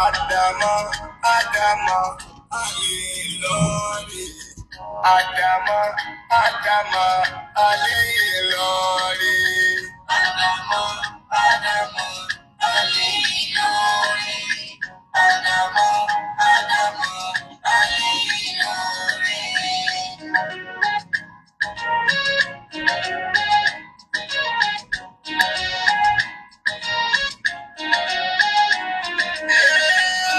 Àdàmọ́ Àdàmọ́ Ali Ìlọrin. Àdàmọ́ Àdàmọ́ Ali Ìlọrin. Àdàmọ́ Àdàmọ́ Ali Ìlọrin. Àdàmọ́ Àdàmọ́ Ali Ìlọrin.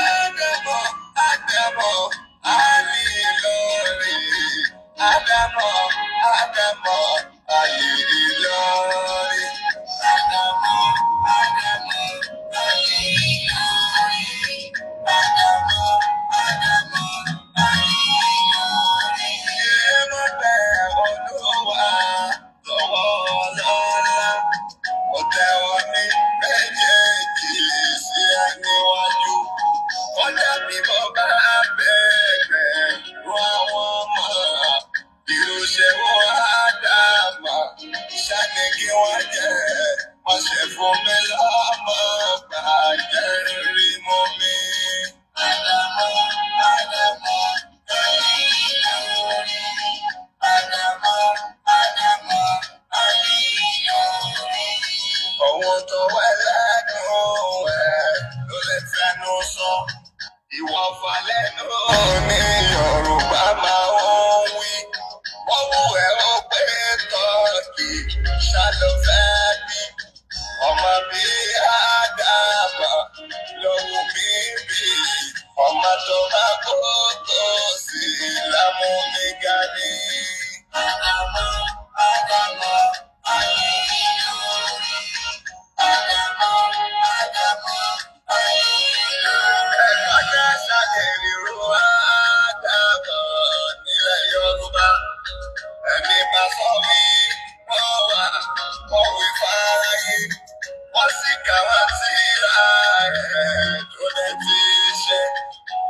Àdàmọ́ Àdàmọ́ Ali Ìlọrin. Àdàmọ́ Àdàmọ́ Ali Ìlọrin. Àdàmọ́ Àdàmọ́ Ali Ìlọrin. Àdàmọ́ Àdàmọ́ Ali Ìlọrin. Ṣé bẹ́ Olúwa lọ́wọ́ lọ́la? Mo tẹ́wọ́ ní méjèèjì sí ẹ níwájú. Kọjá bí mo bá bẹ̀rẹ̀ ru àwọn ọmọ. Irúṣẹ́ wọn á dàmà, ṣáni kí wọ́n jẹ́. Wọ́n ṣe fún mi lọ́mọ bàjẹ́ rí mọ́ mi. Àdàmọ́ Àdàmọ́ Ali Ìlọrin. Àdàmọ́ Àdàmọ́ Ali Ìlọrin. Ohun tó wà lẹ́nu ẹ̀ ló lè fẹnu sọ. Ìwọ̀fà lẹ́nu ní Yorùbá máa ń wí. Wọ́n wù ẹ́ ó pé tọ́kì ṣàlùfẹ́ bí. Ọmọ bí Ádámà lòun mi bí. Ọmọ tó bá kó tó sí lámú mi ga ní. Ádámà Ádámà Ali Ìlọrin. Ádámà Ádámà Ali Ìlọrin. Ẹ̀ka ṣàlẹ̀ ríru Ádámà nílẹ̀ Yorùbá. Ẹni bá sọ wí wọ́n wà, wọ́n wí fáráyé. Wọ́n sì kà wá síra ẹ̀ tó lè ti ṣe.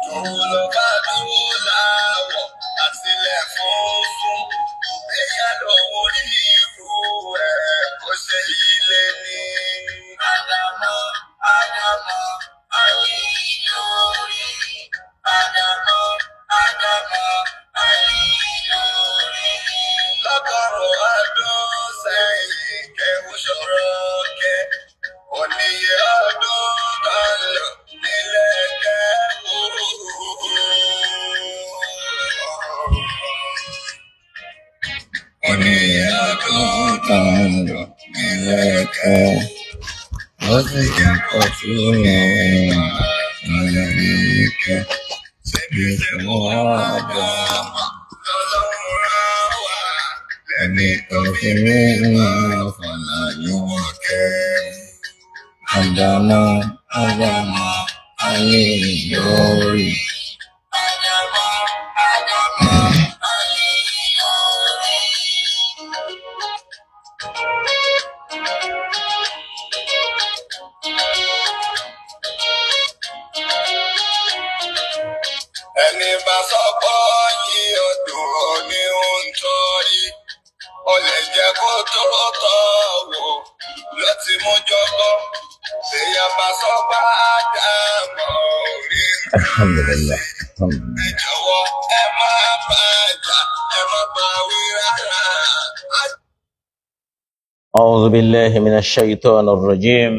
Tòun ló bá dúró láwọ̀ àtìlẹ̀ funfun. Ẹ̀yà lòun ní irú ẹ̀ kó ṣe ilé ní. Àdàmọ́ Àdàmọ́ Ali Ìlọrin. Àdàmọ́ Àdàmọ́ Ali Ìlọrin. Lọ́gọ́rùn-ún ọdún sẹ́yìn kẹ́hún ṣòro kẹ́. Oníye ọdún kan lò nílẹ̀ kẹ́hún. Oníye ọdún kan lò nílẹ̀ kẹ́hún. Ó sì jẹ́ kó tún ní ìrìnkẹ́. Síbi tí wọ́n á dá lọ́lọ́run rán wá. Lẹ́ni tó fi mí máa fọ̀nà yóò kẹ́. Àdàmọ́ Àdàmọ́ Ali Ìlọrin. Àdàmọ́ Àdàmọ́ Ali Ìlọrin. Ẹni bá sọ pé yí ọdún ní ń torí, ó lè jẹ́ kó tó tọ̀ wò ló ti mú jọgbọ́. Èèyàn bá sọ pé Ádámọ̀ orí الحمد لله الحمد ẹ لله. jọ̀wọ́ ẹ má bá jà, ẹ má bá wí rárá. أعوذ بالله من الشيطان الرجيم.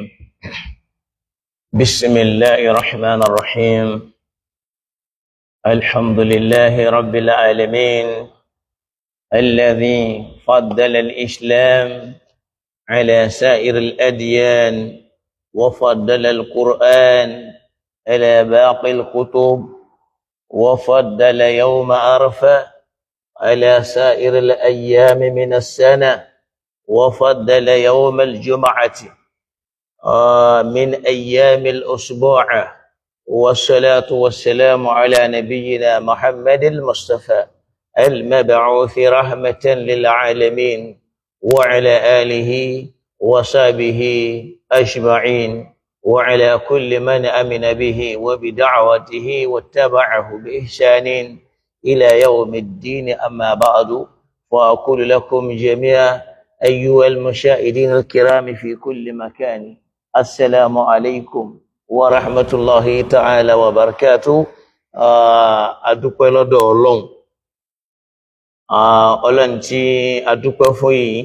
بسم الله الرحمن الرحيم. الحمد لله رب العالمين الذي فضل الإسلام على سائر الأديان وفضل القرآن على باقي الكتب وفضل يوم عرفة على سائر الأيام من السنة وفضل يوم الجمعة من أيام الأسبوع، والصلاة والسلام على نبينا محمد المصطفى المبعوث رحمة للعالمين وعلى آله وصحبه أجمعين وعلى كل من أمن به وبدعوته واتبعه بإحسان إلى يوم الدين. أما بعد، وأقول لكم جميعا أيها المشاهدين الكرام في كل مكان، السلام عليكم wa rahmatullahi ta'ala wa barakatuh. Adúpẹ́ lọ́dọ̀ Ọlọ́run. Ọlọ́run tí adúpẹ́ fún yìí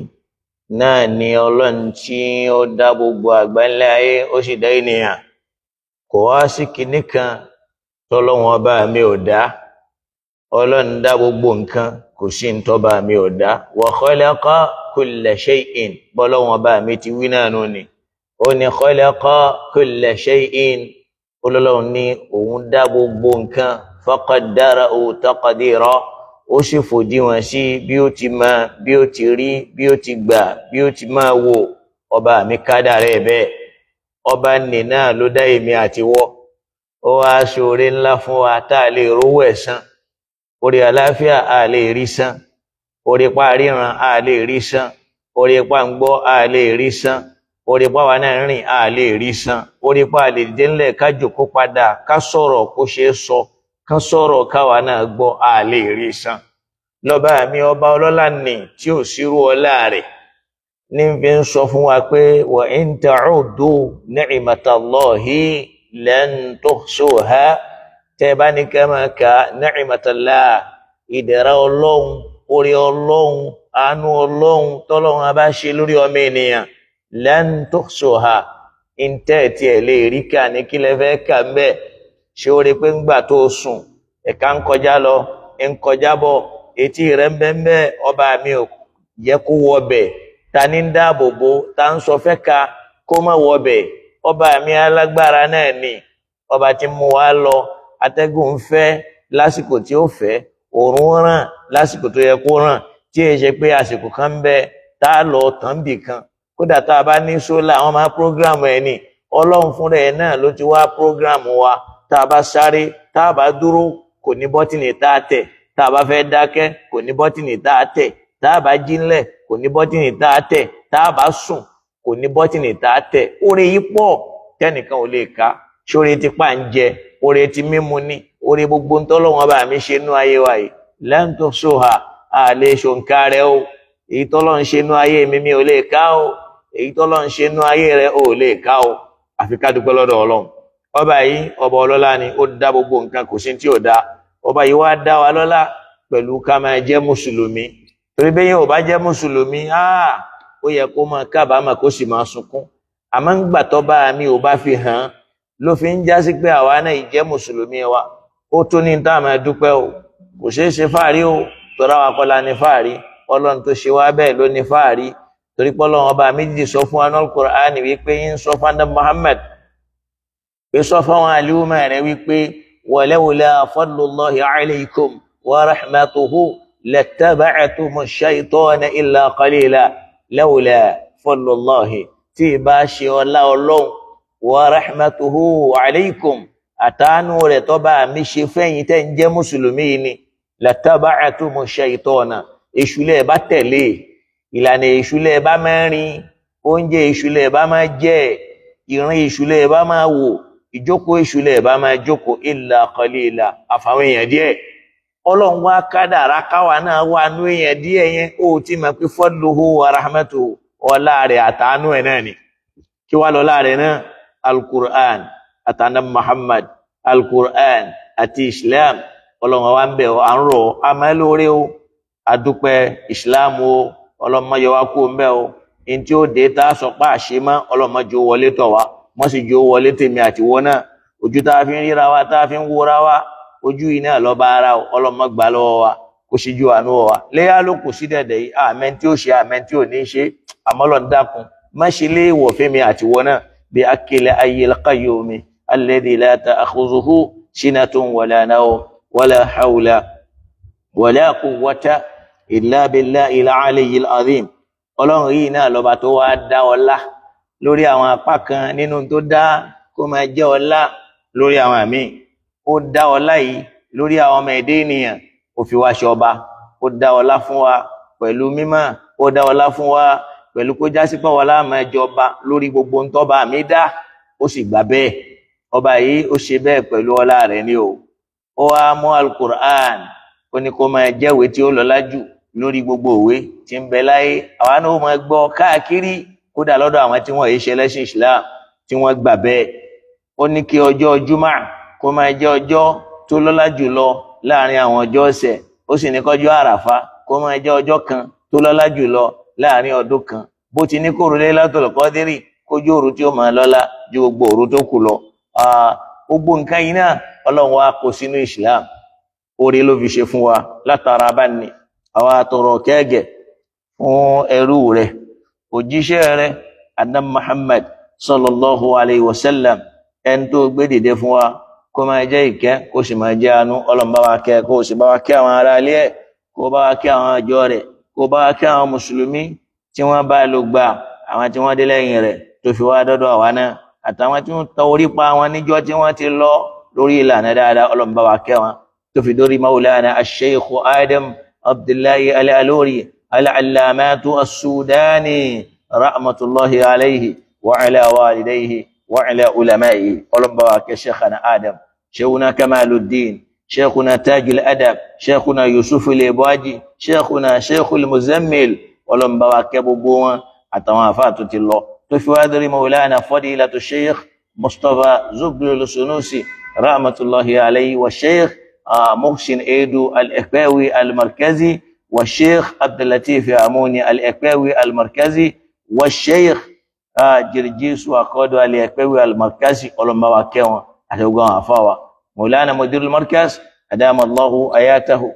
náà ni Ọlọ́run tí ó dá gbogbo àgbáńlá ayé, ó sì dá ènìyàn. Kò wá sí kinní kan tọ́lọ́run ọba mi ò dá. Ọlọ́run dá gbogbo nǹkan, kò sí ntọ́ba mi ò dá. Wa khalaqa kulla shay'in, bọ́lọ́run ọba mi ti wí náà nù ni. Ó ní khalaqa kulla shay'in, Ọlọ́run ní òun dá gbogbo nǹkan, faqaddarahu taqdira, ó sì fòdiwọ̀n sí bí ó ti máa, bí ó ti rí, bí ó ti gbà, bí ó ti máa wò. Ọba mi kádàrá ẹ̀ bẹ́ẹ̀. Ọba nì náà ló dá èmi àti wọ́. Ó wá ṣoore ńlá fún wa tá a lè rówó ẹ̀ san. Orí àlàáfíà a lè rí san, orí pa ríran a lè rí san, orí pa ń gbọ́ a lè rí san, orí pa wa náà rìn a lè rí san, orí pa lè dé ńlẹ̀ ká jòkó padà ká sọ̀rọ̀ kó ṣe é sọ, ká sọ̀rọ̀ káwa náà gbọ́ a lè rí san. Lọ́ba mi ọba ọlọ́lá nì tí ò sírú ọlá rẹ̀ ní fi ń sọ fún wa pé wa in ta'uddu ni'matallahi lan tuhsuha. Tẹ́ bá ní ká máa ka ni'matallah, ìdẹ̀ra Ọlọ́run, orí Ọlọ́run, àánú Ọlọ́run tọ́lọ́run a bá ṣe lórí ọmọ ènìyàn, lan tuhsuha, ntẹ́ tiẹ̀ lè rí ká ní kí lẹ fẹ́ kà ń bẹ́ẹ̀. Ṣé o rí pé ńgbà tó sùn, ẹ̀ka ń kọjá lọ, ń kọjá bọ̀, etí rẹ̀ ń bẹ́ ń bẹ́, ọba mi ò yẹ kó wọ bẹ̀, ta ní ń dáàbò bo, ta ń sọ fẹ́ ka kó má wọ bẹ̀. Ọba mi alágbára náà ni, ọba tí mú wa lọ, atẹ́gùn ń fẹ́ lásìkò tí ó fẹ́, òòrùn ràn lásìkò tó yẹ kó ràn, tí èyí ṣe pé àsìkò kan ń bẹ tá a lọ tán bì kan. Kódà tá a bá ní sólà, àwọn máa prógrámù ẹ̀ ni. Ọlọ́run fúnra ẹ̀ náà ló ti wá prógrámù wa. Tá a bá sáré, tá a bá dúró, kò ní bọ́tìnì tá a tẹ̀. Tá a bá fẹ́ dákẹ́, kò ní bọ́tìnì tá a tẹ̀. Tá a bá jí ńlẹ̀, kò ní bọ́tìnì tá a tẹ̀. Tá a bá sùn, kò ní bọ́tìnì tá a tẹ̀. Oore yìí pọ̀ tẹ́nìkan ò lè kà. Ṣóore ti pa ń jẹ, oore ti mímu ni, oore gbogbo ń tọ́lọ́wọ́n bá mi ṣe nú ayé wa yìí. Lan tuhsuha, a lè ṣòǹkà rẹ o. Èyí tọ́lọ́ ń ṣe nú ayé mi mi ò lè ká o. Èyí tọ́lọ́ ń ṣe nú ayé rẹ ò lè ká o. Àfi ká dúpẹ́ lọ́dọ̀ Ọlọ́run. Ọba yìí ọba ọlọ́lá ni, ó dá gbogbo nǹkan, kò sí tí ò dá. Ọba yìí wá dá wa lọ́lá pẹ̀lú ká máa jẹ́ mùsùlùmí. Torí bẹ́ẹ̀ yẹn ò bá jẹ́ mùsùlùmí, ó yẹ kó máa kábàámà kó sì máa sunkún. Àmọ́ ńgbà tọ́ba mi ò bá fi hàn án, ló fi ń jásí pé àwa náà jẹ́ mùsùlùmí wa. Ó tún ní tá a máa dúpẹ́ o. Kò ṣeé ṣe fáàrí o, tọ́ra wa kọ́ la ní fáàrí. Ọlọ́run tó ṣe wá bẹ́ẹ̀ ló ní fáàrí. Torí pé Ọlọ́run ọba méjì sọ fún anú Al-Qur'ani wípé ń sọ fún Adam Muhammad, pé sọ fáwọn àlùmọ̀ rẹ̀ wípé walawla fadlullahi alaykum wa rahmatuhu lattaba'tumu shaytana illa qalila. Lawla fadlullahi, tí ì bá ṣe ọlá Ọlọ́run, wa rahmatuhu alaykum, àtàánú rẹ̀ tó bá mi ṣe fẹ́yìn tẹ́ ń jẹ́ mùsùlùmí ni, lattaba'tumu shaytana, èṣù lẹ bá tẹ̀lé, ìlànà èṣù lẹ bá máa rìn, oúnjẹ èṣù lẹ bá máa jẹ, ìrìn èṣù lẹ bá máa wò, ìjókòó èṣù lẹ bá máa jókòó, illa qalila, àfàwọn èèyàn díẹ̀. Ọlọ́run wá kádàrá káwa náà wà nú èèyàn díẹ̀ yẹn, ó ti mọ̀ pé fadluhu wa rahmatuhu, ọlá rẹ̀ àtàánú ẹ̀ náà ni. Kí wá lọ́lá rẹ̀ náà? Al-Qur'an àtàná Muhammad, Al-Qur'an àti Islam. Ọlọ́run wa ń bẹ̀ ọ́, à ń rọ̀ ọ́, àmọ́ lóore o, àdúpẹ́ Islam o, Ọlọ́run má yọ wá kú ń bẹ̀ o. Ní tí ó dé tá a sọ pé àṣẹ mọ́, Ọlọ́run má jẹ́ ó wọlé tọ̀ wá, wọ́n sì jẹ́ ó wọlé tèmi àti wọ́n náà. Ojú tá a fi ń ríra wa, tá a fi ń wóra wa, ojú yìí náà lọ́ba ara o, Ọlọ́run má gbà lọ́wọ́ wa, kó sì ju àánú wa. Léyà ló kù sí dẹ̀dẹ̀ yìí, àmẹ́ tí ó ṣe, àmẹ́ tí ò ní ṣe, àmọ́ Ọlọ́run dákun má ṣe léèwọ̀ fẹ́mi àti wọ́n náà. Bí akil hayyil qayyumi alladhi la ta'khuzuhu sinatun wala nawm wala hawla wala quwwata illa billahil aliyyil azim. Ọlọ́run yìí náà lọ́ba tó wá dá ọlá lórí àwọn apá kan nínú tó dá kó máa jẹ́ ọlá lórí àwọn àmì. Ó dá ọlá yìí lórí àwọn ọmọ ẹ̀dẹ́ ènìyàn, ó fi wá ṣọba. Ó dá ọlá fún wa pẹ̀lú mímọ́, ó dá ọlá fún wa pẹ̀lú kó jásí pé wọlá máa jọba lórí gbogbo ntọ́ba mi dá, ó sì gbà bẹ́ẹ̀. Ọba yìí ó ṣe bẹ́ẹ̀ pẹ̀lú ọlá rẹ̀ ni o. Ó wá mú Al-Qur'an, ó ní kó máa jẹ́wèé tí ó lọ́lá jù lórí gbogbo òwe tí ń bẹ láyé. Àwa náà ó máa gbọ́ káàkiri, kódà lọ́dọ̀ àwọn tí wọ́n yìí ṣe lẹ́sìn Islam tí wọ́n gbà bẹ́ẹ̀. Ó ní kí ọjọ́ júmọ́ kó máa jẹ́ ọjọ́ tó lọ́lá jùlọ láàrin àwọn ọjọ́ ọ̀sẹ̀, ó sì ní kọjọ́ àràfá kó máa jẹ́ ọjọ́ kan tó lọ́lá jùlọ láàrin ọdún kan. Bó ti ní kóru Laylatul Qadri kójú òru tí ó máa lọ́lá ju gbogbo òru tó kù lọ. Gbogbo nǹkan yìí náà Ọlọ́run wa kó sínú Islam, oore ló fi ṣe fún wa. Látara bá ní àwa àtọrọ kẹ́gẹ̀ fún ẹrú rẹ̀, òjíṣẹ́ rẹ̀ Adam Muhammad sallallahu alayhi wa sallam, ẹni tó gbé dìde fún wa kó máa jẹ́ ìkẹ́, kó sì máa jẹ́ àánú. Ọlọ́run bá wa kẹ́, kó sì bá wa kẹ́ àwọn ará ilé ẹ̀, kó bá wa kẹ́ àwọn àjọ rẹ̀, kó bá wa kẹ́ àwọn mùsùlùmí tí wọ́n bá lò gbà, àwọn tí wọ́n dé lẹ́yìn rẹ̀ tó fi wá dọ́dọ̀ àwa náà, àtàwọn tí wọ́n tọ orí pa wọn níjọ́ tí wọ́n ti lọ lórí ìlànà dáadáa. Ọlọ́run bá wa kẹ́ wọn tó fi dórí Maulana Ash-Sheikh Adam Abdullahi Al-Aluri Al-Allamatu As-Sudani rahmatullahi alayhi wa ala walidayhi wa ala ulamaihi. Ọlọ́run bá wa kẹ́ Sheikhana Adam, Sheikhuna Kamaluddin, Sheikhuna Tajul Adab, Sheikhuna Yusuf Al-Ibaji, Sheikhuna Sheikhul Muzammil. Ọlọ́run bá wa kẹ́ gbogbo wọn àtàwọn àfáà tó ti lọ tó fi wá dórí Maulana Fadilatu Sheikh Mustapha Zublu Sunusi rahmatullahi alayhi wa Sheikh Muhsin Edu Al-Ekpewi Al-Markazi wa Sheikh Abdullatif Amuni Al-Ekpewi Al-Markazi wa Sheikh Jirjisu Akodo Al-Ekpewi Al-Markazi. Ọlọ́run bá wa kẹ́ wọn àti gbogbo àwọn àfáà wa. Maulana Mudirul Markaz adama Allahu ayatahu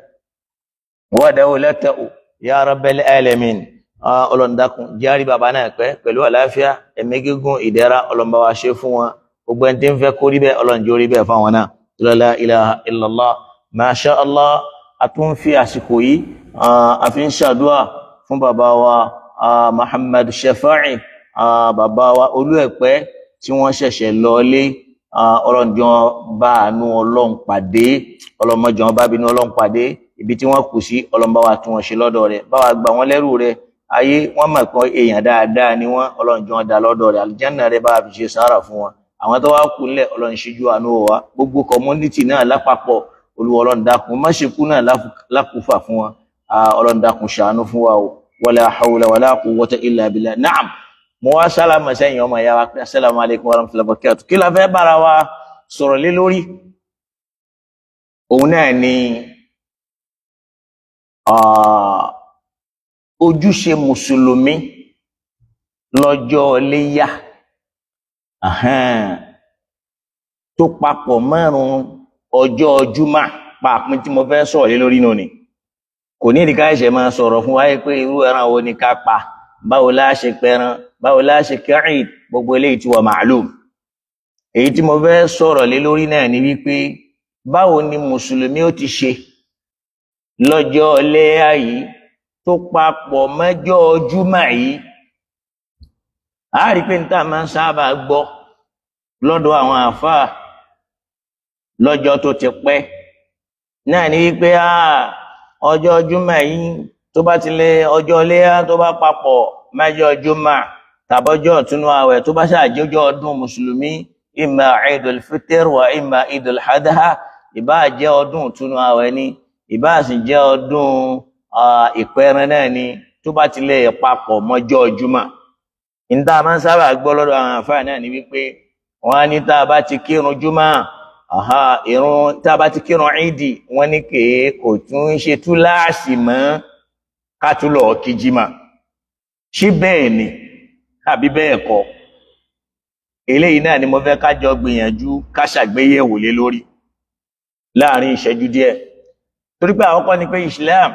wa dawlatahu ya Rabbal alamin. Ọlọ́run dákun járí bàbá náà pẹ́ pẹ̀lú àlàáfíà, ẹ̀mí gígùn, ìdẹ̀ra. Ọlọ́run bá wa ṣe fún wọn. Gbogbo ẹni tí ń fẹ́ kó rí bẹ́ẹ̀, Ọlọ́run jó rí bẹ́ẹ̀ fáwọn náà. La ilaha illallah. Masha Allah. A tún fi àsìkò yìí a fi ń ṣàdúà fún bàbá wa Muhammad Shafa'i, bàbá wa Olú Ẹ̀pẹ́ tí wọ́n ṣẹ̀ṣẹ̀ lọlé. Ọlọ́run jọ bá àánú Ọlọ́run pàdé, ọlọ́mọjọ bá bínú Ọlọ́run pàdé. Ibi tí wọ́n kù sí, Ọlọ́run bá wa tún wọn ṣe lọ́dọ̀ rẹ̀, bá wa gbà wọ́n lẹ́rù rẹ̀. Ayé wọ́n mọ̀ pé èèyàn dáadáa ni wọ́n, Ọlọ́run jọ dá lọ́dọ̀ rẹ̀. Àlùjánnà rẹ̀ bá wa fi ṣe sára fún wọn. Àwọn tó wá kú lẹ̀, Ọlọ́run ṣíjú àánú wa. Gbogbo community náà lápapọ̀, Olúwa Ọlọ́run dákun má ṣe kú náà lákùúfà fún wọn. Ọlọ́run dákun ṣàánú fún wa o. Wala hawla wala quwwata illa billah. Naam, mo wá sálámà sẹ́yìn ọmọ ìyá wa pé assalamu alaikum warahmatullahi wabarakatuh. Kí la fẹ́ bára wa sọ̀rọ̀ lé lórí? Òun náà ni ojúṣe mùsùlùmí lọ́jọ́ iléyá tó papọ̀ márùn ọjọ́ júmọ́ pàápín tí mo fẹ́ sọ̀rọ̀ lé lórí náà ni. Kò ní ìdíkà ẹ̀ṣẹ̀ máa sọ̀rọ̀ fún wáyé pé irú ẹran wo ni ká pa, báwo la ṣe pẹran, báwo la ṣe kẹ́rìn, gbogbo eléyìí tí wà màálùm. Èyí tí mo fẹ́ sọ̀rọ̀ lé lórí náà ni wípé báwo ni mùsùlùmí ó ti ṣe lọ́jọ́ iléyá yìí tó papọ̀ mọ́jọ́ júmọ́ yìí. A rí pé níta máa ń sábà gbọ́ lọ́dọ̀ àwọn àfáà lọ́jọ́ tó ti pẹ́ náà ni wípé ọjọ́ júmọ́ yìí tó bá ti lé ọjọ́ iléyá tó bá papọ̀ mọ́jọ́ júmọ́ tàbọ́jọ́ ìtúnú àwẹ̀ tó bá ṣàjọjọ́ ọdún mùsùlùmí, ìmà Eidul Fitr wa ìmà Eidul Adha, ìbá jẹ́ ọdún ìtúnú àwẹ̀ ni, ìbá sì jẹ́ ọdún ìpẹran náà ni, tó bá ti lè papọ̀ mọ́jọ́ júmọ́. Níta máa ń sábà gbọ́ lọ́dọ̀ àwọn àfáà náà ni wípé wọ́n á ní tá a bá ti kírun júmọ́, ìrun tá a bá ti kírun ìdì, wọ́n ní kèé kò tún ń ṣe túláàsì mọ́ ká tún lọ kí jímà. Ṣé bẹ́ẹ̀ ni àbí bẹ́ẹ̀ kọ́? Eléyìí náà ni mo fẹ́ ká jọ gbìyànjú ká ṣàgbéyẹ̀wò lé lórí láàrin ìṣẹ́jú díẹ̀. Torí pé àkọ́kọ́ ni pé Islam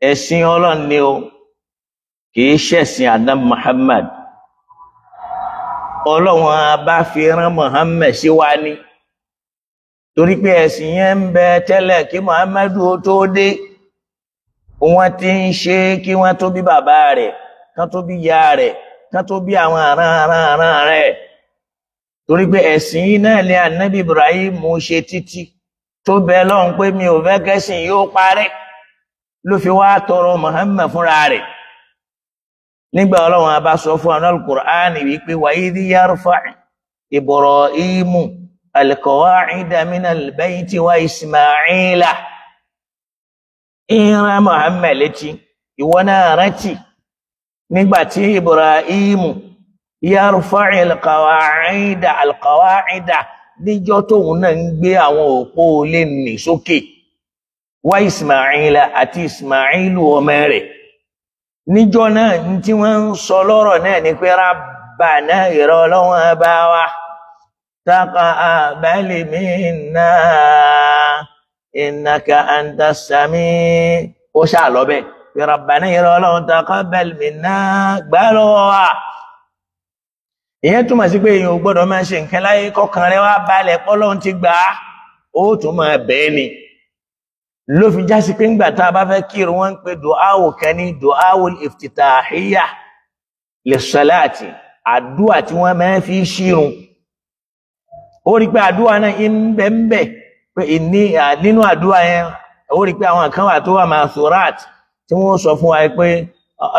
ẹ̀sìn Ọlọ́run ni o, kìí ṣẹ̀sìn Adam Muhammad. Ọlọ́run a bá fi rán Muhammad sí wa ní, torí pé ẹ̀sìn yẹn ń bẹ tẹ́lẹ̀ kí Muhammadu ó tó dé. Wọ́n ti ń ṣe kí wọ́n tó bí bàbá rẹ̀, kán tó bí ìyá rẹ̀, kán tó bí àwọn àrán rẹ̀. Torí pé ẹ̀sìn yìí náà ni Ànábì Ibrahim ṣe títí tó bẹ lọ́hùn pé mi ò fẹ́ kẹ́sìn yóò parẹ́, ló fi wá tọrọ Muhammad fúnra rẹ̀. Nígbà Ọlọ́run a bá sọ fún àwọn Al-Qur'ani wípé wa idh yarfa' Ibrahimu al-qawa'ida minal bayti wa Ismaila. Ìran Muhammad létí, ìwọ náà rántí nígbà tí Ibrahimu Yarfa'il qawa'ida al-qawa'ida, níjọ́ tóun náà ń gbé àwọn òpó ilé nì sókè. Wa Ismaila, àti Ismailu ọmọ rẹ̀. Níjọ́ náà tí wọ́n ń sọ lọ́rọ̀ náà ni pé Rabbana, ìrọ̀ Ọlọ́run bá wa, taqabbal minna innaka antas sami. Ó ṣáà lọ bẹ́ẹ̀ pé Rabbana, ìrọ̀ Ọlọ́run, taqabbal minna, gbà lọ́wọ́ wa. Ìyẹn túmọ̀ sí pé èèyàn ò gbọ́dọ̀ máa ṣe nǹkan láyé kọkàn rẹ wá balẹ̀ pọ́lọ́run ti gbà á, ó tún máa bẹ́ẹ̀ ni. Ló fi já sí pé ńgbà tá a bá fẹ́ kírun, wọ́n ń pe dùáwò kan ní dùáwò ìfìtìtàhíyà lè-sàláàtì, àdúà tí wọ́n máa fi ṣírun. Ó rí pé àdúà náà ń bẹ ń bẹ pé ní nínú àdúà yẹn, ó rí pé àwọn kan wà tó wà ma'thurat tí wọ́n sọ fún wa pé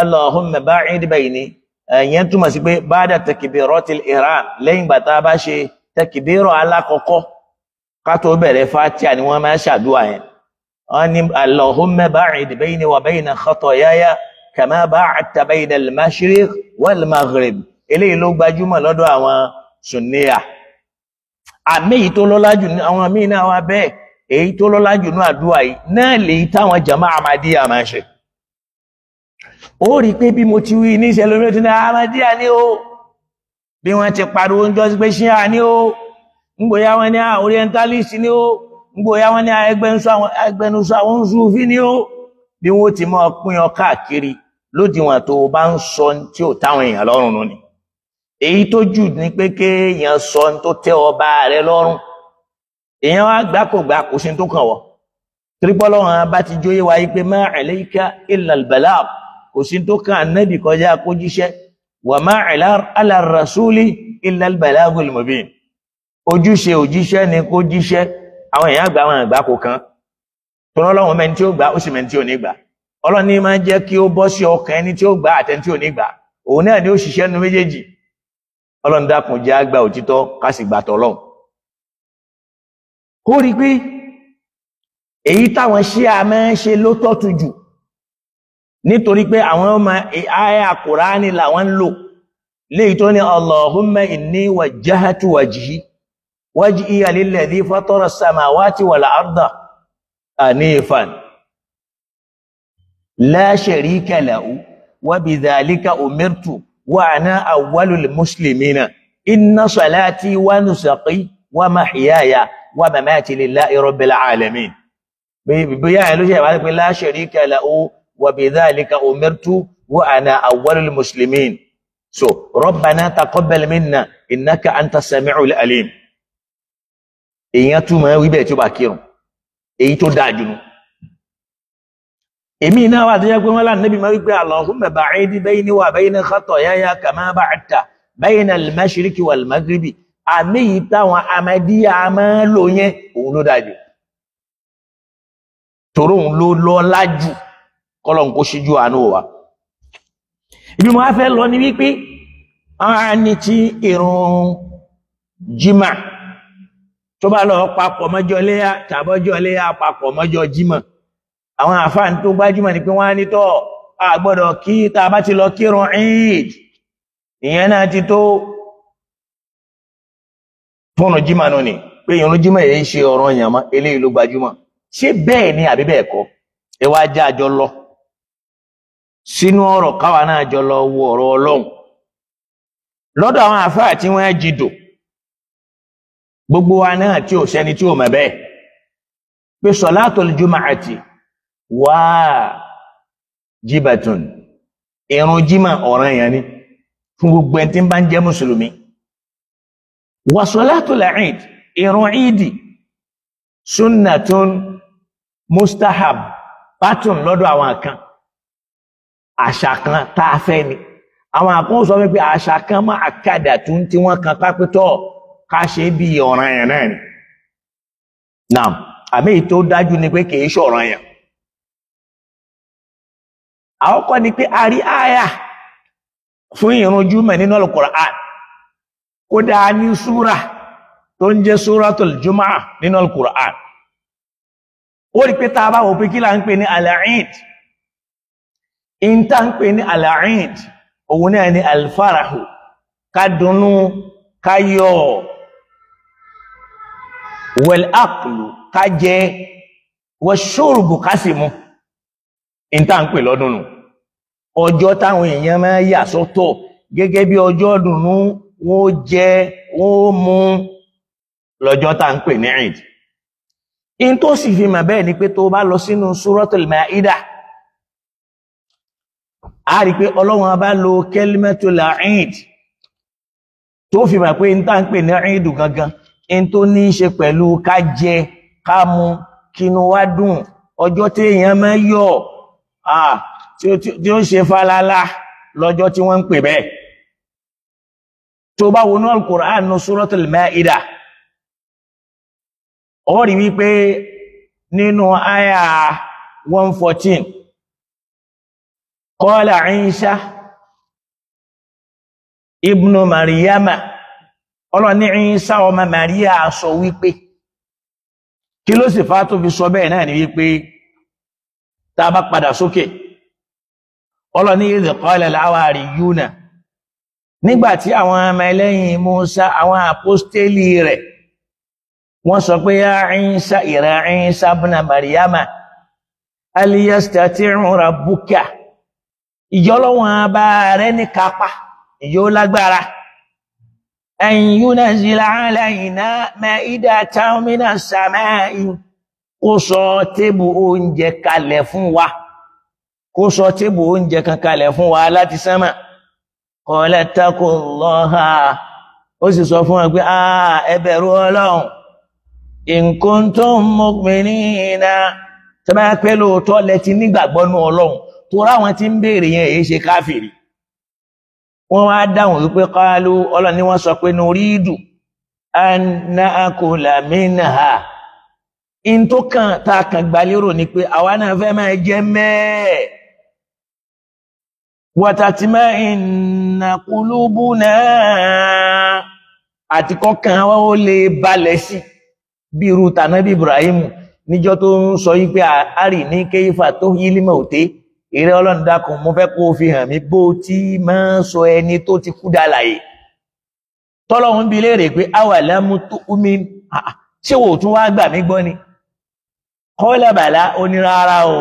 Allahumma ba'id bayni. Ìyẹn túmọ̀ sí pé ba'da takbiratil ihram, lẹ́yìn ìgbà tá a bá ṣe takbira alákọ̀ọ́kọ́ ká tó bẹ̀rẹ̀ Fatiha ni wọ́n máa ṣàdúà yẹn. Wọ́n ní Allahumma ba'id bayni wa bayna khatayaya kama ba'adta bayna al-mashriq wal-maghrib. Eléyìí ló gbajúmọ̀ lọ́dọ̀ àwọn sunniya. Àmì èyí tó lọ́lá jù ní àwọn míì náà wá bẹ́ẹ̀, èyí tó lọ́lá jù ní àdúrà yìí náà lèyí táwọn jama Ahmadiyya máa ń ṣe. Ó rí i pé bí mo ti wí ní ìṣẹ̀lẹ̀ omi tí ní Ahmadiyya ní o, bí wọ́n ti pariwo ń jọ́ sí pé ṣíà ní o, ń gbòyà wọn ní orientalist ní o, ń gbòyà wọn ní agbẹnusọ àwọn Sufi ní o, bí wọ́n ti máa pín ọ káàkiri lódiwọ̀n tó o bá ń sọ tí ò táwọn èèyàn lọ́rùn nù ni. Èyí tó jù ní pé kéèyàn sọ tó tẹ́ ọba rẹ lọ́rùn, èèyàn wá gbà kò gbà, kò sí tó kàn wọ́. Torípọ́ bá ti jóyè wáyé pé ma alayka illa al-balagh, kò sí tó kàn Ànábì kọjá kó jíṣẹ́, wa ma ala rasuli illa al-balagul mubin. Ojúṣe òjíṣẹ́ ni kó jíṣẹ́, àwọn èèyàn àgbà àwọn àgbà kò kàn. Tọ́rọ́ lọ́wọ́ mẹ́ni tí ó gbà, ó sì mẹ́ni tí ò ní gbà. Ọlọ́run ní máa jẹ́ kí ó bọ́ sí ọkàn ẹni tí ó gbà àtẹni tí ò ní gbà. Òun náà ni ó ṣiṣẹ́ nu méjèèjì. Ọlọ́run dákun jẹ́ àgbà òtítọ́ ká sì gbà tọ́lọ́run. Ó rí pé èyí táwọn ṣíà máa ń ṣe ló tọ́tù jù, nítorí pé àwọn ọmọ àyà Kùránì làwọn ń lò, léyìí tó ní Allahumma inni wajjahtu wajhi wajhiya lilladhi fatara as-samawati wal arda hanifan la sharika lahu wa bidhalika umirtu wa ana awwalul muslimina inna salati wa nusuki wa mahyaya wa mamati lillahi rabbil alamin. Bóyá ẹ̀ ló ṣe ìwádìí pé la sharika lahu wa bidhalika umirtu wa ana awwalul muslimin. So rabbana taqabbal minna innaka anta sami'ul alim. Èèyàn túmọ̀ wí bẹ́ẹ̀ tí ó bá kírun, èyí tó dáa jù nù. Èmi náà wà tó jẹ́ pé wọ́n lá Nábì máa wípé Allahumma ba'id bayni wa bayna khatayaya kama ba'adta bayna al-mashriqi wal-maghribi. Àmì yìí táwọn Ahmadiyya máa ń lò yẹn, òun ló dáa jù, torí òun ló lọ́lá jù, kọ́lọ̀ ń kó síjú àánú wa. Ibi mo wá fẹ́ lọ ní wípé a ní tí ìrun jímà tó bá lọ papọ̀ mọ́jọ́ léyà tàbọ́jọ́ léyà papọ̀ mọ́jọ́ jímà, àwọn àfáà tó gbajúmọ̀ ni pé wọ́n á ní tọ́ a gbọ́dọ̀ kí tá a bá ti lọ kírun Eid, ìyẹn náà ti tó fúnnu jímà nù ni, pé ìrun jímà yìí ṣe ọ̀rọ̀ yàn mọ́. Eléyìí ló gbajúmọ̀. Ṣé bẹ́ẹ̀ ni àbí bẹ́ẹ̀ kọ́? Ẹ wá já àjọ lọ sínú ọ̀rọ̀, káwa náà jọ lọ wo ọ̀rọ̀ Ọlọ́run lọ́dọ̀ àwọn àfáà tí wọ́n jìdò gbogbo wa náà, tí ò sẹ́ni tí ò mọ̀ bẹ́ẹ̀ pé sọ̀látùl jumu'ati wajibatun, ìrun jímà ọ̀ranyàn ni fún gbogbo ẹni tí ń bá ń jẹ́ mùsùlùmí. Wa sọ̀látùl Eid, ìrun ìdì, sunnatun mustahab batun lọ́dọ̀ àwọn kan, àṣà kan tá a fẹ́ ni. Àwọn àkóso sọ wípé àṣà kan má àkàdà tún tí wọ́n kan pápítọ̀ ká ṣe bí ọ̀ranyàn náà ni. Naam, àmì èyí tó dájú ni pé kìí ṣọ̀ranyàn. Àkọ́kọ́ ni pé a rí àyà fún ìrun júmọ̀ nínú Al-Qur'an, kódà ní súrà tó ń jẹ́ súratul Jumu'ah nínú Al-Qur'an. Ó rí pé tá a bá wò pé kí là ń pè ní al-Eid, in tá ń pè ní al-Eid òun náà ni al-farahu ká dunnú, ká yọ̀, wal aklu, ká jẹ, wal shurbu, ká sì mu. Ìta ń pè lọ́dún nù. Ọjọ́ táwọn èèyàn máa yà sọ́tọ̀ gẹ́gẹ́ bí ọjọ́ dùnnú, wọ́n jẹ, wọ́n mu, lọ́jọ́ tá ń pè ní Eid. In tó sì fi mà bẹ́ẹ̀ ni pé tó bá lọ sínú Suratul Ma'idah, a rí pé Ọlọ́run bá lo kalimatul Eid tó fi mà pé in tá ń pè ní Eid gangan, in tó ní í ṣe pẹ̀lú ká jẹ, ká mu, kínú wá dùn, ọjọ́ tí èèyàn máa yọ̀, tí ó ṣe falala lọ́jọ́ tí wọ́n ń pè bẹ́ẹ̀. Tó bá wọnú Al-Qur'an ní Suratul Ma'idah, ó rí wípé nínú àyà 114, qala Isa ibnu Maryama, Ọlọ́run ní Isa ọmọ Maria sọ wípé, kí ló sì fà tó fi sọ bẹ́ẹ̀ náà ni wípé tá a bá padà sókè, Ọlọ́run ní idh qala al-hawariyuna, nígbàtí àwọn ọmọ ẹlẹ́yìn Musa, àwọn àpọ́stélì rẹ̀, wọ́n sọ pé ya Isa, ìrẹ Isa ibn Maryama, hal yastati'u rabbuka, ìjọlọ́wọ́n bá rẹ̀ ní kápá, ìjọ lágbára, an yunazila alayna ma'idatan minas sama'i, kó sọ tébù oúnjẹ kalẹ̀ fún wa, kó sọ tébù oúnjẹ kan kalẹ̀ fún wa láti sánmà. Qala taqullaha, ó sì sọ fún wa pé ẹ bẹ̀rù Ọlọ́run, in kuntum mu'minina, tó bá pẹ́ lóòótọ́ lẹ ti nígbàgbọ́ nú Ọlọ́run, tó ráwọn tí ń béèrè yẹn èyí ṣe káfìrí. Wọ́n wá dáhùn wípé qalu, Ọlọ́run ni wọ́n sọ pé nuridu an na'kula minha, in tó kàn tá a kàn gbàlérò ni pé àwa náà fẹ́ máa jẹ mẹ́ẹ̀, watatma'inna qulubuna, àti kọ́kàn wa ó lè balẹ̀ sí bí irú tànábì Ibrahim níjọ́ tó ń sọ yí pé àárí ní kéfà tó yílímọ̀ òté, ìrẹ́ Ọlọ́run dákun, mo fẹ́ kó fi hàn mí bó tí máa ń sọ ẹni tó ti kú dálàyé. Tọ́lọ́run bi léèrè pé awalamu tu'min, ṣé wò tún wá gbà mí gbọ́ ni? Qala bala, ó ní rárá o,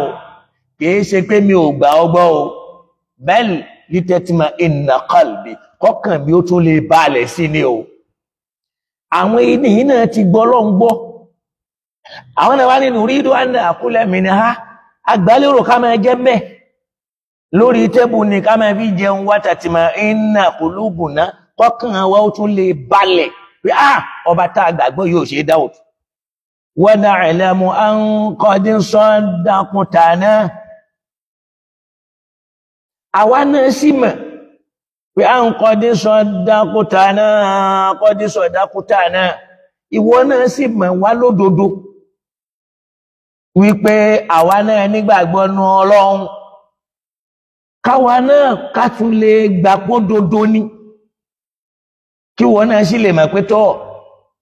kìí ṣe pé mi ò gbà ọ́ gbọ́ o, bal litatma'inna qalbi, kọ́kàn mi ó tún lè balẹ̀ sí ni o. Àwọn ènìyàn náà ti gbọ́ Ọlọ́run gbọ́, àwọn náà wá ní nuridu an na'kula minha, agbálérò ká máa jẹ mẹ́ lórí tébù ni ká máa fi jẹun, watatma'inna qulubuna, kọ́kàn wa ó tún lè balẹ̀ pé ọba tá a gbàgbọ́ yóò ṣe dáwọ̀. Wa na'lamu an qad saddaqtana, àwa náà sì mọ̀ pé an qad saddaqtana, qad saddaqtana, ìwọ náà sì mọ̀ wá lódodo wípé àwa náà nígbàgbọ́ nú Ọlọ́run, káwa náà ká tún lè gbàpọ̀ dodo ni, kí wọ́n náà sì lè mọ̀ pé tọ́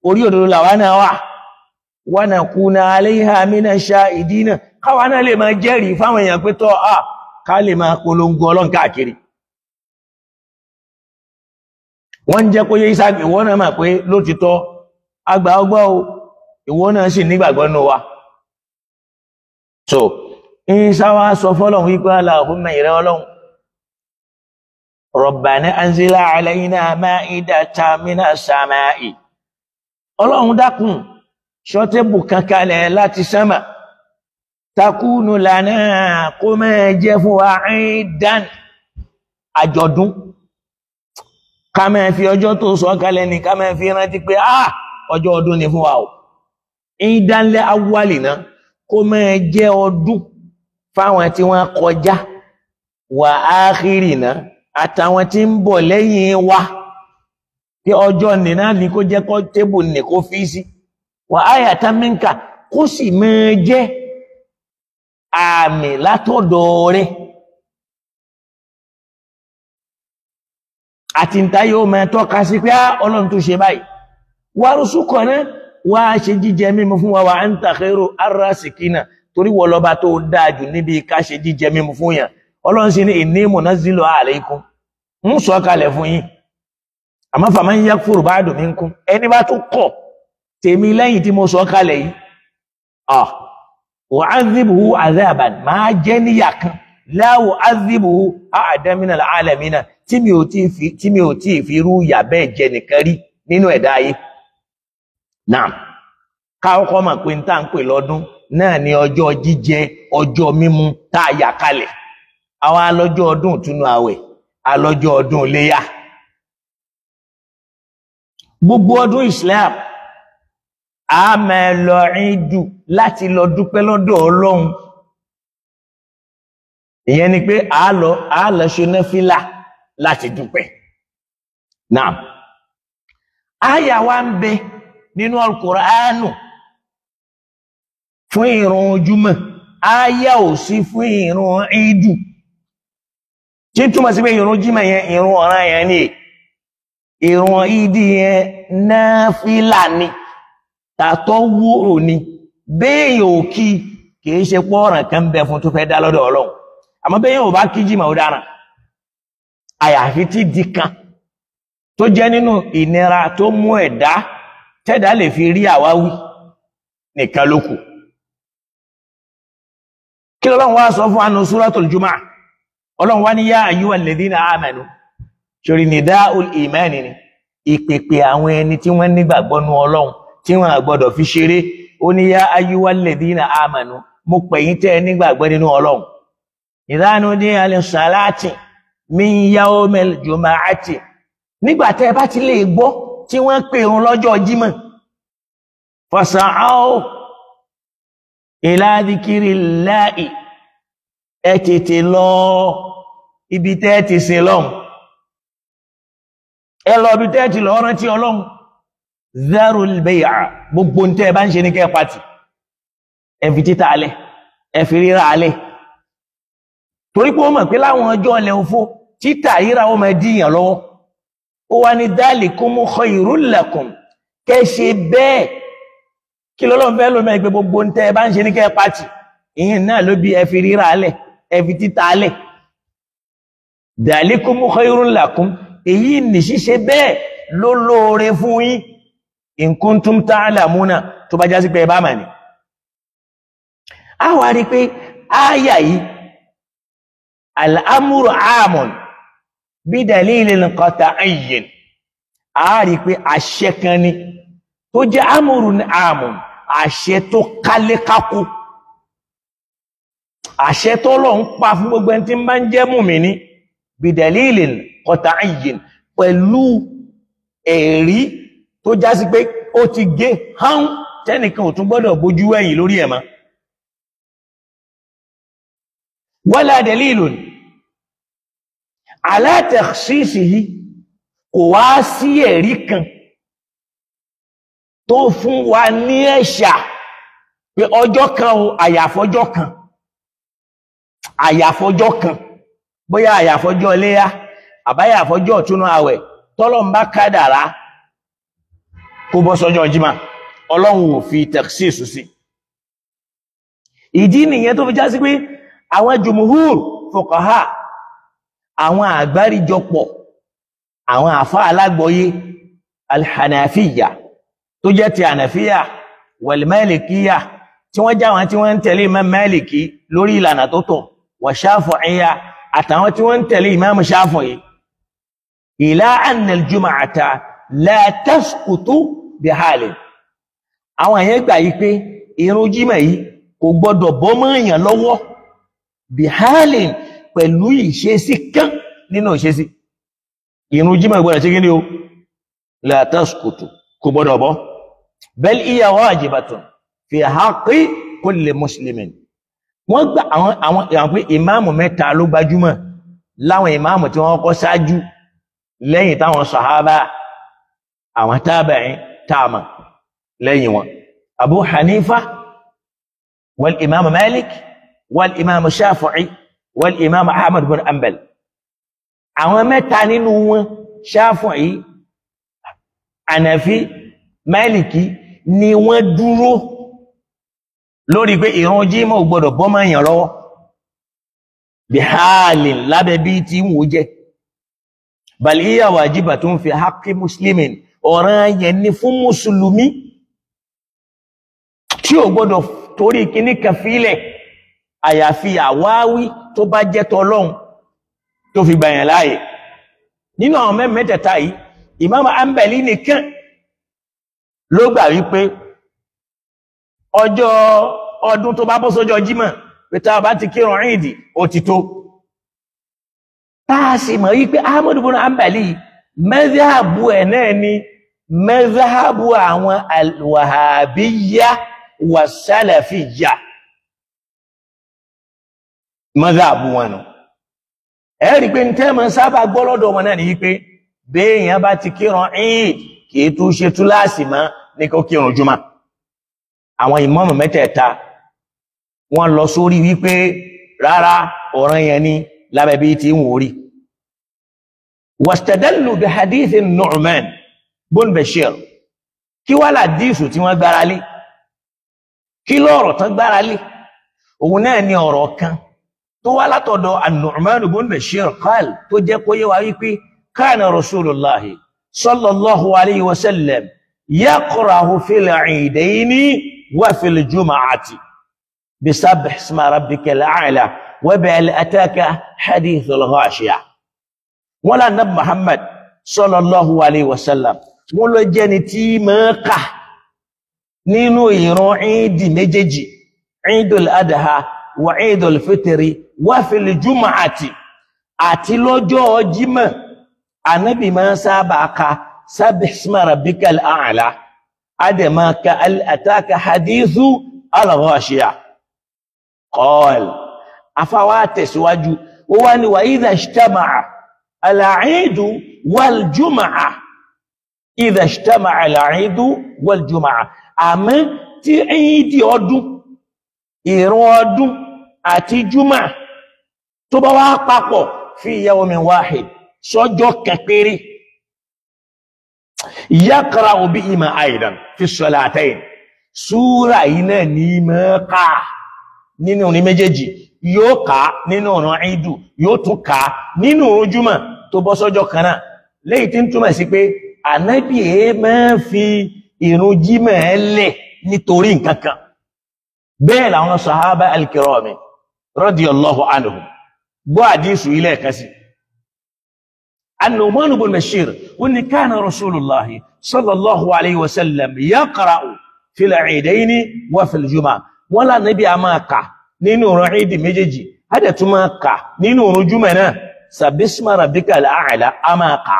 orí òdodo làwa náà wà, wa nakuna alayha mina shahidina, káwa náà lè máa jẹ́rìí fáwọn èèyàn pé tọ́ ká lè máa polongo Ọlọ́run káàkiri. Wọ́n jẹ́ kó yé Isa, ìwọ náà mà pé lótìtọ́ àgbà ọgbọ́ o, ìwọ náà sì nígbàgbọ́ nù wa. So Isa wá sọ fọ́lọ́run wípé Allahumma, ìrẹ́ Ọlọ́run, Rabbana anzila alayna ma'idatan minas sama'i, Ọlọ́run dákun ṣọ́tẹ́bù kan kalẹ̀ láti sánmà, takunu lana, kó máa jẹ́ fún wa ìdán, àjọ̀dún, ká máa fi ọjọ́ tó sọ kalẹ̀ ní ká máa fi rántí pé ọjọ́ ọdún ni fún wa o. Ìdánlẹ̀ awwali náà, kó máa jẹ́ ọdún fáwọn tí wọ́n kọjá, wà ákhírì náà, àtàwọn tí ń bọ̀ lẹ́yìn wa, pé ọjọ́ nìna ní kó jẹ́ kó tébù ní kó fi sí, wà ayatan minka, kó sì máa jẹ́ àmì látọ̀dọ̀ rẹ̀, àti ìta yóò máa tọ́ka sí pé Ọlọ́run tó ṣe báyìí. Warzuqna, wá ṣe jíjẹ mímu fún wa, wa anta khairu arrasikina, torí wọ́n lọ́ba tó dáa jù níbi ká ṣe jíjẹ mímu fún yàn. Ọlọ́run sì ní inni munazzilu alaykum, ń sọ kalẹ̀ fún yín. Àmọ́ faman yakfur ba'du minkum, ẹni bá tún kọ̀ tèmi lẹ́yìn tí mo sọ kalẹ̀ yìí, u'adhibuhu 'adhaban, máa jẹ́ níyà kan, la u'adhibuhu ahadan minal alamina, tí mi ò tí fi rú ìyà bẹ́ẹ̀ jẹ nìkan rí nínú ẹ̀dá ayé. Naam, káwọ́kọ́ mọ̀ pé ń tà ń pè lọ́dún náà ni ọjọ́ jíjẹ, ọjọ́ mímu tá a yà kalẹ̀. Àwọn alọ́jọ́ ọdún ìtúnu àwẹ̀, alọ́jọ́ ọdún iléyà. Gbogbo ọdún Islam a máa lọ ìdù láti lọ dúpẹ́ lọ́dọ̀ Ọlọ́run. Ìyẹn ni pé a lọ ṣe náfìlà láti dúpẹ́. Naam, àyà wa ń bẹ nínú Al-Qur'anu fún ìrun ojúmọ́, àyà ò sí fún ìrun ìdù, tí túmọ̀ sí pé ìrun jímọ̀ yẹn ìrun ọ̀ràn yẹn ni, ìrun ìdí yẹn náfìlà ni, tàtọ́ wúrò ni. Béèyàn ò kí kìí ṣe pọ́ ọ̀ràn kan bẹ fún tó fẹ́ dá lọ́dọ̀ Ọlọ́run, àmọ́ béèyàn ò bá kí jímọ̀ ó dáràn, àyàfi tí di kan tó jẹ́ nínú ìnira tó mú ẹ̀dá tẹ́dá lè fi rí àwáwí nìkan ló kù. Kí lọ́lọ́run wá sọ fún anu Suratul Jumu'ah? Ọlọ́run wá ní yá ayyuhal ladhina amanu, ṣorí nida'ul imani ni, ìpèpè àwọn ẹni tí wọ́n nígbàgbọ́ nú Ọlọ́run tí wọ́n gbọ́dọ̀ fi ṣeré. Ó ní yá ayyuhal ladhina amanu, mo pè yín tẹ́ nígbàgbọ́ nínú Ọlọ́run. Idha nudiya lis-salati min yawmil jumu'ati, nígbà tẹ́ bá ti lè gbọ́ tí wọ́n pè run lọ́jọ́ jímọ̀, fas'aw ila dhikrillahi, ẹ tètè lọ ibi tẹ́ ti sin lọ́hùn, ẹ lọ ibi tẹ́ ti lọ rántí Ọlọ́hun. Dharul bay'a, gbogbo ń tẹ́ bá ń ṣe ní kẹ́ pàtì, ẹ fi títà alẹ́, ẹ fi rírà alẹ́, torí pé ó mọ̀ pé láwọn ọjọ́ ọlẹ́ òfó títà ríra ó máa díyàn lọ́wọ́. Ó wá ní dhalikum khayrun lakum, kẹ́ ṣe bẹ́ẹ̀. Kí lọ́lọ́run fẹ́ lómi ẹgbẹ́ gbogbo ń tẹ́ bá ń ṣe ní kẹ́ pàtì, ìyẹn náà ló bí ẹ fi rírà alẹ́, ẹ fi títà alẹ́. Dhalikum khayrun lakum, èyí ní ṣíṣe bẹ́ẹ̀ ló lóore fún yín, in kuntum ta'lamuna, tó bá jásí pé ẹ bá mà ní. A wá rí pé áyà yìí al-amru 'amun bí dalilin qat'iyyin, a rí pé àṣẹ kan ni tó jẹ́ amrun 'amun, àṣẹ tó kálékákó, àṣẹ tó lọ ń pa fún gbogbo ẹni tí ń bá ń jẹ́ mùmíní, bí dalilin qat'iyyin, pẹ̀lú ẹ̀rí tó já sí pé ó ti gé hán, tẹ́nìkan ò tún gbọ́dọ̀ bójú ẹ̀yìn lórí ẹ̀ mọ́. Wala dalilun ala takhsisihi, kò wá sí ẹ̀rí kan tó fún wa ní ẹ̀ṣà pé ọjọ́ kan o, àyàfọ́jọ́ kan, àyàfọ́jọ́ kan, bóyá àyàfọ́jọ́ iléyá àbáyàfọ́jọ́ ọ̀túnú àwẹ̀, tọ́lọ́n bá kádàrá kó bọ́ sọ́jọ́ jímà, Ọlọ́run ò fi takhsis sí. Ìdí nìyẹn tó fi já sí pé àwọn jùmùhúr fuqaha, àwọn àgbáríjọpọ̀ àwọn àfá alágbọ́yé alhànàfíyà tó jẹ́ ti hànàfíyà wal-malikíyà, tí wọ́n jáwọn tí wọ́n ń tẹ̀lé Imam Maliki lórí ìlànà tó tọ́, wà Shafi'iyya àtàwọn tí wọ́n ń tẹ̀lé Imam Shafi'i, ila anna al-jumu'ata la tasqutu bihalin, àwọn èèyàn gbà yí pé ìrun jímọ̀ yìí kò gbọ́dọ̀ bọ́ mọ́ èèyàn lọ́wọ́ bihalin, pẹ̀lú ìṣesí kan nínú ìṣesí. Ìrun jímọ̀ gbọ́dọ̀ ṣe kí ni o, la tasqutu, kò gbọ́dọ̀ bọ́. Bal hiya wajibatun fi haqqi kulli muslimin. Wọ́n gbà àwọn pé ìmáàmù mẹ́ta ló gbajúmọ̀ láwọn ìmáàmù tí wọ́n kọ́ ṣáájú lẹ́yìn táwọn sàhábà, àwọn tábàáín táàmà lẹ́yìn wọn, Abu Hanifa wal imam Malik wal imam Shafi'i wal imam Ahmad bin Hanbal. Àwọn mẹ́ta nínú wọn, Shafi'i, Hanafi, Maliki, ni wọ́n dúró lórí pé ìrun jímọ̀ ò gbọ́dọ̀ bọ́ mọ́ èèyàn lọ́wọ́ bí hálìn lábẹ́ bí tí ń wò jẹ́. Bal hiya wajibatun fi haqqi muslimin, ọ̀ràn yẹn ni fún mùsùlùmí tí ò gbọ́dọ̀ torí kíní kan fílẹ̀, àyàfi àwáwí tó bá jẹ́ tọlọ́hun tó fi gbàyàn láàyè. Nínú àwọn mẹ́tẹ̀ẹ̀ta yìí, Imam Hanbali nìkan ló gbà wípé ọjọ́ ọdún tó bá bọ́ sọ́jọ́ Jímọ̀ pé tá a bá ti kírun ìdì ó ti tó. Tá a sì mọ̀ wípé Ahmad ibn Hanbali mẹ́záàbù ẹ̀ náà ni mẹ́záàbù àwọn al-Wahhabiyya wa Salafiyya, mẹ́záàbù wọn nù. Ẹ rí pé ní tẹ́mọ̀ sábà gbọ́ lọ́dọ̀ wọn náà ni wípé béèyàn bá ti kírun Eid kì í tún ṣe túláàsì mọ́ ní kó kírun jùmọ̀. Àwọn ìmáàmù mẹ́tẹ̀ẹ̀ta wọ́n lọ sórí wípé rárá, ọ̀ràn yẹn ni lábẹ́ bí ti ń wò rí. Wastadallu bi hadith Nu'man bun Bashir. Kí wá làdíìsù tí wọ́n gbára lé? Kí lọ́rọ̀ tán gbára lé? Òun náà ni ọ̀rọ̀ kan tó wá látọ̀dọ̀ An-Nu'man bun Bashir qal, tó jẹ́ kó yé wa wípé kana Rasulullahi sallallahu alayhi wa sallam yaqra'u fil 'idayni wa fil jumu'ati bisabbih isma rabbikal a'la wa bi ataka hadithul ghashiya. Wọ́n lá Nabi Muhammad sallallahu alayhi wa sallam, wọ́n ló jẹ́ ni tí máa kà nínú ìran ìdí méjèèjì, Eidul Adha wa Eidul Fitri wa fil jumu'ati, àti lọ́jọ́ Jímọ̀ Ànábì máa sábà ka sabbih isma rabbikal a'la, adẹ̀ máa ka ataka hadithu al-ghashiya. Qal, afáwá tẹ̀síwájú, ó wá ní wa idha ijtama'a al-'iidu wal-jumu'ah, idha ijtama'a al-'iidu wal-jumu'ah, àmọ́ tí ìdí ọdún, ìrun ọdún àti jùmọ̀ tó bá wá papọ̀ fi yawmin wahid, sọ́jọ́ kan péré, yaqra'u bihima aidan fi salatayn, súra yìí náà ní máa kà nínú ní méjèèjì, yóò kà nínú ọ̀nà ìdù, yóò tún kà nínú ojúmọ̀ tó bọ́ sọ́jọ́ kan náà. Léyìí tí ń túmọ̀ sí pé Ànábì ẹ máa fi ìrun jímọ̀ ẹ lẹ̀ nítorí nǹkan kan. Bẹ́ẹ̀ làwọn sàhábà al-kirami radiyallahu anhum gbọ́ àdísù ilẹ̀ kan sí. An-Nu'man ibn Bashir ó ní kana Rasulullahi sallallahu alayhi wa sallam yaqra'u fil 'idayni wa fil jumu'ah. Wọ́n lánàbí a máa kà nínú ìrun ìdí méjèèjì, a dẹ̀ tún máa kà nínú ìrun júmọ̀ náà, sabbisma rabbikal a'la a máa kà,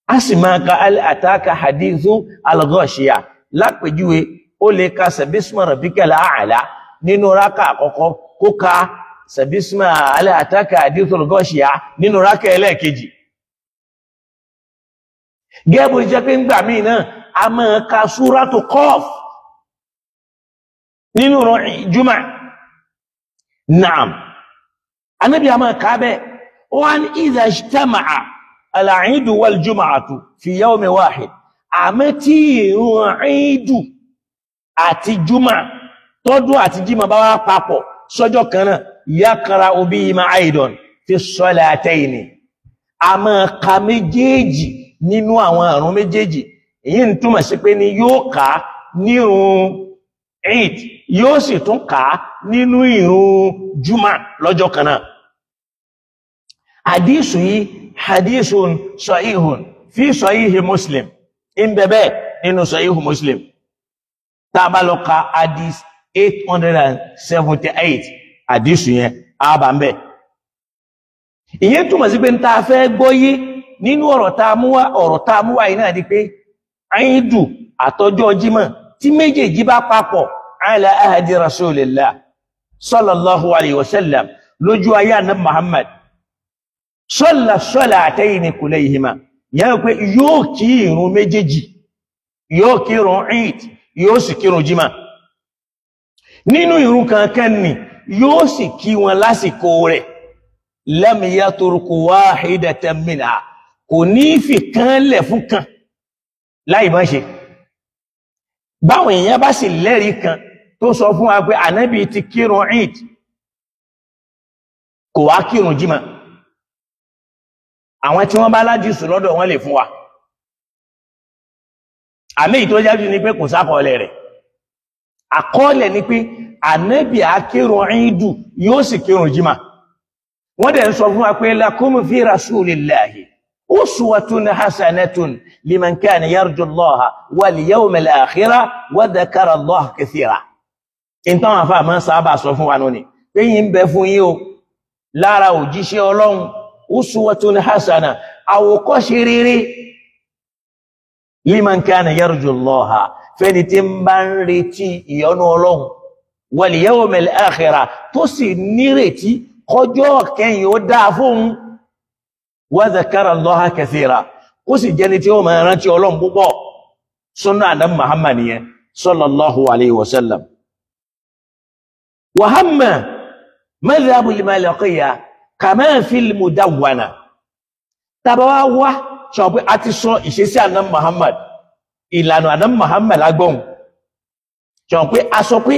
a sì máa ka ataka hadithu al-ghashiya. Lápèjúwe, ó lè ka sabbisma rabbikal a'la nínú rákà àkọ́kọ́, kó ka sabbisma ataka hadithu al-ghashiya nínú rákà ẹlẹ́ẹ̀kejì. Gẹ́gẹ́ bó jẹ́ pé ńgbà míì náà a máa ka súrátù Qaf nínú jùmọ̀. Naam, Ànábì a máa kà bẹ́ẹ̀. Ó wá ní idha ijtama'a al-'iidu wal-jumu'atu fi yawmin wahid, àmọ́ tí ìrun ìdù àti jùmọ̀, tọ́dún àti jímọ̀ bá wá papọ̀ sọ́jọ́ kan náà, yaqra'u bihima aidan fi salataini, a máa ka méjèèjì nínú àwọn àrùn méjèèjì. Èyí ń túmọ̀ sí pé ní yóò kà nírun Eid, yóò sì tún kà nínú ìrun jùmọ̀ lọ́jọ́ kan náà. Hadithu yìí hadithun sahihun fi sahihi Muslim, ń bẹ̀bẹ̀ nínú sahihu Muslim. Tá a bá lọ ka hadith 878, hadithu yẹn á bá ń bẹ̀. Ìyẹn túmọ̀ sí pé ń ta fẹ́ gbọ́yé nínú ọ̀rọ̀ tá a mú wá, ọ̀rọ̀ tá a mú wá yìí náà di pé Eidu àtọjọ́ Jímọ̀ tí méjèèjì bá papọ̀ ala ahadi rasulillah sallallahu alayhi wa sallam, lójú ayé àná Muhammad salla salatayni kulayhima, yẹn pé yóò kí ìrun méjèèjì, yóò kí ìrun Eid, yóò sì kí ìrun Jímọ̀. Nínú ìrun kankan ni yóò sì kí wọn lásìkò rẹ̀, lam yatruku wahidatan minha, kò ní fi kan lẹ̀ fún kan láì má ṣe. Báwọn èèyàn bá sì lẹ́rìí kan tó sọ fún wa pé Ànábì ti kírun Eid, kò wá kírun Jímọ̀, Àwọn tí wọ́n bá ládìsù lọ́dọ̀ wọn lè fún wa. Àmì tó jájú ni pé kò sákọọ́lẹ̀ rẹ̀. Àkọọ́lẹ̀ ni pé ànábì akírun ìdù yóò sì kírun jímà. Wọ́n dẹ̀ ń sọ fún wa pé lakum fi rasulillahi uswatun hasanatun liman kana yarju Allaha wal yawmal akhira wa dhakara Allaha kathira. Ìtàn àfà máa ń sábà sọ fún wa nù ni pé yín ń bẹ fún yín o lára òjíṣẹ́ Ọlọ́run uswatun hasana, àwòkọ́ṣe rere, liman kana yarju Allaha, fẹ́ni tí ń bá ń retí ìyọ́nú Ọlọ́run, wal yawmal akhira, tó sì nírètí kọjọ́ kẹyìn ó dáa fóun, wa dhakara Allaha kathira, kó sì jẹ́ni tí ó máa rántí Ọlọ́run púpọ̀. Súnà àdán Muhammad yẹn sallallahu alayhi wa sallam. Wa hamma madhhabul Malikiyya kama fil Mudawwana. Tàbá wá wá sọ pé a ti sọ ìṣesí àdán Muhammad, ìlànà àdán Muhammad lágbọ́n. Sọ pé a sọ pé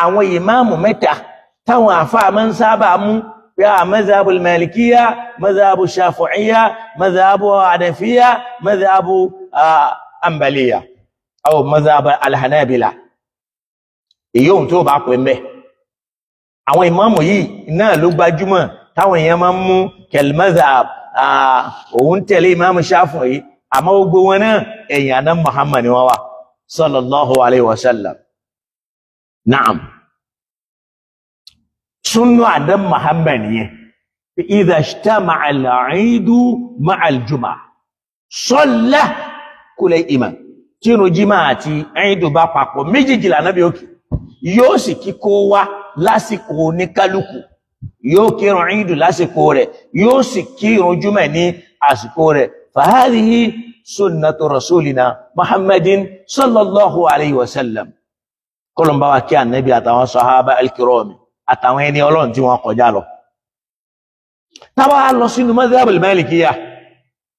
àwọn ìmáàmù mẹ́ta táwọn àfáà máa ń sábà mú pé a madhhabul Malikiyya, madhhabu Shafi'iyya, madhhabu Hanafiyya, madhhabu Hanbaliyya aw madhhabu al-Hanabila. Èyí ohun tó bá pè mẹ́. Àwọn ìmáàmù yìí náà ló gbajúmọ̀ táwọn èèyàn máa ń mú kẹlmazhab, òun tẹ̀lé ìmáàmù Shafi'i, àmọ́ gbogbo wọn náà ẹ̀yìn àná Muhammad ni wọ́n wà sallallahu alayhi wa sallam. Naam. Sunnu Adam Muhammad yẹn, idha ijtama'a al-'iidu ma'a al-jumu'ah salla kulla imam. Tínú jímà àti ẹ̀yìndù bá papọ̀ méjèèjì l'Ànábì òkè, yóò sì kíkó wá lásìkò oníkálukú, yóò kírun ẹ̀yìndù lásìkò rẹ̀, yóò sì kírun júmọ̀ ní àsìkò rẹ̀. Fahadhihi sunnatu rasulina Muhammadin sallallahu alayhi wa sallam. Kọlọmbà wa kí Ànábì àtàwọn sahaba al-kirami àtàwọn ẹni Ọlọ́run tí wọ́n kọjá lọ. Tá bá lọ sínú madhhabul Malikiyya,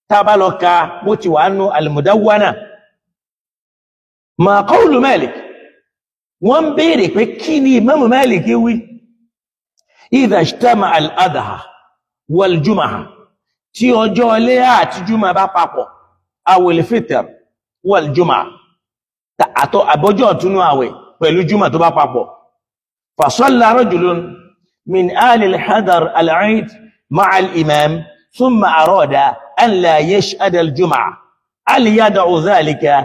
tá bá lọ ka bó ti wà nù al-Mudawwana, ma qawlu Malik, wọ́n béèrè pé kí ni Imam Malik wí? Idha ijtama'a al-adha wal-jumu'ah, tí ọjọ́ iléyá àti jùmọ̀ bá papọ̀, awil fitr wal-jumu'ah, àtọ́ àbọ́jọ́ ọ̀túnú àwẹ̀ pẹ̀lú jùmọ̀ tó bá papọ̀. Fasalla rajulun min ahli al-hadar al-'eid ma'a al-imam thumma arada an la yashhad al-jumu'ah, hal yada'u dhalika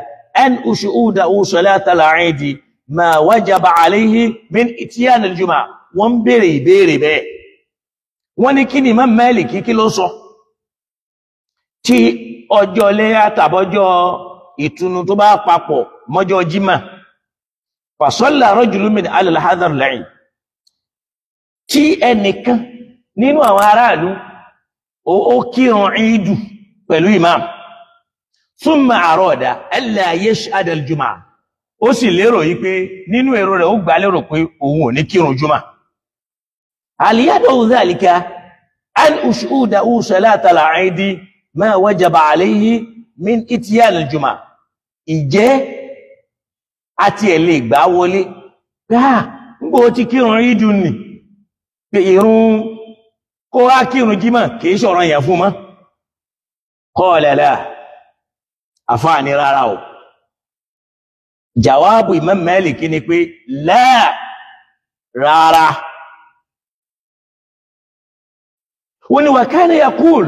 an ushu'udahu salata al-'eid ma wajaba alayhi min ityan al-jumu'ah? Wọ́n béèrè ìbéèrè bẹ́ẹ̀. Wọ́n ní kí ni Imam Malik kí ló sọ tí ọjọ́ iléyá tàbọ́jọ́ ìtùnú tó bá papọ̀ mọ́jọ́ jímà? Fasalla rajulun min ahli al-hadar al-'eid, tí ẹnìkan nínú àwọn aráàlú ó kírun ìdù pẹ̀lú imam, thumma arada alla yashhad al-jumu'ah, ó sì lérò yí pé nínú èrò rẹ̀ ó gbà lérò pé òun ò ní kírun jùmọ̀. Hal yada'u dhalika an ushudahu salata al-'eid ma wajaba alayhi min ityan al-jumu'ah? Ìjẹ́ àti ẹ̀ lè gbà wọlé pé à ń gbọ́ ti kírun ìdù nì pé ìrun kó wá kírun jímọ̀ kìí ṣọ̀rọ̀ yẹn fún mọ́. Qala la, àfáà ní rárá o. Jawabu Imam Malik ni pé la, rárá. Wọ́n ní wa kana yaqul,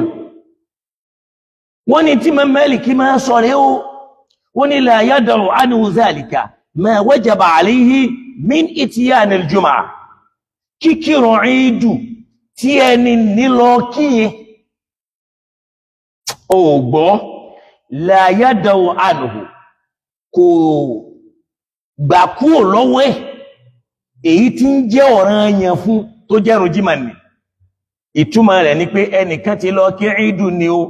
wọ́n ní tí Imam Malik máa sọ rẹ̀ o, wọ́n ní la yada'u anhu dhalika ma wajaba alayhi min ityan al-jumu'ah, kíkírun ìdù tí ẹni nílọ kíyẹ ò gbọ́, la yada'u anhu, kò gbà kúrò lọ́wọ́ ẹ̀ èyí tí ń jẹ́ ọ̀ranyàn fún tó jẹ́rùn jímà ní. Ìtumọ̀ rẹ̀ ni pé ẹnìkan ti lọ kí ìdù ni o,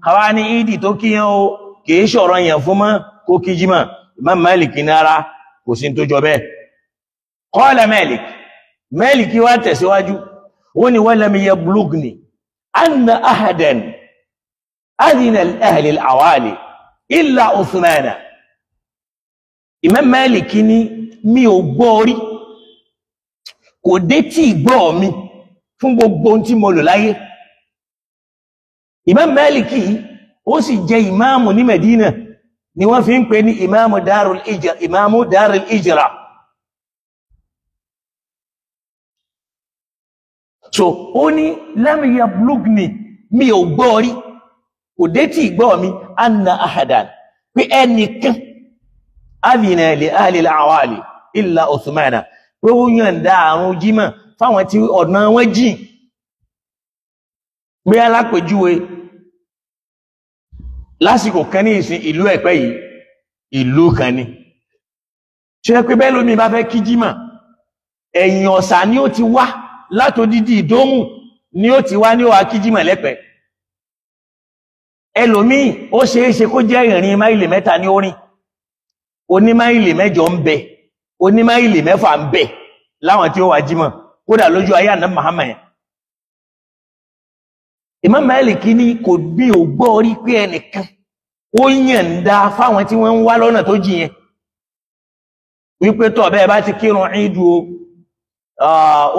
káwá ní ìdì tó kíyàn o kìí ṣọ̀ranyàn fún mọ́ kó kí jímà. Imam Malik ní ara kò sí tó jọ bẹ́ẹ̀. Qala Malik, Malik wá tẹ̀síwájú, wọ́n ní walam yablughni anna ahadan adhina li ahli al-awali illa Uthmana. Imam Malik ní mi ò gbọ́ rí, kò dé tí gbọ́ mi fún gbogbo ohun tí mo lò láyé. Imam Maliki ó sì jẹ ìmáàmù ní Medina, ni wọ́n fi ń pè ní ìmáàmù Darul Hijra, ìmáàmù Darul Hijra. So ó ní lam yablugni, mi ò gbọ́ rí, kò dé tí gbọ́ mi, anna ahadan, pé ẹnìkan adhina li ahli al-awali illa Uthmana, pé ó yọ̀ǹda àrùn jímọ̀ fáwọn tí ọ̀nà wọn jìn. Pé alápèjúwe lásìkò kan ní ìsìn ìlú Ẹ̀pẹ́ yìí, ìlú kan ni ṣe pé bẹ́ẹ̀ lómi bá fẹ́ kí jímọ̀, ẹ̀yìn ọ̀sà ni ó ti wá, látòdídì ìdómù ni ó ti wá ní ó wá kí jímọ̀ lẹ́pẹ́. Ẹlòmíì ó ṣeéṣe kó jẹ́ ìrìn máìlì 3 ní orin, oní máìlì 8 ń bẹ, oní máìlì 6 ń bẹ láwọn tí ó wá jímọ̀, kódà lójú ayé àná Muhammad yẹn. Imam Maliki ní kò bí ò gbọ́ rí pé ẹnìkan ó yànda fáwọn tí wọ́n ń wá lọ́nà tó jìn yẹn, wípé tọ́ bẹ́ẹ̀ bá ti kírun ìdú o,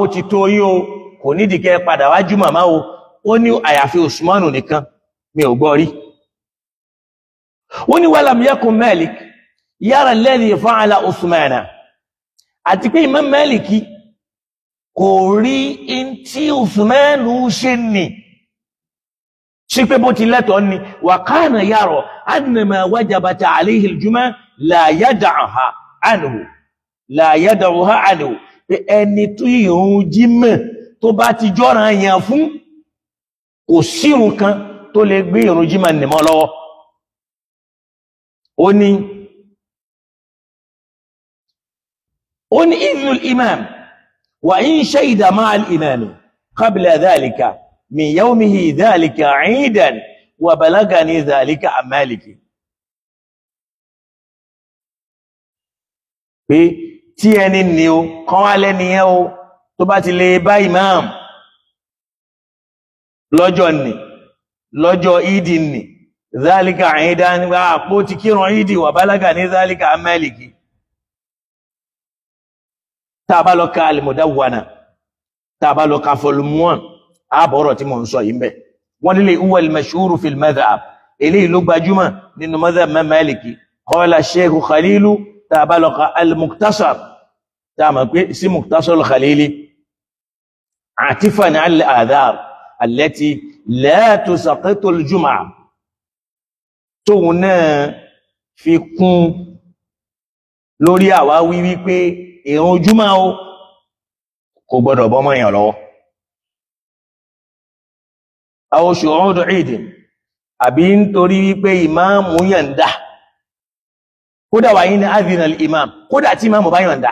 ó ti tó yín o, kò nídìí kẹ́ padà wájú màmá o. Ó ní àyàfi Usmanu nìkan mi ò gbọ́ rí. Ó ní walam yakun Malik yára alladhi fa'ala Usmana, àti pé Imam Maliki kò rí in tí Usmanu ṣe nì sí pé bó ti lẹ́tọ̀ọ́ ni. Wa kana yara annama wajabata alayhi al-jumu'ah la yada'uha anhu, la yada'uha anhu, pé ẹni tó ìrun jímọ̀ tó bá ti jọ́ràn yàn fún, kò sírun kan tó lè gbé ìrun jímọ̀ nìmọ́ lọ́wọ́. Ó ní idhnul imam wa in shahida ma'al imam qabla dhalika min yawmihi dhalika 'idan wa balagani dhalika an Maliki. Pé tí ẹni ni o kan wá lẹ́ni yẹn o, tó bá ti lè bá imam lọ́jọ́ ni, lọ́jọ́ ìdí ni, dhalika 'idan, nígbà àpò ti kírun ìdí, wa balagani dhalika an Maliki. Tá bá lọ ka al-Mudawwana, tá bá lọ ka volume 1, àbọ̀rọ̀ tí mo ń sọ yìí ń bẹ̀. Wọ́n nílé huwa al-mashhuru fil madhhab, eléyìí ló gbajúmọ̀ nínú madhhab Maliki. Qala Sheikh Khalilu, tá bá lọ ka al-Mukhtasar, tá mọ̀ pé sí Mukhtasar al-Khalili, atifan al-adhar allati la tusaqitu al-jum'a, tóun náà fi kún lórí àwáwí wípé ìrun júmọ́ o kò gbọdọ̀ bọ́ mọ́ èèyàn lọ́wọ́. Aw shu'udu ìdìn, àbí nítorí wípé ìmáàmù yọ̀ǹda, kódà wà ní adhina al-imam, kódà tí ìmáàmù bá yọ̀ǹda.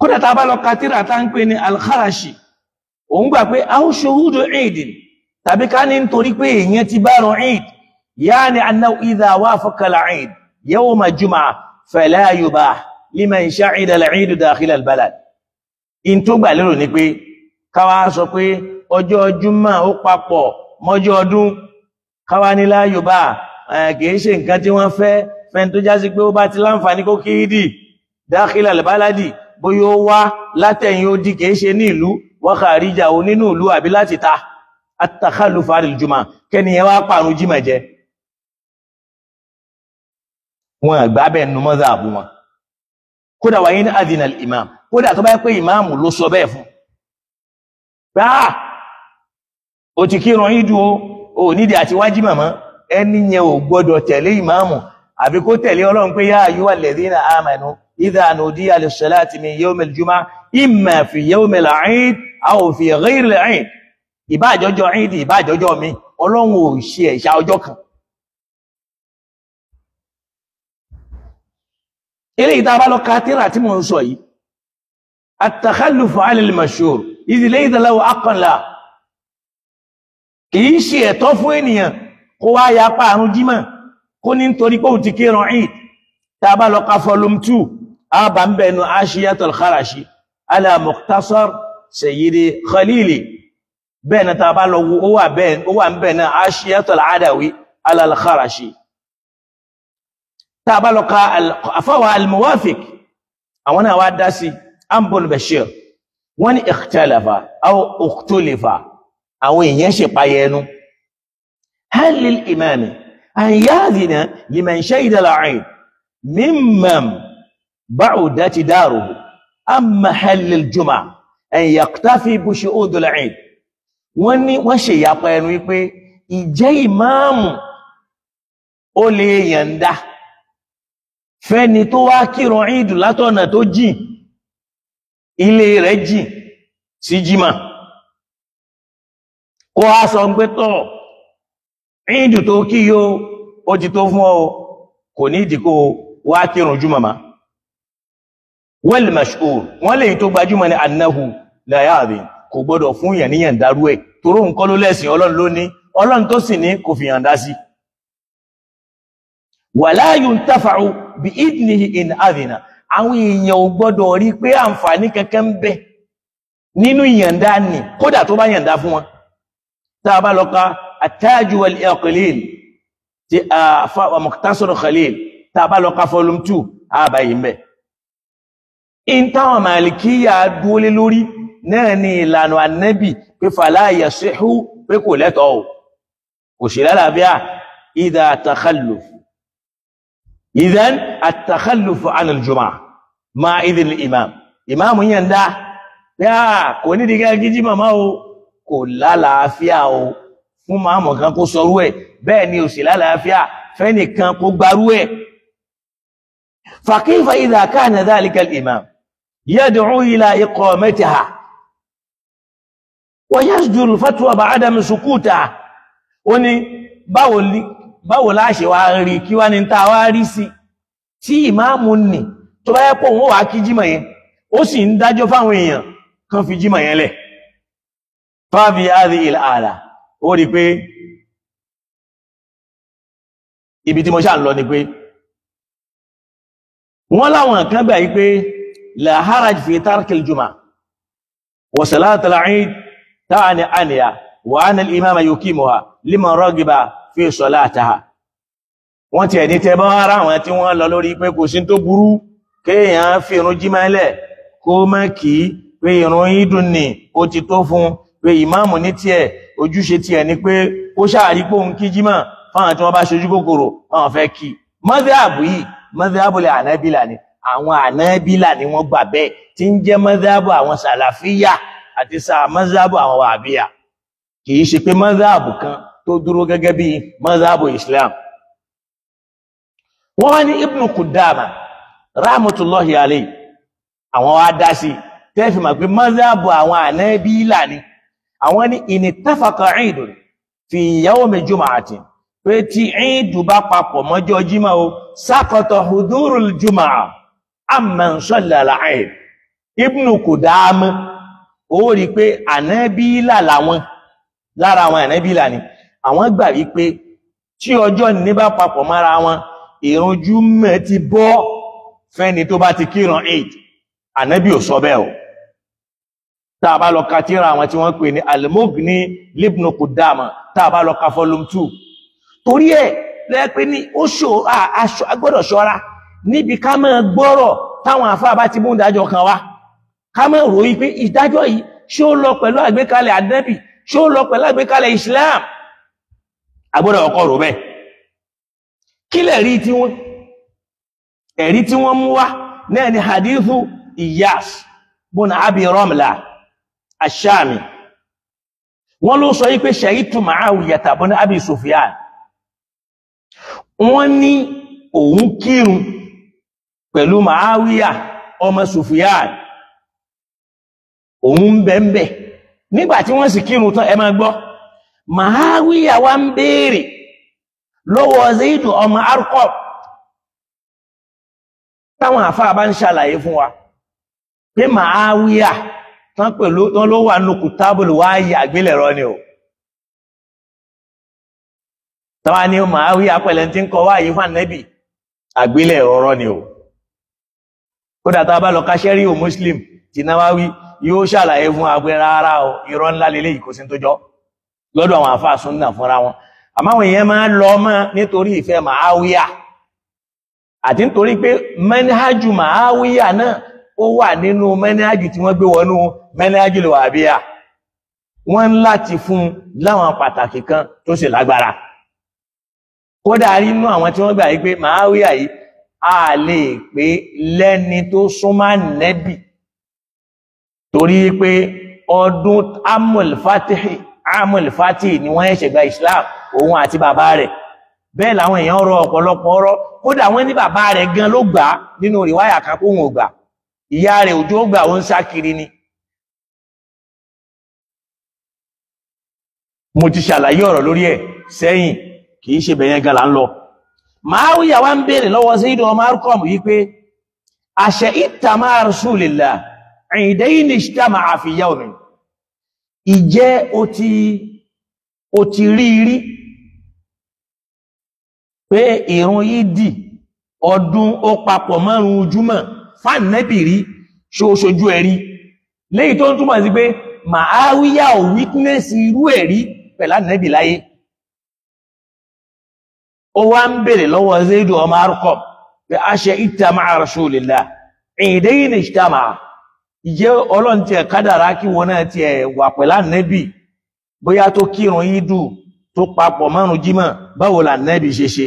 Kódà tá bá lọ ka tírà tá ń pè ní al-Kharashi, òun gbà pé aw shu'udu ìdìn, tàbí ká ní nítorí pé èèyàn ti bá run ìd, yani annahu idha wafaqa al-eid yawma jumu'ah fala yubah liman sha'ida al-eid dakhila al-balad. In tó gbà lérò ni pé káwá sọ pé ọjọ́ júmọ́ ó papọ̀ mọ́jọ́ ọdún, káwá ní la yubah, kìí ṣe nǹkan tí wọ́n fẹ́ fẹ́ni tó já sí pé ó bá ti láǹfààní kó kí ìdí dakhila al-baladi, bóyá ó wá látẹ̀yìn ó di kìí ṣe ní ìlú, wa kharija ò nínú ìlú àbí láti ta, at-takhallufu anil jumu'ah, kẹ́ni ẹ wá pàrún jímọ̀ jẹ. Wọn àgbà bẹ́ẹ̀ nu mọ́dàbù wọn. Kódà wáyé ní adìnà imam, kódà tó bá pé ìmáàmù ló sọ bẹ́ẹ̀ fún pé á o ti kírun ìdú o nídìí àti wájí màmá, ẹni yẹn ò gbọdọ̀ tẹ̀lé ìmáàmù àbí kó tẹ̀lé Ọlọ́run pé yá ayyuhal ladhina amanu idha nudiya lis-salati min yawmil jumu'ah imma fi yawmil 'id aw fi ghayril 'id. Ìbáàjọjọ ìdí ìbáàjọjọ mi, Ọlọ́run ò ṣe ẹ̀ṣà ọjọ́ kan. Eléyìí tá a bá lọ ka tírà tí mo ń sọ yìí, at-takhallufu 'ala al-mashhur idh laysa lahu haqqan la, kìí ṣe ẹ̀tọ́ fún ènìyàn kó wá ya pa àrùn jímọ̀ kó ní nítorí pé òun ti kírun Eid. Tá a bá lọ ka volume 2, a bá ń bẹnu Ashiyatul Kharashi ala Mukhtasar Sayyidi Khalili, bẹ́ẹ̀ náà tá a bá lọ wo ó wà ń bẹ̀ náà Ashiyatul Adawi ala al-Kharashi. Tá a bá lọ ka àfáwà al-Muwafiq, àwọn náà wá dá sí Ibn Bashir wọ́n ní ikhtalafa aw ukhtulifa, àwọn èèyàn ṣe payẹnu, hal lil imami an ya'dhina liman shahida al-'eid mimman ba'udat daruhu amma hal lil jumu'ah an yaktafi bi shuhud al-'eid. Wọ́n ní wọ́n ṣe ìyapa ẹnu wípé ìjẹ́ ìmáàmù ó lè yànda fẹ́ni tó wá kírun ìdù látọ̀nà tó jìn, ilé rẹ̀ jìn sí jímà, kó á sọ pé tọ́ ìdù tó kí yóò ó ti tó fún ọ, kò ní ìdíkò wá kírun jùmọ̀ má. Wal mashhur, wọ́n lè tó gbajúmọ̀ ní annahu la ya'dhin, kò gbọ́dọ̀ fún yàn níyàn dárú ẹ̀, toró nǹkan ló lẹ́sìn Ọlọ́run ló ní, Ọlọ́run tó sì ní kò fi yàn dá sí. Wala yuntafa'u bi idnihi in adhina, àwọn èèyàn ò gbọ́dọ̀ rí pé àǹfààní kankan ń bẹ nínú ìyàndá ni, kódà tó bá yàndá fún wọn. Tá a bá lọ ka At-Taj wal-Iqlil ti Mukhtasar Khalil, tá a bá lọ ka volume 2 àbáyé ń bẹ. In táwọn Màlìkíyà dúó lé lórí náà ni ìlànà Ànábì pé fala yasihu, pé kò lẹ́tọ̀ọ́, kò sí lálàáfíà. Idha takhalluf, idhan at-takhalluf an al-jumu'ah ma idhn al-imam, ìmáàmù yẹn dá yá kò ní dìgẹ́ gíjí màmá o, kò lálàáfíà o fún máàmù kan kó sọrú ẹ̀, bẹ́ẹ̀ ni ò sí lálàáfíà fẹ́nìkan kó gbarú ẹ̀. Fa kayfa idha kana dhalika al-imam yad'u ila iqamatiha wa yasduru al-fatwa ba'adami sukutiha. Ó ní báwo la ṣe wá rí, kí wá ní ta wá rí sí tí ìmáàmù nì tó bá yẹ pọ̀ wọ́n wá kí jímọ̀ yẹn, ó sì ń dájọ́ fáwọn èèyàn kan fi jímọ̀ yẹn lẹ̀. Fáfi áàrí ìlààlà, ó rí pé ibi tí mo ṣáà ń lọ ni pé wọ́n láwọn kan gbà yí pé la haraj fi tarkil juma wa salatul eid ta'ani aniya wa anna al-imama yuqimuha liman ragiba fi salataha. Wọ́n ti ẹni tẹ́ bá ara àwọn tí wọ́n lọ lórí pé kò sí tó burú kéèyàn fi irun jímọ̀ lẹ̀ kó má kí, pé irun ìdùn ní ó ti tó fún, pé ìmáàmù ní tiẹ̀ ojúṣe tiẹ̀ ni pé ó ṣáàrí pé òun kí jímọ̀ fáwọn tí wọ́n bá ṣojú kòkòrò àwọn fẹ́ kí. Mọ́díàbù yìí mọ́díàbù lè ànábìlà ni, àwọn ànábìlà ni wọ́n gbà bẹ́ẹ̀, tí ń jẹ́ mọ́díàbù àwọn sàlàfíyà àti mọ́díàbù àwọn wàhábíyà, kì í ṣe pé mọ́díàbù kan tó dúró gẹ́gẹ́ bí mọ́díàbù Islam. Wọ́n wá ní Ibn Qudama rahmatullahi alayhi, àwọn wá dá sí tẹ́fì mà pé mọ́díàbù àwọn ànábìlà ni. Àwọn ní ìnìtàfàkà ìdùn fi yawmi jumu'atin, pé tí ìdù bá papọ̀ mọ́jọ́ jímọ̀ o, sákọ̀tọ̀ hudurul jumu'a amman salla al-eid. Ibn Qudama ó rí pé ànábìlà làwọn, lára àwọn ànábìlà ni àwọn gbà wípé tí ọjọ́ ní bá papọ̀ mọ́ra wọn, ìrun jímọ̀ ti bọ́ fẹ́ni tó bá ti kírun eid. Ànábì ò sọ bẹ́ẹ̀ o. Tá a bá lọ ka tírà àwọn tí wọ́n pè ní Al-Mughni Ibn Qudama, tá a bá lọ ka volume 2. Torí ẹ̀ lẹ́pẹ́ ní ó ṣò agbọ́dọ̀ ṣọ́ra níbi ká máa gbọ́rọ̀ táwọn àfáà bá ti mú ìdájọ́ kan wá, ká máa ròyìn pé ìdájọ́ yìí ṣé ó lọ pẹ̀lú àgbékalẹ̀ Ànábì, ṣé ó lọ pẹ̀lú àgbékalẹ̀ Islam. Agbọ́dọ̀ ọkọ̀ rò bẹ́ẹ̀. Kí lẹ̀rí tí wọ́n, ẹ̀rí tí wọ́n mú wá náà ni hadithu Iyas bun Abi Ramla Ash-Shami. Wọ́n ló sọ yí pé shahidtu Mu'awiyata bun Abi Sufyan, wọ́n ní òun kírun pẹ̀lú Mu'awiya ọmọ Sufyan, òun bẹ̀m̀bẹ̀. Nígbà tí wọ́n sì kírun tán, ẹ máa gbọ́, Mu'awiya wá ń béèrè lọ́wọ́ Zaidu ọmọ Arqam. Táwọn àfáà bá ń ṣàlàyé fún wa pé Mu'awiya tán pẹ̀lú tán ló wà nù kùtábùlù wáyé àgbélẹ̀rọ ni o. Tàwa ni Mu'awiya pẹ̀lẹ́ tí ń kọ wáyé fún Ànábì, àgbélẹ̀rọ ni o. Kódà tá a bá lọ ka Sẹ́ríù Muslim ti Nawawi yóò ṣàlàyé fún wa pé rárá o, irọ́ ńlá lélẹ́yìí, kò sí tó jọ lọ́dọ̀ àwọn àfáà súnnà fúnra wọn. Àmọ́ àwọn èèyàn máa ń lọ mọ́ nítorí ìfẹ́ Mu'awiya àti nítorí pé manhaju Mu'awiya náà ó wà nínú mẹ́nájú tí wọ́n gbé wọnú mẹ́nájú lè wà bíyà. Wọ́n ń láti fún láwọn pàtàkì kan tó sì lágbára. Kódà nínú àwọn tí wọ́n gbà yí pé Muawiya yìí a lè pé lẹ́ni tó súnmọ́ Ànábì, torí pé ọdún Amul Fatihi ni wọ́n ṣẹ̀ṣẹ̀ gba Islam, òun àti bàbá rẹ̀. Bẹ́ẹ̀ làwọn èèyàn rọ ọ̀pọ̀lọpọ̀ ọ̀rọ̀, kódà wọ́n ní bàbá rẹ̀ gan ló gbà nínú rìwáyà kan kóhun ò gbà, ìyá rẹ̀ òjò gbà, ó ń sá kiri ni. Mo ti ṣàlàyé ọ̀rọ̀ lórí ẹ̀ sẹ́yìn, kì í ṣe bẹ̀yẹn gan là ń lọ. Muawiya wá ń béèrè lọ́wọ́ Zaid ọmọ Arqam yìí pé àṣẹ ìtàmà Rasulillah ìdẹ́yìn ijtama'a fi yawmin, ìjẹ́ ó ti rí rí pé ìrun Ídì ọdún ó papọ̀ márùn ojúmọ́ fánẹ́bì rí, ṣoṣojú ẹ̀rí, léyìí tó ń túmọ̀ sí pé Muawiya ò witness irú ẹ̀rí pẹ̀lú Ànábì láyé. Ó wá ń bèèrè lọ́wọ́ Zaid ọmọ Arqam pé àṣẹ ìtàmà Rasulillah ìdẹ́yìn ijtama'a, ìjẹ́ Ọlọ́run ti ẹ̀ kádàrá kí wọn náà ti ẹ̀ wà pẹ̀lú Ànábì, bóyá tó kírun Ídù tó papọ̀ márùn jímọ̀, báwo la Ànábì ṣe ṣe?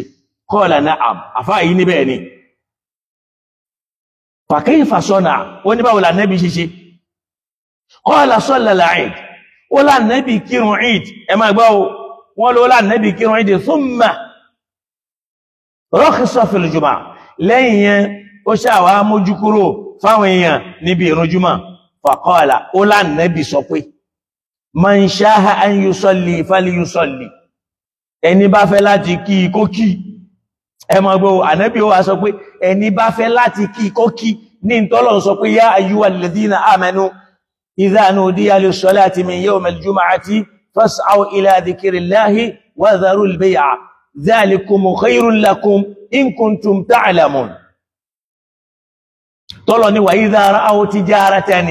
Qala na'am, àfáà yìí níbẹ̀ ni. Fa kayfa sana'a, ó ní báwo la Ànábì ṣe ṣe? Qala salla al-Eid, ó lá Ànábì kírun Eid. Ẹ máa gbọ́ o, wọ́n ló lá Ànábì kírun Eid, thumma rakhasa fil jumu'ah, lẹ́yìn yẹn ó ṣàwá mójú kúrò fáwọn èèyàn níbi ìrun jùmọ̀. Faqala, ó lá Ànábì sọ pé man sha'a an yusalli falyusalli, ẹni bá fẹ́ láti kí kó kí. Ẹ máa gbọ́, Ànábì ó wá sọ pé ẹni bá fẹ́ láti kí kó kí, ní ìtọ́lọ̀ sọ pé ya ayyuhal ladhina amanu idha nudiya lis-salati min yawmil jumu'ati fas'aw ila dhikrillahi wa dharul bay'a dhalikum khayrun lakum in kuntum ta'lamun. Tọ́lọ̀ ni wa idha ra'aw tijaratan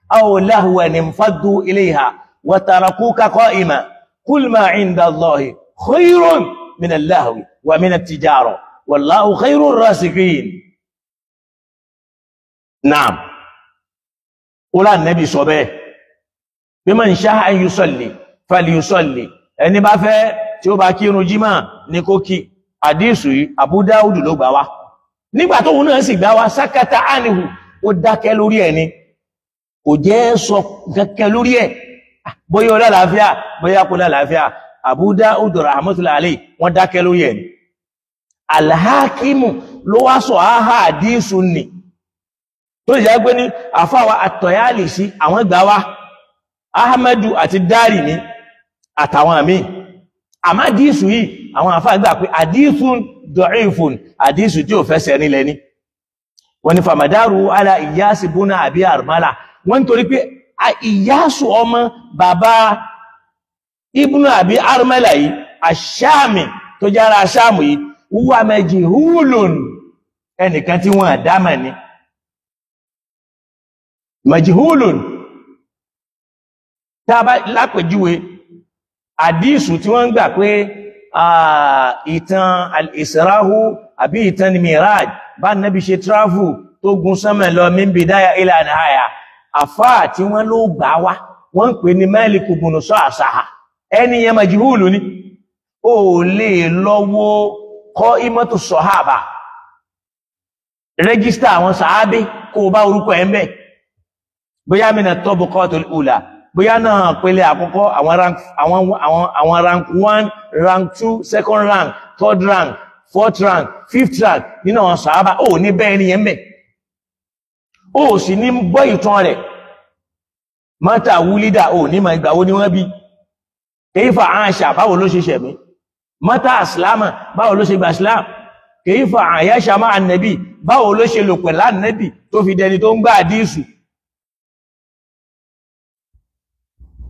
aw lahwan infaddu ilayha wa tarakuka qa'iman qul ma 'inda Allahi khayrun min al-lahwi wa min at-tijara wallahu khayrur rasikin. Naam, ó lá Ànábì sọ bẹ́ẹ̀ bí man sha'a an yusalli falyusalli, ẹni bá fẹ́ tí ó bá kírun jímà ní kó kí. Àdísù yìí Abu Dawud ló gbà wá. Nígbà tóun náà sì gbà wá, sákàtà ánìhù, ó dákẹ́ lórí ẹ̀ ni, kò jẹ́ sọ kẹ́kẹ́ lórí ẹ̀, bóyá ó lálàáfíà bóyá kò lálàáfíà. Abu Dawud rahmatullahi alayhi wọ́n dákẹ́ lórí ẹ̀ ni. Al-Hakimu ló wá sọ áhà àdísù nì, tó jẹ́ pé ní àfáwà At-Tayalisi àwọn gbà wá, Ahmadu àti Darimi àtàwọn àmì. Àmá àdísù yìí àwọn àfáà gbà pé àdísùn da'ifun, àdísù tí ò fẹsẹ̀ nílẹ̀ ni. Wọ́n ní famadaru ala Iyasi buna àbí Armala, wọ́n torí pé Iyasu ọmọ bàbá ibnu àbí Armala yìí, àṣàmì tó jára àṣàmù yìí, wúwà majhulun, ẹnìkan tí wọ́n àdámà ni majhulun. Tá bá lápèjúwe àdísù tí wọ́n ń gbà pé ìtàn al-Israhu àbí ìtàn Miraj, bá Nábì ṣe travel tó gun sánmà lọ min bidaya ila nihaya, àfáà tí wọ́n ló gbà wá wọ́n ń pè ní Malik ibn Sa'sa'a, ẹni yẹn majhulu ni. Ó lè lọ́wọ́ qa'imatu sahaba, rẹ́gísítà àwọn sàábé, kó bá orúkọ ẹ̀ ń bẹ̀, bóyá mina tabaqatul ula, bóyá náà pele àkọ́kọ́, àwọn rank 1, rank 2, second rank, third rank, fourth rank, fifth rank nínú àwọn sàábà, ó ní bẹ́ẹ̀ ni yẹn bẹ̀, ó sì ní gbọ́ ìtàn rẹ̀. Mọ́tà wúlídà, ó ní ma ìgbà wo ni wọ́n bí, kayfa àṣà, báwo ló ṣe ṣẹ̀mí, mọ́tà àsìlámà, báwo ló ṣe gbà islam, kayfa àyáṣà máa ànẹ́bì, báwo ló ṣe lò pẹ̀lú ànẹ́bì tó fi dẹni tó ń gbà àdísù,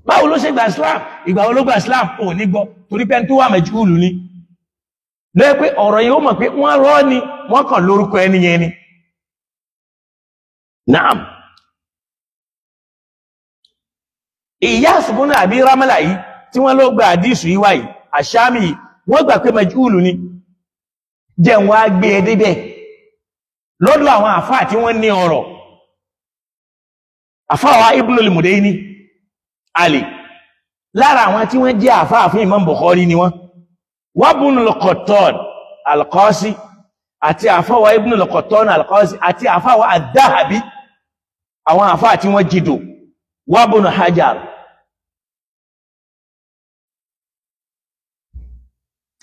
báwo ló ṣe gbà islam, ìgbà wo ló gbà islam, ò ní gbọ́, torí pé tó wà mẹjúùlù ni. Lẹ́ pé ọ̀rọ̀ yìí ó mọ̀ pé wọ́n rọ́ ni, wọ́n kàn lórúkọ ẹni yẹn ni. Naam, Iyas ibn Abi Ramla yìí tí wọ́n ló gba àdísù yìí wáyìí, àṣàmì yìí, wọ́n gbà pé mẹjúùlù ni. Jẹ́ wọ́n á gbé e débẹ̀ lọ́dọ̀ àwọn àfáà tí wọ́n ní ọ̀rọ̀. Àfáwà Ibn al-Mudayni Ali lára àwọn tí wọ́n jẹ́ àfáà fún Imam Bukhari ni wọ́n. Wa Ibn al-Qattan al-Qasi àti àfáwà Ibn al-Qattan al-Qasi àti àfáwà ad-Dhahabi, àwọn àfáà tí wọ́n jìdò, wa Ibn Hajar.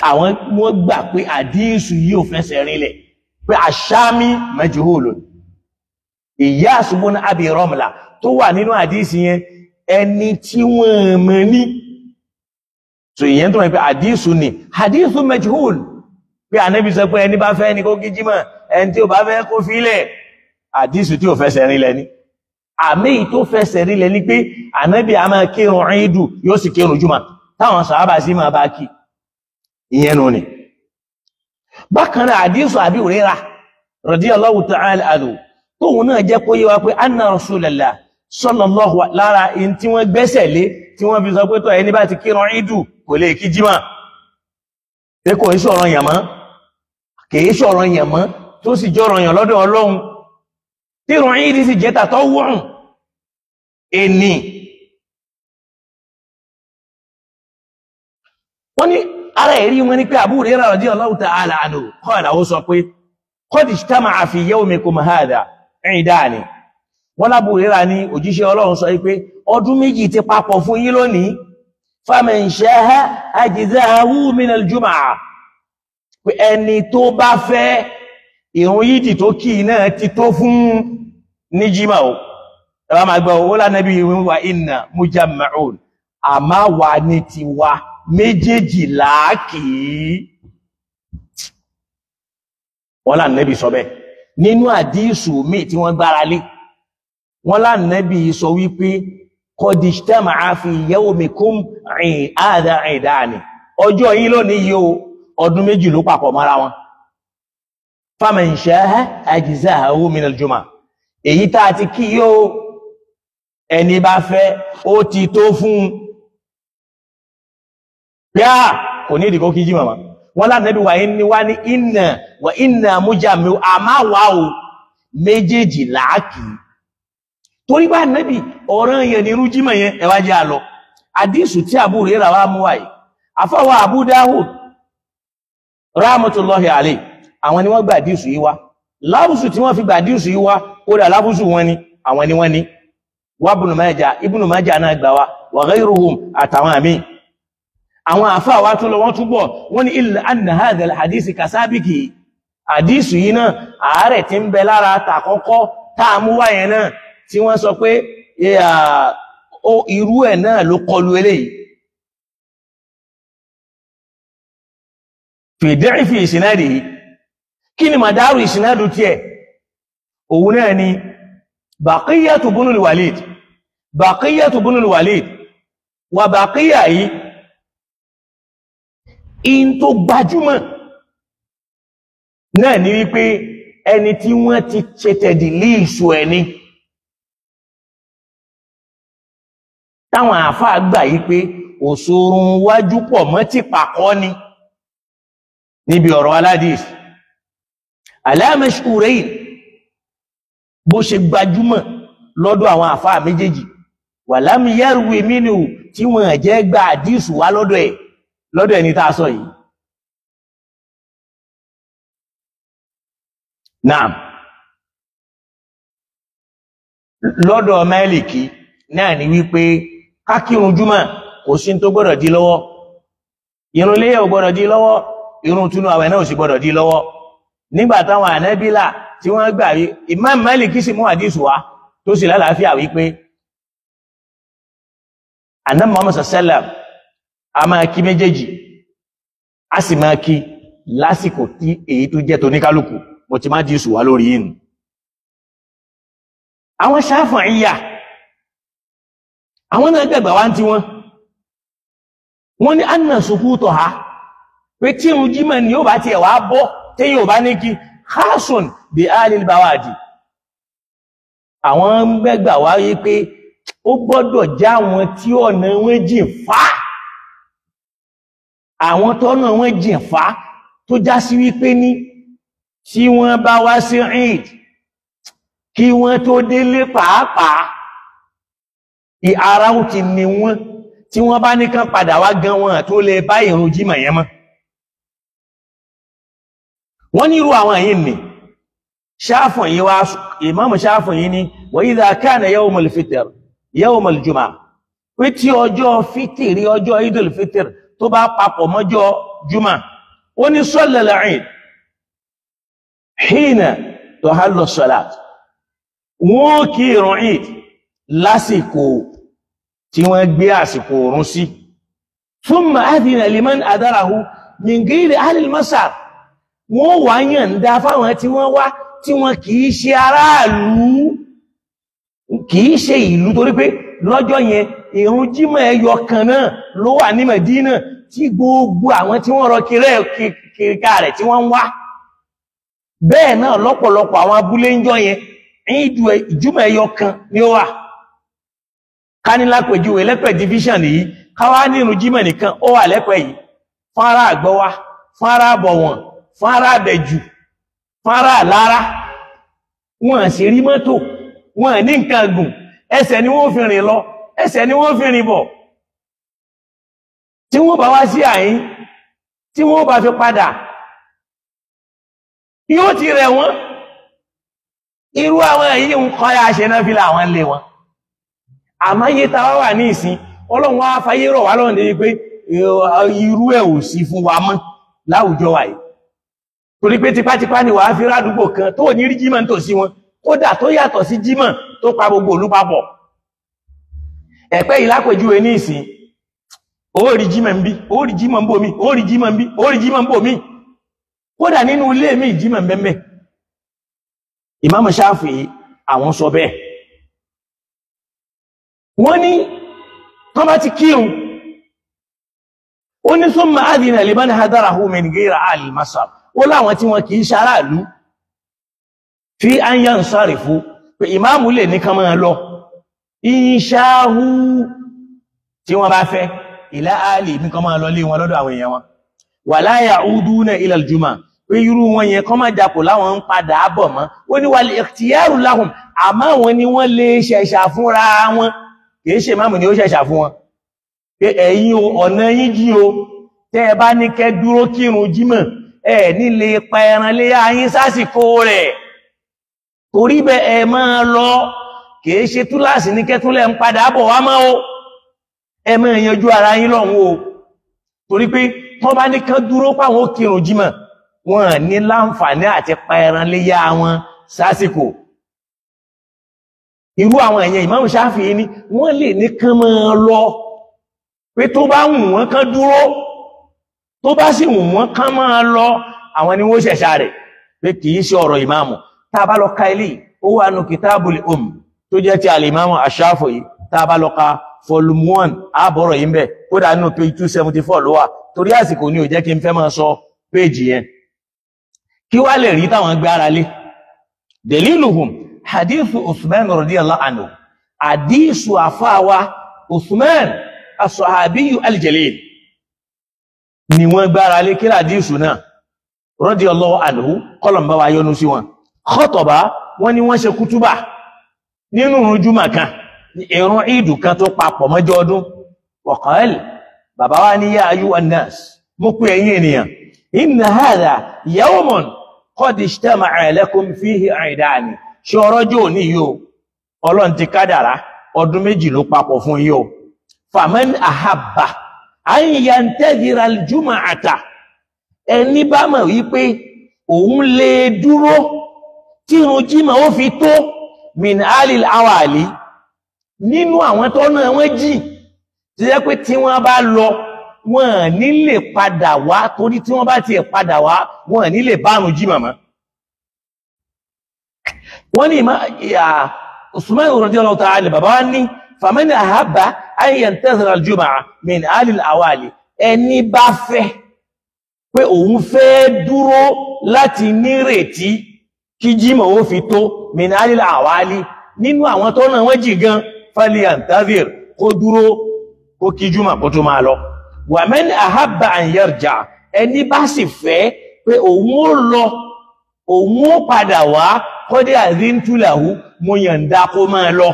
Àwọn wọ́n gbà pé àdíìsù yìí ò fẹsẹ̀ rinlẹ̀, pé àṣámí majhulun. Iyas ibn Abi Ramla tó wà nínú àdíìsì yẹn, ẹni tí wọ́n mọ̀ ní. So ìyẹn tó wọ́n pé àdíìsù ni àdíìsù majhul, pé Ànábì sọ pé ẹni bá fẹ́ ni kó kí jímọ̀, ẹni tí ò bá fẹ́ kó fílẹ̀. Àdíìsù tí ò fẹsẹ̀ rinlẹ̀ ni. Àmì tó fẹsẹ̀ rinlẹ̀ ni pé Ànábì a máa kírun ìdù, yóò sì kírun jùmọ̀, táwọn sàhábà sì máa bá kí. Ìyẹn nù ni. Bákan náà àdíìsù Abi Hurairah radiyallahu ta'ala anhu tóun náà jẹ́ kó yé wa pé anna Rasulullah sallallahu lára in tí wọ́n gbẹ́sẹ̀ lé tí wọ́n fi sọ pé tọ́ ẹni bá ti kírun ìdù kò lè kí jímọ̀, pé kò í sọ̀rọ̀ yàn mọ́, kìí sọ̀rọ̀ yàn mọ́, tó sì jọ̀rọ̀ yàn lọ́dọ̀ Ọlọ́run, tírun ìdí sì jẹ́ tàtọ́ wọ̀n ẹni. Wọ́n ní ara ẹ̀rí wọn ní pé Abu Hurairah radiyallahu ta'ala anhu qala, ó sọ pé qad ijtama'a fi yawmikum hadha ìdáni. Wọ́n l'Abu Hurairah ní òjíṣẹ́ Ọlọ́run sọ pé ọdún méjì ti papọ̀ fún yín lónìí, faman sha'a ajza'ahu min al-jumu'ah, pé ẹni tó bá fẹ́ ìrun yídì tó kí náà ti tó fún ní jímà o. Ẹ bá máa gbọ́ owó lánàbí wa inna mujamma'un, àmá wà ní tiwa méjèèjì láàkì. Wọ́n lánàbí sọ bẹ́ẹ̀ nínú àdíìsù míì tí wọ́n gbára lé. Wọ́n lánàbí sọ wípé qad ijtama'a fi yawmikum hadha ìdáni, ọjọ́ yín lónìí yìí o, ọdún méjì ló papọ̀ mọ́ra wọn. Faman sha'a ajza'ahu min al-jumu'ah, èyí tá a ti kí yóò ẹni bá fẹ́ ó ti tó fún un. Yá kò ní ìdíkó kí jí màmá. Wọ́n lánàbí wà ní wá ní inna wà inna mujammi, àmá wà o méjèèjì láàkì. Torí bá nàbí ọ̀ràn yẹn ní irú jímọ̀ yẹn, ẹ wá jẹ́ àlọ́. Àdísù tí Abu Hurairah wá mú wáyé, àfọwọ́ Abu Dawud rahmatullahi alayhi, àwọn ni wọ́n gbà àdísù yìí wá. Lábùsù tí wọ́n fi gbà àdísù yìí wá, kódà lábùsù wọn ni àwọn ni wọ́n ní. Wa Ibn Majah, Ibn Majah náà gbà wá, wa ghayruhum àtàwọn àmì. Àwọn àfáà wá tún lọ, wọ́n túbọ̀ wọ́n ní illa anna hadha al-hadisi kasabiki, àdísù yìí náà àárẹ̀ tí ń bẹ lára tàkọ́kọ́ tá a mú wá yẹn náà tí wọ́n sọ pé irú ẹ̀ náà ló kọlu eléyìí. Fi da'fi isnadihi, kí ni màdárù ìsinádù tiẹ̀? Òun náà ni Baqiyatu bunul Walid, Baqiyatu bunul Walid wà Baqiya yìí in tó gbajúmọ̀ náà ni wípé ẹni tí wọ́n ti ṣe tẹ̀dì lé ìṣù ẹni táwọn àáfàá gbà yí pé òṣòrun wájú pọ̀ mọ́ ti pàkọ́ ni níbi ọ̀rọ̀ aládìs ala mashhurayn, bó ṣe gbajúmọ̀ lọ́dọ̀ àwọn àáfàá méjèèjì, walam yarwi minhu, tí wọ́n jẹ́ gba àdìsù wá lọ́dọ̀ ẹ̀ lọ́dọ̀ ẹni tá a sọ yìí. Naam, lọ́dọ̀ Málíkì náà ni wípé kákírun júmọ̀ kò sí tó gbọ́dọ̀ dí lọ́wọ́, irun léyà ò gbọ́dọ̀ dí lọ́wọ́, irun túnú àwẹ̀ náà ò sì gbọ́dọ̀ dí lọ́wọ́. Nígbà táwọn Ànábílà tí wọ́n gbà rí Imam Málíkì sì mú àdísù wá tó sì lálàáfíà wípé Ànábì Muhammad sallam a máa kí méjèèjì, a sì máa kí lásìkò tí èyí tó jẹ́ toníkálùkù. Mo ti má dísù wá lórí yìí nù. Àwọn Ṣáfi'íyà àwọn náà gbẹ̀gbà wá ń tí wọ́n ní anna sukutaha, pé tí irun jímọ̀ ni ó bá tiẹ̀ wá bọ́ tí yóò bá ní kí khasun bí alil bawadi. Àwọn gbẹ̀gbà wá rí pé ó gbọ́dọ̀ já wọn tí ọ̀nà wọn jìn fá, àwọn tọ́nà wọn jìn fá tó já sí wípé ní tí wọ́n bá wá sí Eid kí wọ́n tó délé pàápàá Ara ó ti ní wọ́n, tí wọ́n bá ní kán padà wá gan wọn tó lè bá ìrun jímọ̀ yẹn mọ́. Wọ́n ní irú àwọn yìí ni Ṣáfi'í yìí wá, Ìmáàmù Ṣáfi'í yìí ni wa idha kana yawmul fitr yawmul jumu'ah, pé tí ọjọ́ fítìrí, ọjọ́ Idul fitr tó bá papọ̀ mọ́jọ́ jùmọ̀, ó ní sallal Eid hina tuhallu salat, wọ́n kí ìrun Eid lásìkò tí wọ́n gbé àsìkò òrùn sí. Thumma adhina liman adarahu min ghayri ahli al-masar, wọ́n wá yànda fáwọn tí wọ́n wá tí wọ́n kìí ṣe aráàlú, kìí ṣe ìlú, torí pé lọ́jọ́ yẹn ìrun jímọ̀ ẹyọ kan náà ló wà ní Mẹ̀dínà tí gbogbo àwọn tí wọ́n rọ kíríkà rẹ̀ tí wọ́n ń wá. Bẹ́ẹ̀ náà lọ́pọ̀lọpọ̀ àwọn abúlé ń jọ yẹn ìjúmọ̀ ẹyọ kan ni ó wà. Ká ní lápèjúwe lẹ́pẹ̀ division yìí, káwá ní ìrun jímọ̀ nìkan ó wà lẹ́pẹ̀ yìí, fún ará Àgbọ́wá, fún ará Àbọ̀wọ̀n, fún ará Àbẹ̀jù, fún ará Àlárá. Wọ́n sì rí mọ́tò, wọ́n ní nǹkan gùn, ẹsẹ̀ ni wọ́n fi rìn lọ, ẹsẹ̀ ni wọ́n fi rìn bọ̀. Tí wọ́n bá wá sí àyín, tí wọ́n bá fi padà, yóò ti rẹ̀ wọ́n. Irú àwọn èyí ń kọ́ ya ṣe náà fi láwọn lé wọn. Àmọ́ yé ta wá wà ní ìsìn, Ọlọ́run wá fayé rọ̀ wá lọ́rùn débi pé irú ẹ̀ ò sí fún wa mọ́ láwùjọ wa yìí. Torí pé tipátipá ni wàá fi rádúgbò kan tó ní rí jímọ̀ nítòsí wọn, kódà tó yàtọ̀ sí jímọ̀ tó pa gbogbo ìlú papọ̀. Ẹ̀pẹ́ yìí lápèjúwe ní ìsìn, ó rí jímọ̀ ń bí, ó rí jímọ̀ ń bò mí, ó rí jímọ̀ ń bí, ó rí jímọ̀ ń bò mí. Kódà nínú ilé mi jímọ̀ ń bẹ́ẹ̀. Ìmáàmù Ṣáfi'í àwọn sọ bẹ́ẹ̀. Wọ́n ní tán bá ti kírun, ó ní thumma adhina liman hadarahu min ghayri ahli al-masar, ó láwọn tí wọn kì í ṣaráàlú fi an yansarifu, pé ìmáàmù lè ní kán máa lọ inṣáhú tí wọ́n bá fẹ́, ila ahli mi kán máa lọ lé wọn lọ́dọ̀ àwọn èèyàn wọn, wala ya'uduna ila al-jumu'ah, pé irú wọn yẹn kán máa dapò láwọn ń padà bọ̀ mọ́. Ó ní wal ikhtiyaru lahum, àmọ́ àwọn ni wọ́n lè ṣẹ̀ṣà fúnra wọn, kìí ṣe máàmù ni ó ṣẹ̀ṣà fún wọn, pé ẹ̀yin o, ọ̀nà yín jí o, tẹ́ ẹ bá ní kẹ́ dúró kírun jímọ̀, ẹ ní lè pa ẹran lé ayín sásìkò rẹ̀, torí bẹ́ẹ̀ ẹ máa lọ, kìí ṣe túláàsì ní kẹ́túnlẹ̀ ń padà bọ̀ wá mọ́ o, ẹ máa yanjú ara yín lọ́hùn o. Torí pé tán bá ní kán dúró páwọn ó kírun jímọ̀, wọn ní láǹfààní àti pa ẹran lé yá wọn sásìkò. Irú àwọn èèyàn Ìmáàmù Ṣáfi'í ní wọ́n lè ní kán máa lọ, pé tó bá wù wọ́n kán dúró, tó bá sì wù wọ́n kán máa lọ, àwọn ni wọ́n ṣẹ̀ṣà rẹ̀, pé kìí ṣe ọ̀rọ̀ ìmáàmù. Tá a bá lọ ka ilé, ó wà nù Kitabul Umm tó jẹ́ ti al-Ìmáàmù Ṣáfi'í, tá a bá lọ ka volume 1 àbọ̀rọ̀ yìí ń bẹ̀, kódà nínú page 274 ló wà. Torí àsìkò ni ò jẹ́ kí n fẹ́ máa sọ péjì yẹn. Kí wá lè rí táwọn gbé ara lé? Daliluhum hadithu Uthman radiyallahu anhu, hadithu àfáwa Uthman as-sahabiyu al-jalil ni wọ́n gbára lé. Kí hadithu náà radiyallahu anhu, kọlọ̀mbá wa yọ́nú sí wọn. Khataba, wọ́n ní wọ́n ṣe kútúbà nínú ìrun jùmọ̀ kan, ìrun ìdù kan tó papọ̀ mọ́jọ́ ọdún. Wa qala, bàbá wa ní ya ayyuhan nas, mú pé ẹ̀yin ènìyàn, inna hadha yawmun qad ijtama'a lakum fihi 'idani, ṣe ọrọ́jọ́ òní yìí o, Ọlọ́run ti kádàrá ọdún méjì ló papọ̀ fún yìí o. Faman ahabba an yantadhira al-jumu'ata, ẹni bá mọ̀ wípé òun lè dúró tí irun jímọ̀ ó fi tó, min alil awali, nínú àwọn tó náà wọ́n jì, tí jẹ́ pé tí wọ́n bá lọ wọ́n ní lè padà wá, torí tí wọ́n bá ti padà wá wọ́n ní lè bárun jímọ̀ mọ́. Wọ́n ní Usman radiyallahu ta'ala, bàbá wa ní faman ahabba an yantazira al-jumu'a min alil awali, ẹni bá fẹ́ pé òun fẹ́ dúró láti nírètí kí jímọ̀ ó fi tó, min alil awali, nínú àwọn tó náà wọ́n jì gan, falyantazir, kó dúró kó kí jùmọ̀ kó tó máa lọ. Wa man ahabba an yarja, ẹni bá sì fẹ́ pé òun ó lọ, òun ó padà wá, kọ́dé àzíntúlàhú, mo yànda kó máa lọ.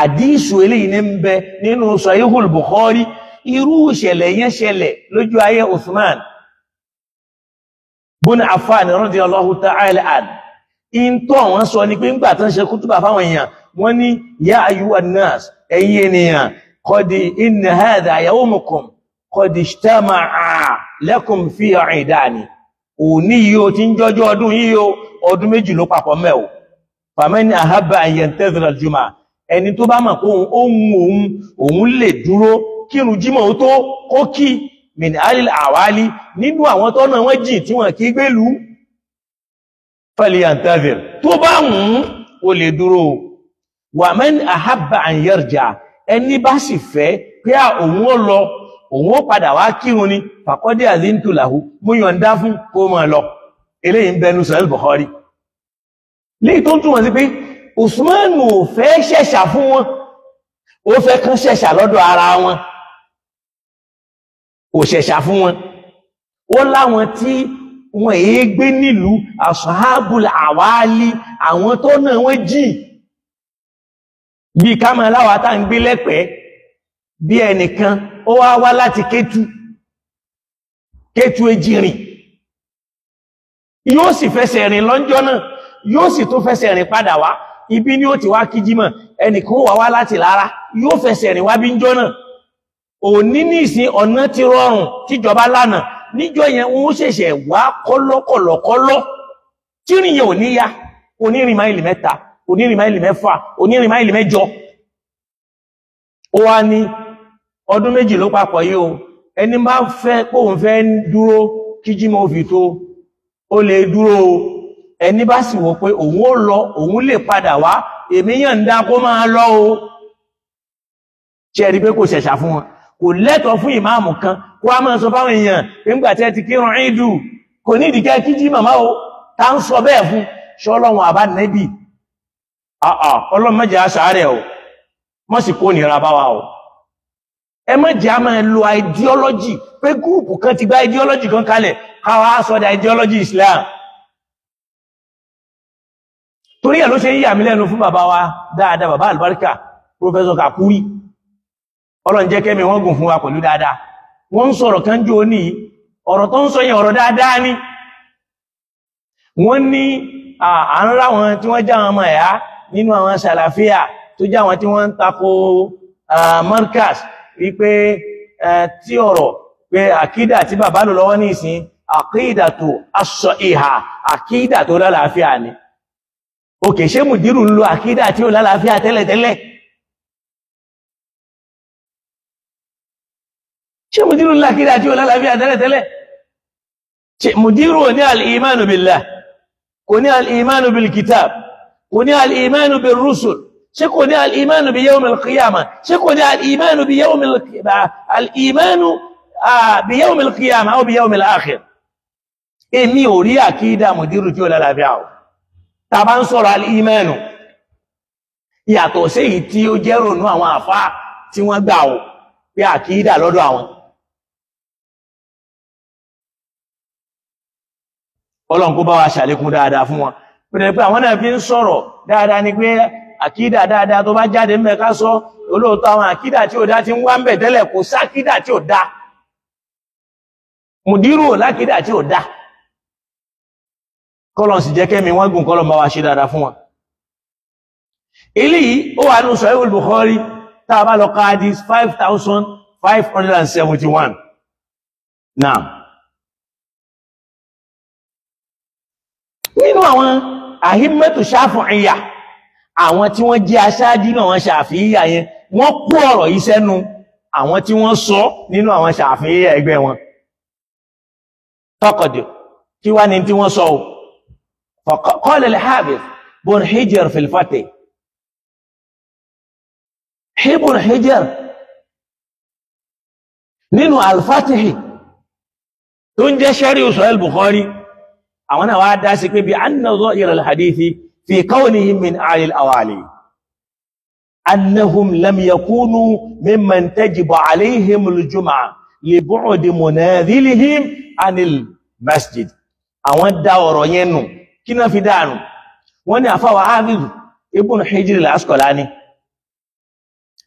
Àdísù eléyìí ní ń bẹ nínú Sahihul Bukhari. Irú ìṣẹ̀lẹ̀ yẹn ṣẹlẹ̀ lójú ayé Uthman bun Affan radiyallahu ta'ala anhu. In tó àwọn sọ ni pé ńgbà tán ṣe kútùbà fáwọn èèyàn, wọ́n ní ya ayyuhan nas, ẹ̀yin ènìyàn, qad inna hadha yawmukum qad ijtama'a lakum fihi 'idani. Òní yìí o ti ń jọjọ́ ọdún yìí o, ọdún méjì ló papọ̀ mẹ́ o. Faman ahabba an yantazira al-jumu'ah, ẹni tó bá mọ̀ pé òun lè dúró kírun jímọ̀ ó tó kó kí, min alil àwálí, nínú àwọn tọ́nà wọ́n jìn tí wọ́n kí gbélú, falyantazir, tó bá wùn ó lè dúró. Wa man ahabba an yarja, ẹni bá sì fẹ́ pé òun ó lọ, òun ó padà wá kírun ni, faqad azintu lahu, mú yọ̀ǹda fún kó máa lọ. Eléyìí ń bẹnu Sahih Bukhari. Léyìí tó ń túmọ̀ sí pé Usman ò fẹ́ ṣẹ̀ṣà fún wọn, ó fẹ́ kán ṣẹ̀ṣà lọ́dọ̀ ara wọn, kò ṣẹ̀ṣà fún wọn. Ó láwọn tí wọn èé gbé nílùú ashabul awali, àwọn tó náà wọ́n jìn, bí ká máa láwa tá ń gbé lẹ́pẹ̀ẹ́, bí ẹnìkan ó wá wá láti Kétu, Kétu Ejìrìn, yóò sì fẹsẹ̀ rìn lọ́njọ́ náà, yóò sì tó fẹsẹ̀ rìn padà wá, ibi ni ó ti wá kí jímọ̀. Ẹnìkan wà wá láti Lára, yóò fẹsẹ̀ rìn wá bí ń jọ́ náà. Òní nísìn ọ̀nà ti rọrùn tíjọba lánàá, níjọ́ yẹn wọ́n ṣẹ̀ṣẹ̀ wá kọ́lọ́kọ̀lọ́kọ́lọ́, tírìn yẹn ò ní yá, onírìn máìlì 3, onírìn máìlì 6, onírìn máìlì 8. Ó wá ní ọdún méjì ló papọ̀ yìí o, ẹni bá fẹ́ kóun fẹ́ dúró kí jímọ̀ fi tó, ó lè dúró o. Ẹni bá sì wò pé òun ó lọ, òun lè padà wá, èmi yànda kó máa lọ o. Ṣe rí pé kò ṣẹ̀ṣà fún wọn? Kò lẹ́tọ̀ọ́ fún ìmáàmù kan kó a máa sọ fáwọn èèyàn pé ńgbà tí ẹ ti kírun ìdù, kò ní ìdíkẹ́ kí jí màmá o. Ta ń sọ bẹ́ẹ̀ fún? Ṣọlọ́run àbá nẹ́bì? Ọlọ́run má jẹ́ àṣàárẹ̀ o, mọ́ sì kó nira bá wa o. Ẹ má jẹ́ a máa lo ideology pé gúrùpù kan ti gba ideology kan kalẹ̀, káwa sọ di ideology Islam. Torí ẹ̀ ló ṣe ń yà mí lẹ́nu fún bàbá wa dáadáa, bàbá àlùbáríkà Professor Kakuri, Ọlọ́run jẹ́ kẹ́mi wọ́n gùn fún wa pẹ̀lú dáadáa. Wọ́n ń sọ̀rọ̀ kan jò ní, ọ̀rọ̀ tó ń sọ yẹn ọ̀rọ̀ dáadáa ni. Wọ́n ní à ń ráwọn tí wọ́n já àwọn ọmọ ẹ̀yà nínú àwọn sàlàfíà tó já àwọn tí wọ́n ń tako Markaz, wípé tí ọ̀rọ̀ pé àkídà tí bàbá lò lọ́wọ́ ní ìsìn, àkídà tó aṣọ ìhà, àkídà tó lálàáfíà ni. Òkè, ṣé mùdírù ń lo àkídà tí ó lálàáfíà tẹ́lẹ̀tẹ́lẹ̀? Ṣé mùdírù ń lo àkídà tí ó lálàáfíà tẹ́lẹ̀tẹ́lẹ̀? Ṣé mùdírù ní al-imanu billah, kò ní al-imanu bil kitab, kò ní al-imanu bir rusul, ṣé kò ní al-imanu bi yawm al-qiyamah, ṣé kò ní al-imanu bi yawm al-imanu bi yawm al-qiyamah aw bi yawm al-akhir? Èmi ò rí àkídà mùdírù tí ó lálàáfíà o. Ta bá ń sọ̀rọ̀ al-imanu, yàtọ̀ sí èyí tí ó jẹ́ rònú àwọn àfá tí wọ́n gbà ó pé àkídà lọ́dọ̀ àwọn. Ọlọ́run kó bá wa ṣàlékún dáadáa fún wọn. Pẹ̀lú pé àwọn náà fi ń sọ̀rọ̀ dáadáa ni pé àkídà dáadáa tó bá jáde ń bẹ ká sọ, olóòótọ́ àwọn àkídà tí ò dá ti ń wá ń bẹ̀ tẹ́lẹ̀, kò sákídà tí ò dá. Mùdírù lákídà tí ò dá. Kọ́lọ̀n sì jẹ́ kẹ́mi wọ́n gùn, kọ́lọ̀n bá wa ṣe dáadáa fún wọn. Eléyìí ó wà ní Sahih Bukhari, tá a bá lọ ka hadith 5571. Naam. Nínú àwọn àhímẹ́tò Ṣáfi'íyà, àwọn tí wọ́n jẹ́ aṣáájú náà wọ́n Ṣàfi'íyà yẹn, wọ́n kó ọ̀rọ̀ yìí sẹ́nu àwọn tí wọ́n sọ nínú àwọn Ṣàfi'íyà ẹgbẹ́ wọn. Tọkọ̀dì kí wá ní tí wọ́n sọ o. قال الحافظ بن حجر في الفتح، ابن حجر nínú al-Fatih tó ń jẹ́ sẹ́rí Sahih Bukhari, àwọn náà wá dá sí pé bí anna zahir al-hadithi fi kawnihim min ahli al-awali annahum lam yakunu mimman tajibu alayhim al-jum'a li bu'di munadhilihim anil masjid. Àwọn dá ọ̀rọ̀ yẹn nù. Kí náà fi dáànù? Wọ́n ní àfáwà Hafiz Ibn Hijr al-Asqalani,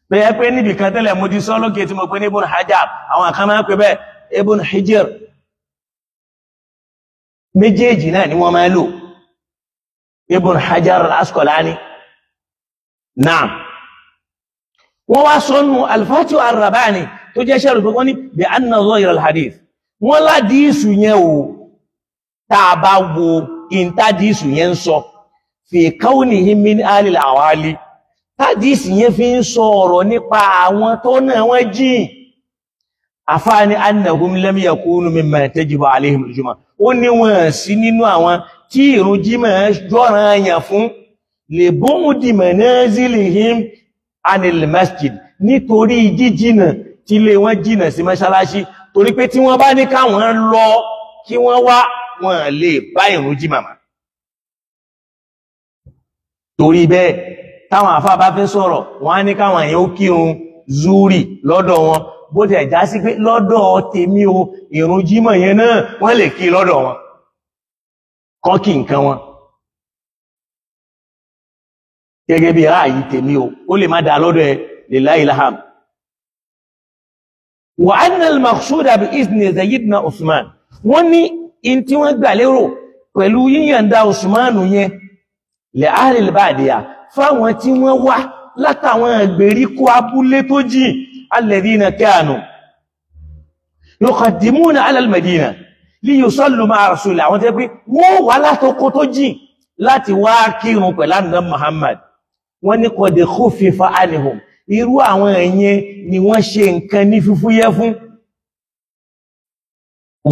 Bẹ́ẹ̀ pé níbi kan tẹ́lẹ̀ mo ti sọ lókè tí mo pè ní Ibn Hajar, àwọn kan máa ń pè bẹ́ẹ̀ Ibn Hijr. Méjèèjì náà ni wọ́n máa ń lò, Ibn Hajar al-Asqalani. Naam, wọ́n wá sọ́nù al-Fath ar-Rabbani tó jẹ́ ṣẹ́rù pé wọ́n ní bí anna zahir al-hadith, wọ́n ládìísù yẹn o, tá a bá wo ìntádìísù yẹn ń sọ fi kawnihi min alil awali, tádìísù yẹn fi ń sọ ọ̀rọ̀ nípa àwọn tó náà wọ́n jìn. Àfáàní annahum lam yakunu mimma tajibu alayhim al-jumu'ah, ó ní wọ́n sí nínú àwọn tí ìrun jímọ̀ jọ́ràn yàn fún, li bu'di manazilihim anil masjid, nítorí jíjìnà tí lé wọ́n jìnà sí mọ́ṣáláṣí, torí pé tí wọ́n bá ní káwọn lọ kí wọ́n wá, wọ́n lè bá ìrun jímọ̀ mọ́. Torí bẹ́ẹ̀ táwọn àfáà bá fẹ́ sọ̀rọ̀, wọ́n á ní káwọn èèyàn ó kírun zúrì lọ́dọ̀ wọn, bó ti ẹ̀já sí pé lọ́dọ̀ tèmi o, ìrun jímọ̀ yẹn náà wọ́n lè kí lọ́dọ̀ wọn, kọ́ kí nǹkan wọn gẹ́gẹ́ bí ráàyí tèmi o, ó lè má dá lọ́dọ̀ ẹ, lillahi ilham. Wa anna al-maqsuda bi izni Sayyidina Usman, wọ́n ní in tí wọ́n gbà lérò pẹ̀lú yíyànda Usmanu yẹn li ahli al-badiya, fáwọn tí wọ́n wá látàwọn ìgbèríko abúlé tó jìn, alladhina kanu yuqaddimuna ala al-Madina li yusallu ma'a rasulillah, àwọn tẹ́ pé wọ́n wá látọkọ tó jìn láti wá kírun pẹ̀lú Ànábì Muhammad. Wọ́n ní qad khuffifa anhum, irú àwọn ẹ̀yẹn ni wọ́n ṣe nǹkan ní fífúyẹ́ fún.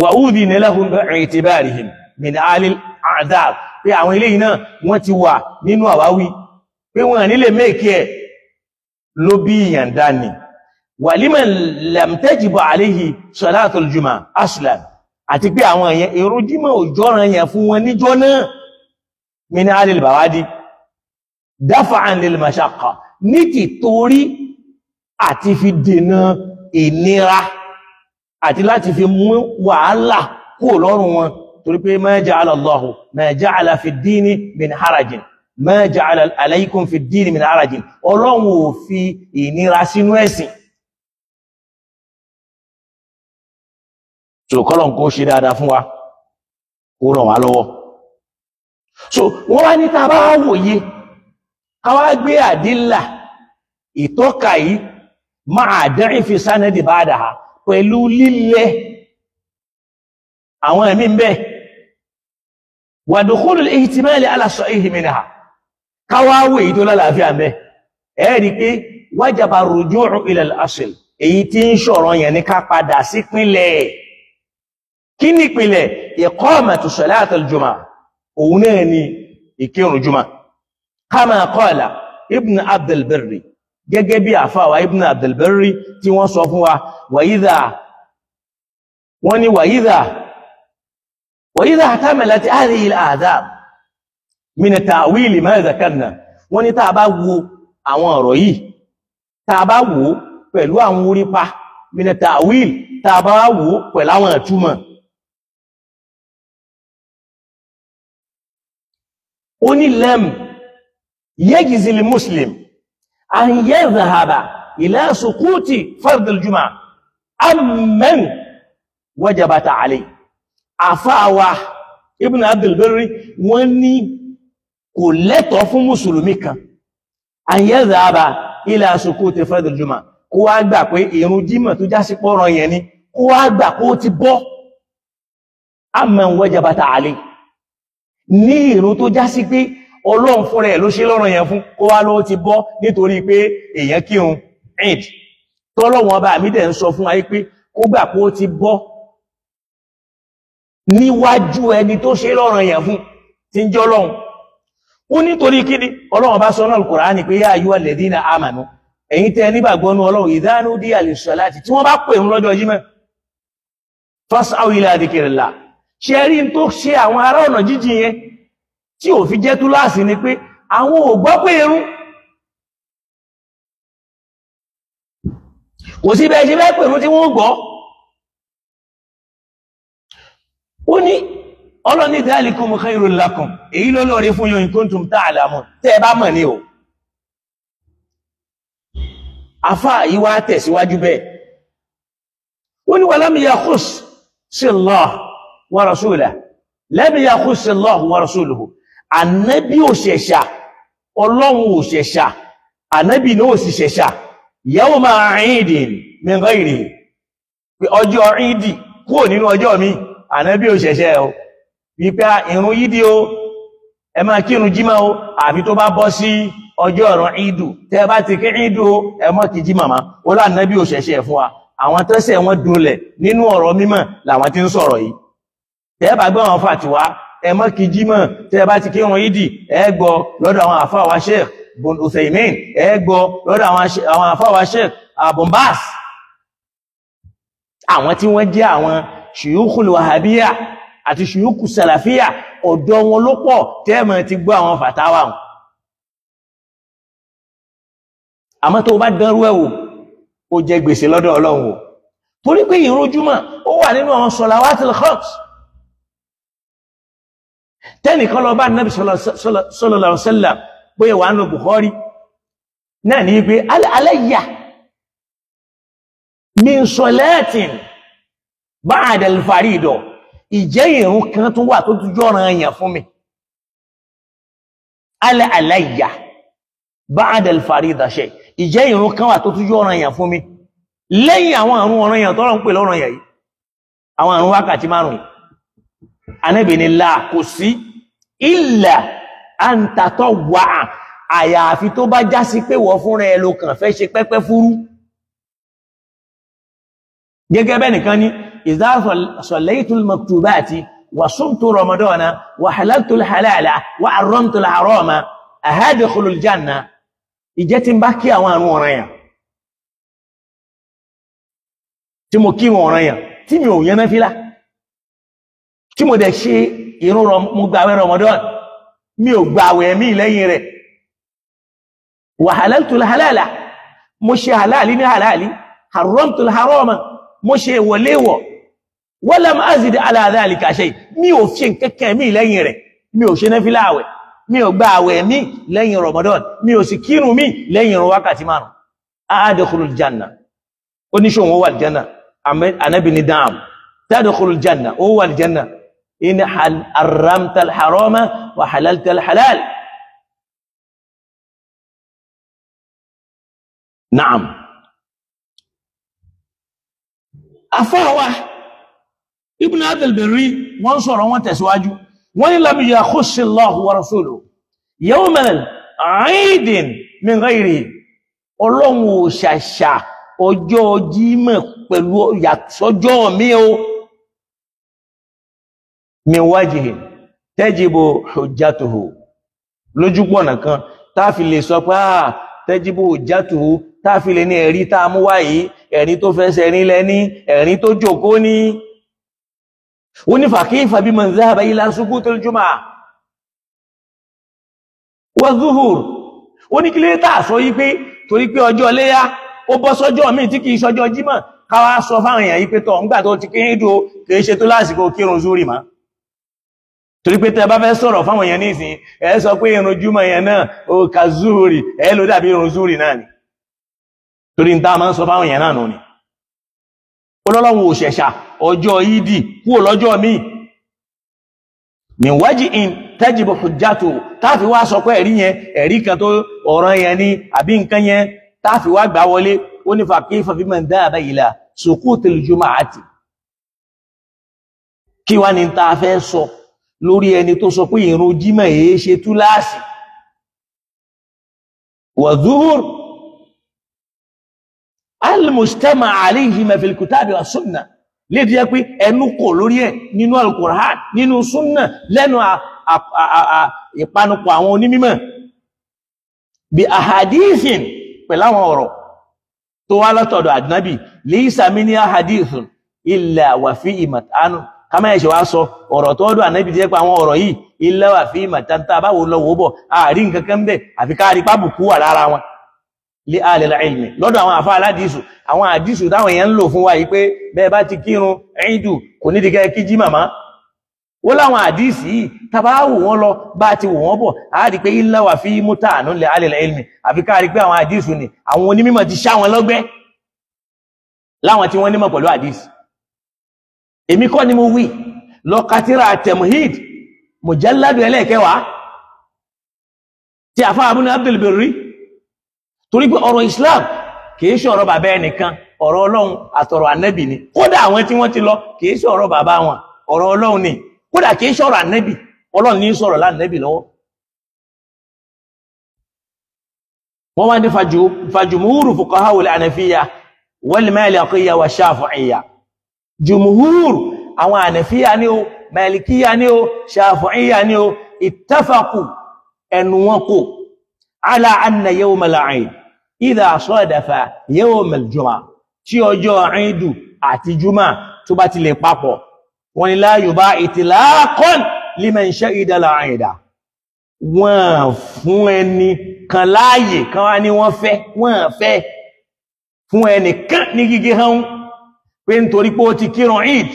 Wa udhina lahum bi'tibarihim min ahli al-a'dhar, pé àwọn eléyìí náà wọ́n ti wà nínú àwáwí pé wọ́n nílé mẹ́ẹ̀kì ẹ̀ ló bí ìyàndá ni. Wa liman lam tajibu alayhi salatul jumu'ah aslan, àti pé àwọn èèyàn èrò jímọ̀ òjọ́ràn yẹn fún wọn níjọ́ náà, min ahli al-bawadi dafa'an lil mashaqqa, ní ti torí àti fi dènà ìnira àti láti fi mú wàhálà kúrò lọ́rùn wọn, torí pé ma ja'ala Allahu ma ja'ala fi ddini min harajin, ma ja'ala alaykum fi ddini min harajin, Ọlọ́run ò fi ìnira sínú ẹ̀sìn. So kọ́lọ̀n kó ṣe dáadáa fún wa, kó ràn wá lọ́wọ́. So wọ́n wá ní tá bá wòye, ká wá gbé àdílà ìtọ́ka yìí máa dẹ́rìn fi sánẹ́dì bá dà pẹ̀lú lílẹ̀ àwọn ẹ̀mí ń bẹ, wa dukhulul ihtimali ala sahihi minha, ká wá wò èyí tó lálàáfíà ń bẹ, ẹ rí pé wajaba ruju'u ila al-asl, èyí tí ń ṣọ̀rọ̀ yẹn ní ká padà sípínlẹ̀. Kí ní ìpìlẹ̀? Iqamatu salatul jumu'ah, òun náà ni ìkírun jùmọ̀. Kama qala Ibn Abdul Barri, gẹ́gẹ́ bí àfáwà Ibn Abdul Barri tí wọ́n sọ fún wa, wọ́n ní wa idha ihtamalat hadhihi al-adab min ta'wili ma dhakarna, wọ́n ní tá a bá wo àwọn ọ̀rọ̀ yìí, tá a bá wo pẹ̀lú àwọn orípa min ta'wil, tá a bá wo pẹ̀lú àwọn ìtumọ̀, ó ní lam yajzi li muslim an yadhhaba ila suquti fard al-jumu'ah amman wajabat alayhi. Àfáàwà Ibn Abdul Barri wọ́n ní kò lẹ́tọ̀ọ́ fún mùsùlùmí kan an yadhhaba ila suquti fard al-jumu'ah, kó wá gbà pé ìrun jímọ̀ tó já sí pọ́rọ̀ yẹn ni, kó wá gbà kó ti bọ́, amman wajabat alayhi, ní ìrun tó já sí pé Ọlọ́run fúnra ẹ̀ ló ṣe lọ́rọ̀ yẹn fún, kó wá ló ti bọ́ nítorí pé èèyàn kírun Eid, tọ́lọ́wọ́n ọba mi dẹ̀ ń sọ fún ayé pé kó gbà kó ti bọ́ níwájú ẹni tó ṣe lọ́rọ̀ yẹn fún tí ń jẹ́ Ọlọ́run. Ó nítorí kíni Ọlọ́run bá sọ náà Al-Qur'ani pé yá ayyuhal ladhina amanu, ẹ̀yin tẹ́ nígbàgbọ́ nú Ọlọ́run, idha nudiya lis-salati, tí wọ́n bá pè ń lọ́jọ́ Jímọ̀, fas'aw ila dhikrillah. Ṣe rí tó ṣe àwọn ará ọ̀nà jíjìn yẹn tí ò fi jẹ́ túláàsì ni pé àwọn ò gbọ́ pé irun kò sí bẹ́ẹ̀ ṣe bẹ́ẹ̀ pẹ̀lú tí wọ́n gbọ́. Ó ní Ọlọ́ni dhalikum khairul lakum, èyí ló lóore fún yín in kuntum ta'lamun, tẹ́ ẹ bá mọ̀ ní o. Afá yìí wá tẹ̀síwájú bẹ́ẹ̀. Ó ní walam yakhuss Allah wa rasulahu, lam yakhuss Allah wa rasuluhu. Ànábì ò ṣẹ̀ṣà, Ọlọ́run ò ṣẹ̀ṣà, ànábì náà ò sì ṣẹ̀ṣà yawma 'idin min ghayrihi, pé ọjọ́ ìdì kúrò nínú ọjọ́ mi, ànábì ò ṣẹ̀ṣẹ̀ o, wípé ìrun yídì o, ẹ máa kírun jímọ̀ o, àfi tó bá bọ́ sí ọjọ́ ọ̀run ìdù, tẹ́ bá ti kí ìdù o, ẹ má kí jímọ̀ má. Ó lànábì ò ṣẹ̀ṣẹ̀ fún wa. Àwọn tẹ́sẹ̀ wọn dunlẹ̀ nínú ọ̀rọ̀ mímọ̀ làwọn tí ń sọ̀rọ̀ yìí. Tẹ́ bá gbọ́ àwọn fàtiwá, ẹ má kí jímọ̀, tẹ́ bá ti kírun ìdì, ẹ gbọ́ lọ́dọ̀ àwọn àfáà wa Sheikh Ibn Uthaymin, ẹ gbọ́ lọ́dọ̀ àwọn àfáà wa Sheikh Ibn Baz, àwọn tí wọ́n jẹ́ àwọn ṣùyúkù wàhábíyà àti ṣùyúkù sàlàfíà, ọ̀dọ̀ wọn ló pọ̀ tẹ́ẹ̀mọ̀ ti gbọ́ àwọn fàtáwà wọn. Àmọ́ tó bá dánrú ẹ̀ wò, ó jẹ gbèsè lọ́dọ̀ Ọlọ́run o, torí pé ìrun Jímọ̀ ó wà nínú àwọn sọ̀làwátìl khams. Tẹ́nìkan lọ bá Nábì sallallahu alaihi wasallam, bóyá wà nínú Bukhari náà ní pé alayya min salatin ba'da al-farida, ìjẹ́ ìrun kan tó wà tó tún jọ́ran èèyàn fún mi. Alayya ba'da al-farida shay, ìjẹ́ ìrun kan wà tó tún jọ́ran èèyàn fún mi lẹ́yìn àwọn àrùn ọ̀ràn èèyàn tọ́rọ̀ ń pè lọ́ràn èèyàn yìí, àwọn àrùn wákàtí márùn-ún. Ànábì ní la, kò sí, illa an tatawwa, àyàfi tó bá já sí pé wọ́n fúnra ẹ ló kàn fẹ́ ṣe pẹ́pẹ́ fúrú. Gẹ́gẹ́ bẹ́ẹ̀ nìkan ní idha sallaytul maktubati wa sumtu ramadana wa halaltul halala wa harramtul harama ahadkhulul janna. Ìjẹ́ tí ń bá kí àwọn àrùn ọ̀ranyàn, tí mo kí wọn ọ̀ranyàn, tí mi ò yẹn náfìlà, tí mo dẹ̀ ṣe ìrun, mo gbààwẹ̀ Ramadan, mi ò gbààwẹ̀ mí lẹ́yìn rẹ̀, wa halaltul halala, mo ṣe halali ní halali, haramtul harama, mo ṣe wọléwọ̀, walam azid ala dhalika shay, mi ò ṣe nkẹ́kẹ́ mi lẹ́yìn rẹ̀, mi ò ṣe náfìlà àwẹ̀, mi ò gba àwẹ̀ mi lẹ́yìn Ramadan, mi ò sì kírun mi lẹ́yìn ìrun wákàtí márùn. Adkhulul janna, oníṣòwò wà aljanna. Ànábì ní dáàm, tadkhulul janna, ó wà aljanna in haramta alharama wa halalta alhalal. Naam. Afáwa Ibn Abdul Barri wọ́n sọ̀rọ̀, wọ́n tẹ̀síwájú, wọ́n ní lam yakhussi Allahu wa rasuluhu yawman 'idin min ghayrihi. Ọlọ́run ò ṣàṣà ọjọ́ Jímọ̀ pẹ̀lú yàtọ̀jọ́ mi o, min wajhin tajibu hujjatuhu, lójúpọ̀nà kan táàfi lè sọ pé tajibu hujjatuhu, táàfi lè ní ẹ̀rí tá a mú wáyìí, ẹ̀rí tó fẹsẹ̀ rinlẹ̀ ní, ẹ̀rí tó jókòó ní. Ó ní fa kayfa biman dhahaba ila sukutil jumu'ah wa zuhur. Ó ní kí lè tàà sọ yí pé torí pé ọjọ́ léyá ó bọ́ sọ́jọ́ míì tí kìí sọ́jọ́ Jímọ̀, káwá sọ fáwọn èèyàn yí pé tọ̀ ńgbà tó ti kí dúró kìí ṣe tó lásìkò kírun zúrì mọ́. Torí pé tẹ́ bá fẹ́ sọ̀rọ̀ fáwọn èèyàn nísìn, ẹ sọ pé irun Jímọ̀ yẹn náà ó ka zúrì, ẹ ló dàbí irun zúrì náà ni. Torí ń tá a máa ń sọ fáwọn èèyàn náà nù ni. Ọlọ́run ò ṣẹ̀ṣà ọjọ́ ìdì kúrò lọ́jọ́ míì. Min wajhin tajibu hujjatu, táàfi wá sọ pé ẹ̀rí yẹn, ẹ̀rí kan tó ọ̀ràn yẹn ni àbí nǹkan yẹn táàfi wá gbà wọlé. Ó ní fa kayfa biman dhahaba ila suqutil jumu'ati. Kí wá ní ta fẹ́ sọ lórí ẹni tó sọ pé ìrun Jímọ̀ èé ṣe túláàsì wa zuhur al-mujtama alayhima fil kitabi wa sunnah, lè jẹ́ pé ẹnu kò lórí ẹ̀ nínú al-Qur'an, nínú súnnà, lẹ́nu ìpanupọ̀ àwọn onímímọ̀ bí ahadithin, pẹ̀lú àwọn ọ̀rọ̀ tó wá látọ̀dọ̀ ànábì, laysa min ahadithun illa wa fihi mat'anu. Ká má ẹ̀ṣẹ̀ wá sọ ọ̀rọ̀ tó ọdọ̀ ànábì jẹ́ pé àwọn ọ̀rọ̀ yìí illa wa fihi mat'an, tá a bá wo lọ wò bọ̀ àárín nǹkan kan bẹ̀ àfi káàrí pábùkú wà lára wọn. Li alil ilmi, lọ́dọ̀ àwọn àfá aládìsù, àwọn àdìsù táwọn èèyàn ń lò fún wa yìí pé bẹ́ẹ̀ bá ti kírun ẹ̀yìndù kò ní dìkẹ́ kí jí màmá, Ó láwọn àdísì yìí tàbá wò wọ́n lọ bá ti wò wọ́n bọ̀, a rí pé illa wà fi muta'anun li ahli al-ilmi, àfi ká rí pé àwọn àdísì ni àwọn onímọ̀ ti ṣá wọn lọ́gbẹ́ láwọn tí wọ́n nímọ̀ pẹ̀lú àdísì. Èmi kọ́ ni mo wí, lọ ka tírà Tamhid mujalladu ẹlẹ́ẹ̀kẹwàá tí àfáà Ibn Abdul Barri, torí pé ọ̀rọ̀ Islam kìí ṣe ọ̀rọ̀ bàbá ẹnìkan, ọ̀rọ̀ Ọlọ́run àtọ̀rọ̀ ànẹ́bì ni. Kódà àwọn tí wọ́n ti lọ kìí ṣe ọ̀rọ̀ bàbá wọn, ọ̀rọ̀ Ọlọ́run ni. Kódà kìí ṣe ọ̀rọ̀ ànẹ́bì, Ọlọ́run ní sọ̀rọ̀ lánẹ́bì lọ́wọ́. Wọ́n wá ní fàjùmúhúrù fuqaha al-Hanafiyya wal Malikiyya wa Shafi'iyya. Jùmúhúrù àwọn Hanafiyya ni ó, Malikiyya ni ó, Shafi'iyya ni ó, ittafaqu, ẹnu wọn kò ala anna yawm al-'eid idha sadafa yawm al-jumu'ah, tí ọjọ́ ìdù àti jùmọ̀ tó bá ti lè papọ̀, wọ́n ní la yubā itlāqan liman shahida al-'eida, wọ́n fún ẹni kan láàyè kan wá ní wọ́n fẹ́, wọ́n fẹ́ fún ẹni kan ní gígé hàn pé nítorí pé ó ti kírun Eid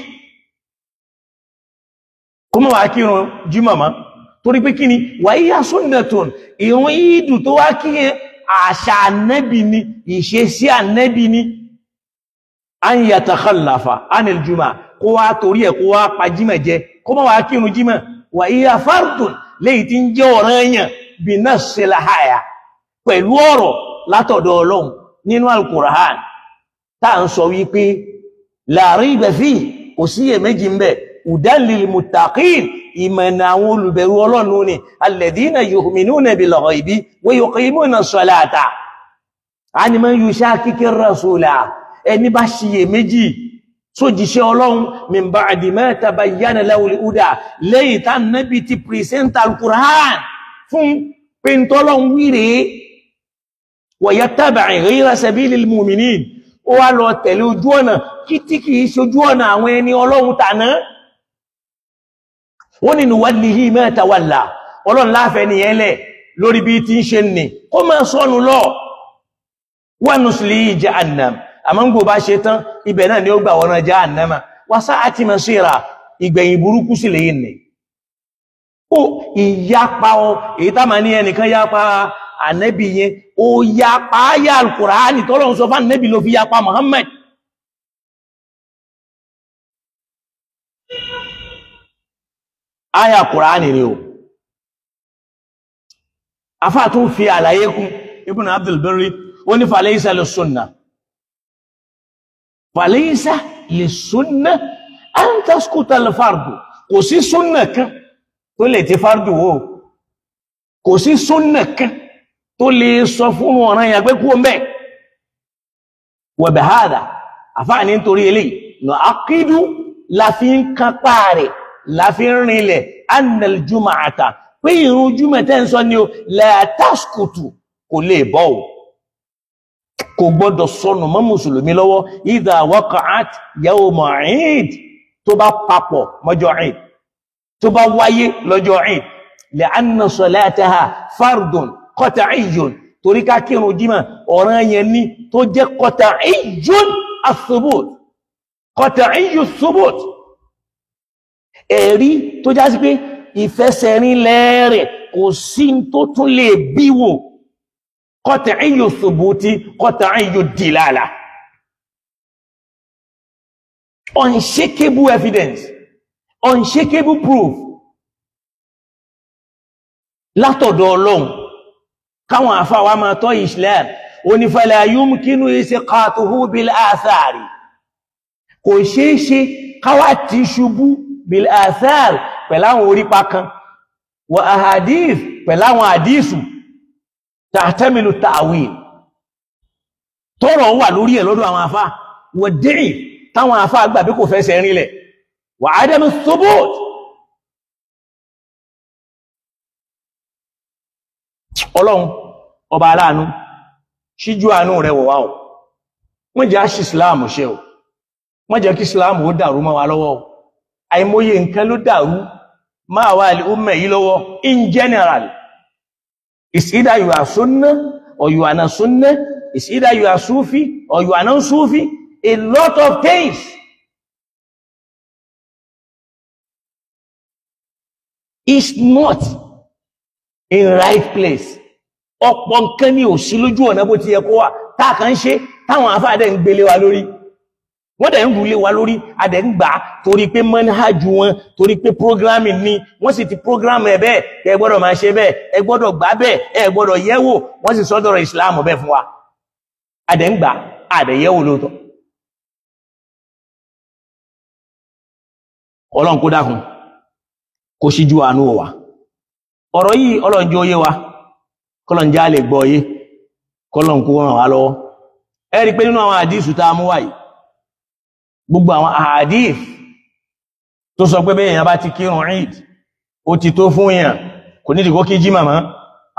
kó mọ́ wá kírun jímọ̀ mọ́, torí pé kí ni wa hiya sunnatun, ìrun ìdù tó wá kí àṣà ànẹ́bì ni, ìṣesí ànẹ́bì ni, an yatakhallafa anil juma, kó wá torí ẹ̀ kó wá pa jímọ̀ jẹ, kó má wá kírun jímọ̀, wa hiya fardun, léyìí tí ń jẹ́ ọ̀ranyàn bi nassil haya, pẹ̀lú ọ̀rọ̀ látọ̀dọ̀ Ọlọ́run nínú al-Qur'an tá à ń sọ wípé la rayba fihi, kò síyèméjì ń bẹ, hudan lil muttaqin, ìmọ̀nà àwọn olùbẹ̀rù Ọlọ́run ni, alladhina yu'minuna bil ghaibi wa yuqimuna as-salata, àni man yushaqiqi ar-rasula, ẹni bá ṣiyèméjì sójíṣẹ́ Ọlọ́run, min ba'di ma tabayyana lahul huda, lẹ́yìn tá nábì ti pìrìsẹ́ntà al-Qur'an fún píntọ́lọ́run wíre, wa yattabi' ghayra sabilil mu'minin, ó wá lọ tẹ̀lé ojú ọ̀nà kí tí kìí ṣojú ọ̀nà àwọn ẹni Ọlọ́run tàná, wọ́n ni nuwallihi ma tawalla, Ọlọ́run láfẹ́ ni ẹlẹ̀ lórí bí tí ń ṣe nì kó máa sọ́nù lọ, wa nuslihi jahannam, àmọ́ ń gbò bá ṣe tán ibẹ̀ náà ni ó gbà wọnà jahannama, wa sa'ati masira, ìgbẹ̀yìn burúkú sì lèyìn nì. Ó ìyapa ọ èyí tá máa ní ẹnìkan yapa ànẹ́bì yẹn, ó yapa ayà al-Qur'ani tọ́lọ́run sọ fún ànẹ́bì ló fi yapa Muhammad. Aya Kùránì ni o. Afá tún fi àlàyé kún Ibn Abdul Barri, ó ní falaysa lis-sunnah, falaysa lis-sunnah an tasquta al-fardu, kò sí súnnà kan tó lè ti fardu wó, kò sí súnnà kan tó lè sọ fún ọ̀ràn yà pé kú ọmọ. Wa bihadha, afá ní nítorí eléyìí nu'aqqidu, la fi ń kápá rẹ̀, láfi ń rinlẹ̀ annal juma'ata, pé ìrun jùmọ̀ tẹ́ ń sọ ni o, la tasqutu, kò lè bọ́ o, kò gbọ́dọ̀ sọnù mọ́ mùsùlùmí lọ́wọ́, idha waqa'at yawma Eid, tó bá papọ̀ mọ́jọ́ Eid, tó bá wáyé lọ́jọ́ Eid, li'anna salataha fardun qat'iyyun, torí ká kírun jímọ̀ ọ̀ranyàn ni tó jẹ́ qat'iyyun ath-thubut, qat'iyyu ath-thubut, ẹ̀rí tó já sí pé ìfẹsẹ̀rinlẹ̀ rẹ̀ kò sí tó tún lè bíwò, qat'iyyu thubuti qat'iyyu dilala, unshakable evidence, unshakable proof látọ̀dọ̀ Ọlọ́run. Káwọn àfáwà máa tọ́ Islam, ó ní fala yumkinu isqatuhu bil athari, kò ṣeéṣe káwà ti ṣubú bil athar pẹ̀láwọn orípa kan, wa ahadith pẹ̀láwọn àdísù, tahtamilu ta'wil, tọ́rọ̀ wà lórí ẹ̀ lọ́dọ̀ àwọn afá, wa dìí táwọn afá gbà bí kò fẹsẹ̀ rinlẹ̀, wa adamu thubut. Ọlọ́run ọba aláàánú, ṣíjú àánú rẹ̀ wọ̀ wá o, wọ́n jẹ́ àṣì Islam ṣe o, wọ́n jẹ́ kí Islam ó dàrú mọ́ wa lọ́wọ́ o. Àìmọye nǹkan ló dàrú máa wà lè ọmọ yìí lọ́wọ́ in general. It's either you are Sunnah or you are not Sunnah. It's either you are Sufi or you are not Sufi. A lot of things. is not in right place. Ọ̀pọ̀ nǹkan ni ò sí lójú ọ̀nà bó ti yẹ kó wà, táà kan ń ṣe táwọn àfáà dẹ̀ ń gbélé wa lórí, wọ́n dẹ̀ ń rúlé wa lórí, a dẹ̀ ń gbà á torí pé manhaj wọn, torí pé programming ni wọ́n sì ti program ẹ̀ bẹ́ẹ̀, ẹ gbọ́dọ̀ máa ṣe bẹ́ẹ̀, ẹ gbọ́dọ̀ gbà bẹ́ẹ̀, ẹ gbọ́dọ̀ yẹ̀wò, wọ́n sì sọ́dọ̀rọ̀ Islam bẹ́ẹ̀ fún wa, a dẹ̀ ń gbà, a dẹ̀ yẹ̀wò lóòótọ́. Ọlọ́run kó dákun kó ṣíjú àánú wa. Ọ̀rọ̀ yìí Ọlọ́run jẹ́ ó yé wa, kọ́lọ́n já lè gbọ́ yé, kọ́lọ́n kó ràn wá lọ́wọ́. Ẹ rí pé nínú àwọn àdísù tá a mú wáyìí, gbogbo àwọn àdíf tó sọ pé bẹ́ẹ̀ èèyàn bá ti kírun Eid ó ti tó fún èèyàn, kò nídìí kó kí jímà mọ́,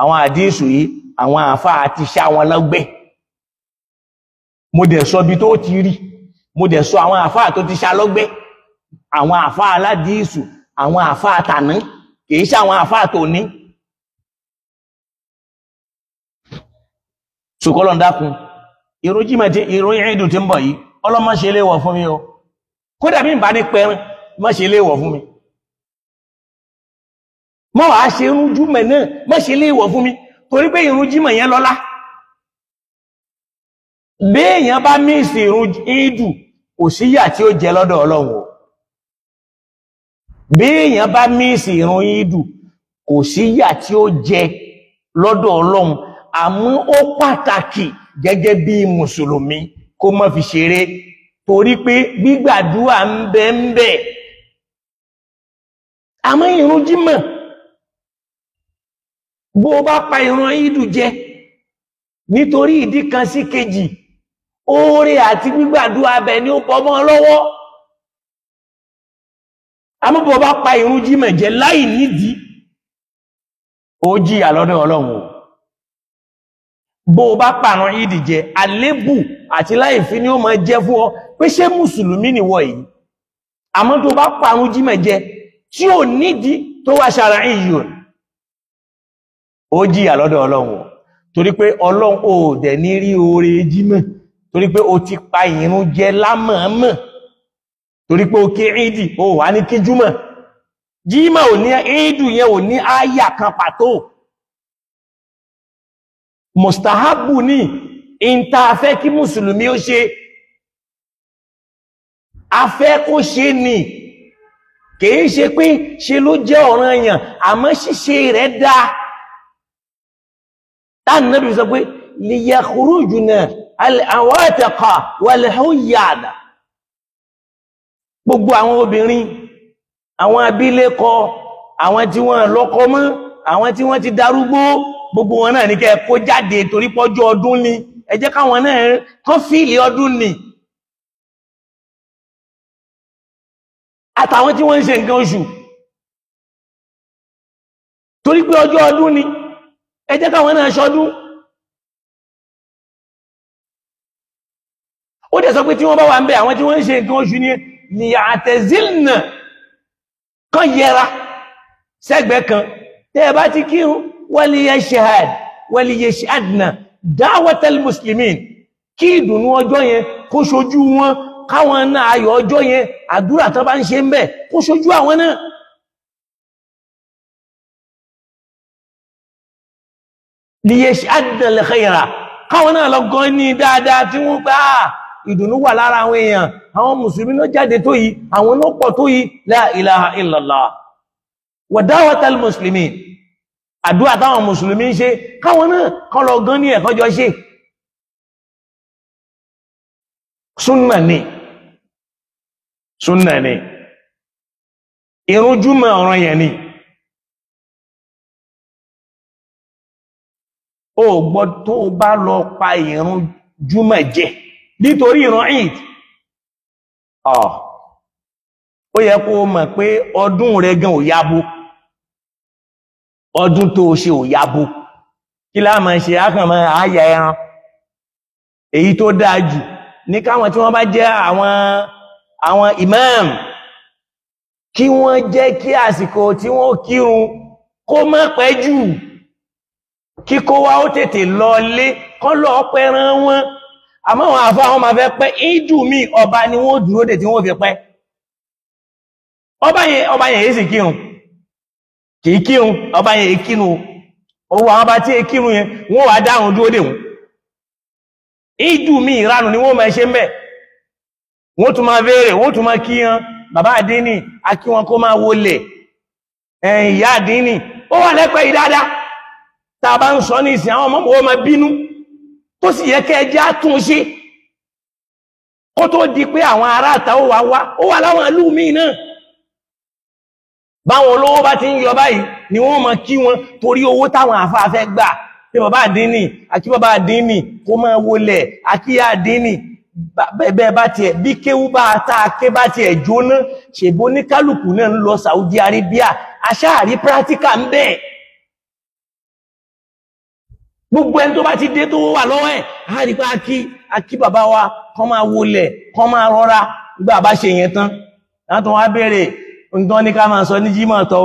àwọn àdísù yìí àwọn àáfàá ti ṣá wọn lọ́gbẹ́. Mo dẹ̀ sọ bí tó ti rí, mo dẹ̀ sọ àwọn àáfàá tó ti ṣá lọ́gbẹ́, àwọn àáfàá aládìísù, àwọn àáfàá tàná, kìí ṣe àwọn àáfàá tòní. Ṣùkọ́lọ̀ ń dákun, ìrun jímà tí ìrun Eid tí ń bọ̀ yìí, ọlọ́mọ ṣe léèwọ̀ fún mi o. Kódà bí n bá ní pẹran, má ṣe léèwọ̀ fún mi. Mọ́ wàá ṣe irun júmọ̀ náà, má ṣe léèwọ̀ fún mi, torí pé ìrun jímọ̀ yẹn lọ́lá. Béèyàn bá míìsì ìrun Ìdù, kò síyà tí ó jẹ lọ́dọ̀ Ọlọ́run o. Béèyàn bá míìsì ìrun Ìdù, kò síyà tí ó jẹ lọ́dọ̀ Ọlọ́run, àmọ́ ó pàtàkì gẹ́gẹ́ bí mùsùlùmí kó má fi ṣeré, torí pé gbígbàdúrà ń bẹ ń bẹ. Àmọ́ ìrun jímọ̀, bó bá pa ìrun Ìdù jẹ nítorí ìdí kan sí kejì, oore àti gbígbàdúrà bẹ ní ó bọ́ mọ́ lọ́wọ́. Àmọ́ bó bá pa ìrun jímọ̀ jẹ láì nídìí, ó jìyà lọ́dọ̀ Ọlọ́run o. Bó bá pàrún ìdí jẹ, àlébù àti láìfí ni ó máa jẹ́ fún ọ pé ṣé mùsùlùmí nìwọ yìí. Àmọ́ tó bá pàrún jímọ̀ jẹ tí ò nídìí tó wá ṣara ìyò, ó jìyà lọ́dọ̀ Ọlọ́run o, torí pé Ọlọ́run ò dẹ̀ ní rí oore jímọ̀, torí pé o ti pa ìrun jẹ lámọ̀ọ́mọ̀, torí pé o kí ìdí o wà ní kí júmọ̀. Jímọ̀ ò ní ìdù yẹn ò ní áyà kan pàtó. Mustahabu ní ìta afẹ́ kí mùsùlùmí ó ṣe, afẹ́ kó ṣe ni, kìí ṣe pé ṣe ló jẹ́ ọ̀ranyàn, àmọ́ ṣíṣe rẹ̀ dáa. Táà Nábì sọ pé liyakhrujna al-awatiqa wal-huyyada, gbogbo àwọn obìnrin, àwọn abilékọ, àwọn tí wọ́n lọ́kọ mọ́, àwọn tí wọ́n ti darúgbó, gbogbo wọn náà ní kẹ́ kó jáde torí pọ́jọ́ ọdún ni, ẹ jẹ́ káwọn náà kán fíìlì ọdún ni. Àtàwọn tí wọ́n ń ṣe nǹkan oṣù, torí pé ọjọ́ ọdún ni, ẹ jẹ́ káwọn náà ṣọdún. Ó dẹ̀ sọ pé tí wọ́n bá wà ń bẹ, àwọn tí wọ́n ń ṣe nǹkan oṣù ni ni àtẹ̀zílnà kan yẹra sẹ́gbẹ̀ẹ́ kan, tẹ́ ẹ bá ti kírun, wal-yashhad wal-yashhadna da'watal muslimin, kí ìdùnnú ọjọ́ yẹn kó ṣojú wọn, káwọn náà ayọ̀ ọjọ́ yẹn, àdúrà tán bá ń ṣe ń bẹ̀ kó ṣojú àwọn náà. Liyashhadna al-khayra, káwọn náà lọ gan ní dáadáa tí wọ́n gbà, ìdùnnú wà lára àwọn èèyàn, àwọn mùsùlùmí ló jáde tó yìí, àwọn ló pọ̀ tó yìí, la ilaha illallah wa da'watal muslimin, àdúrà táwọn mùsùlùmí ń ṣe, káwọn náà kán lọ gan ní ẹ̀kọ́jọ́ ṣe. Súnnà ni, súnnà ni, ìrun júmọ̀ ọ̀ranyàn ni. Ó gbọ́ tó bá lọ pa ìrun júmọ̀ jẹ nítorí ìrun Eid, ó yẹ kó mọ̀ pé ọdún rẹ̀ gan ò yabo, ọdún tó ṣe ò yabo. Kí la máa ṣe? Ákàn máa àyà ẹran. Èyí tó dáa jù ní káwọn tí wọ́n bá jẹ́ àwọn imam, kí wọ́n jẹ́ kí àsìkò tí wọ́n kírun kó má pẹ́ jù, kí kó wá ó tètè lọ lé, kán lọ pẹran wọn. Àmọ́ àwọn àfá àwọn máa fẹ́ pẹ́ ìdù mí, ọba ni wọ́n dúró dè tí wọ́n fi pẹ́. Ọba yẹn èsì kírun, Kìí kírun, ọba yẹn kírun. Owó àwọn ọba tí è kírun yẹn wọ́n wà dáhùn dúró dè wọ́n. Ìdù mi ìranù ni wọ́n máa ṣe mẹ́. Wọ́n tún máa béèrè, wọ́n tún máa kí wọn. Bàbá àdínì akí wọn kó máa wọlé. Ìyá àdínì ó wà lẹ́pẹ́ yìí dáadáa. Tá a bá ń sọ ní ìsìn àwọn ọmọ wọn máa bínú, tó sì yẹ kẹ́ ẹ jẹ́ àtúnṣe kó tó di pé àwọn ará àta ó wà wá. Ó wà láwọn ìlú míì náà, báwọn olówó bá ti ń yọ báyìí ni wọ́n máa kí wọn torí owó táwọn àfáà fẹ́ gbà. Pé bàbá àdínì, àkí bàbá àdínì kó máa wọlẹ̀, àkíyà àdínì bẹ́ẹ̀ bá tiẹ̀ bí kéwú bá ta ké bá tiẹ̀ jóná, ṣèbó ní kálukú náà ń lọ Saudi Arabia, aṣáàrí pírátíkà ń bẹ́ẹ̀. Gbogbo ẹni tó bá ti dé tó wà lọ́wọ́ ẹ̀ á rí pé akí bàbá wa kọ́ máa wọlẹ̀, kọ́ máa rọra. Gbà bá ṣe yẹn tán látọ̀ wá béèrè nǹkan ní ká máa sọ ní jímọ̀ tọ́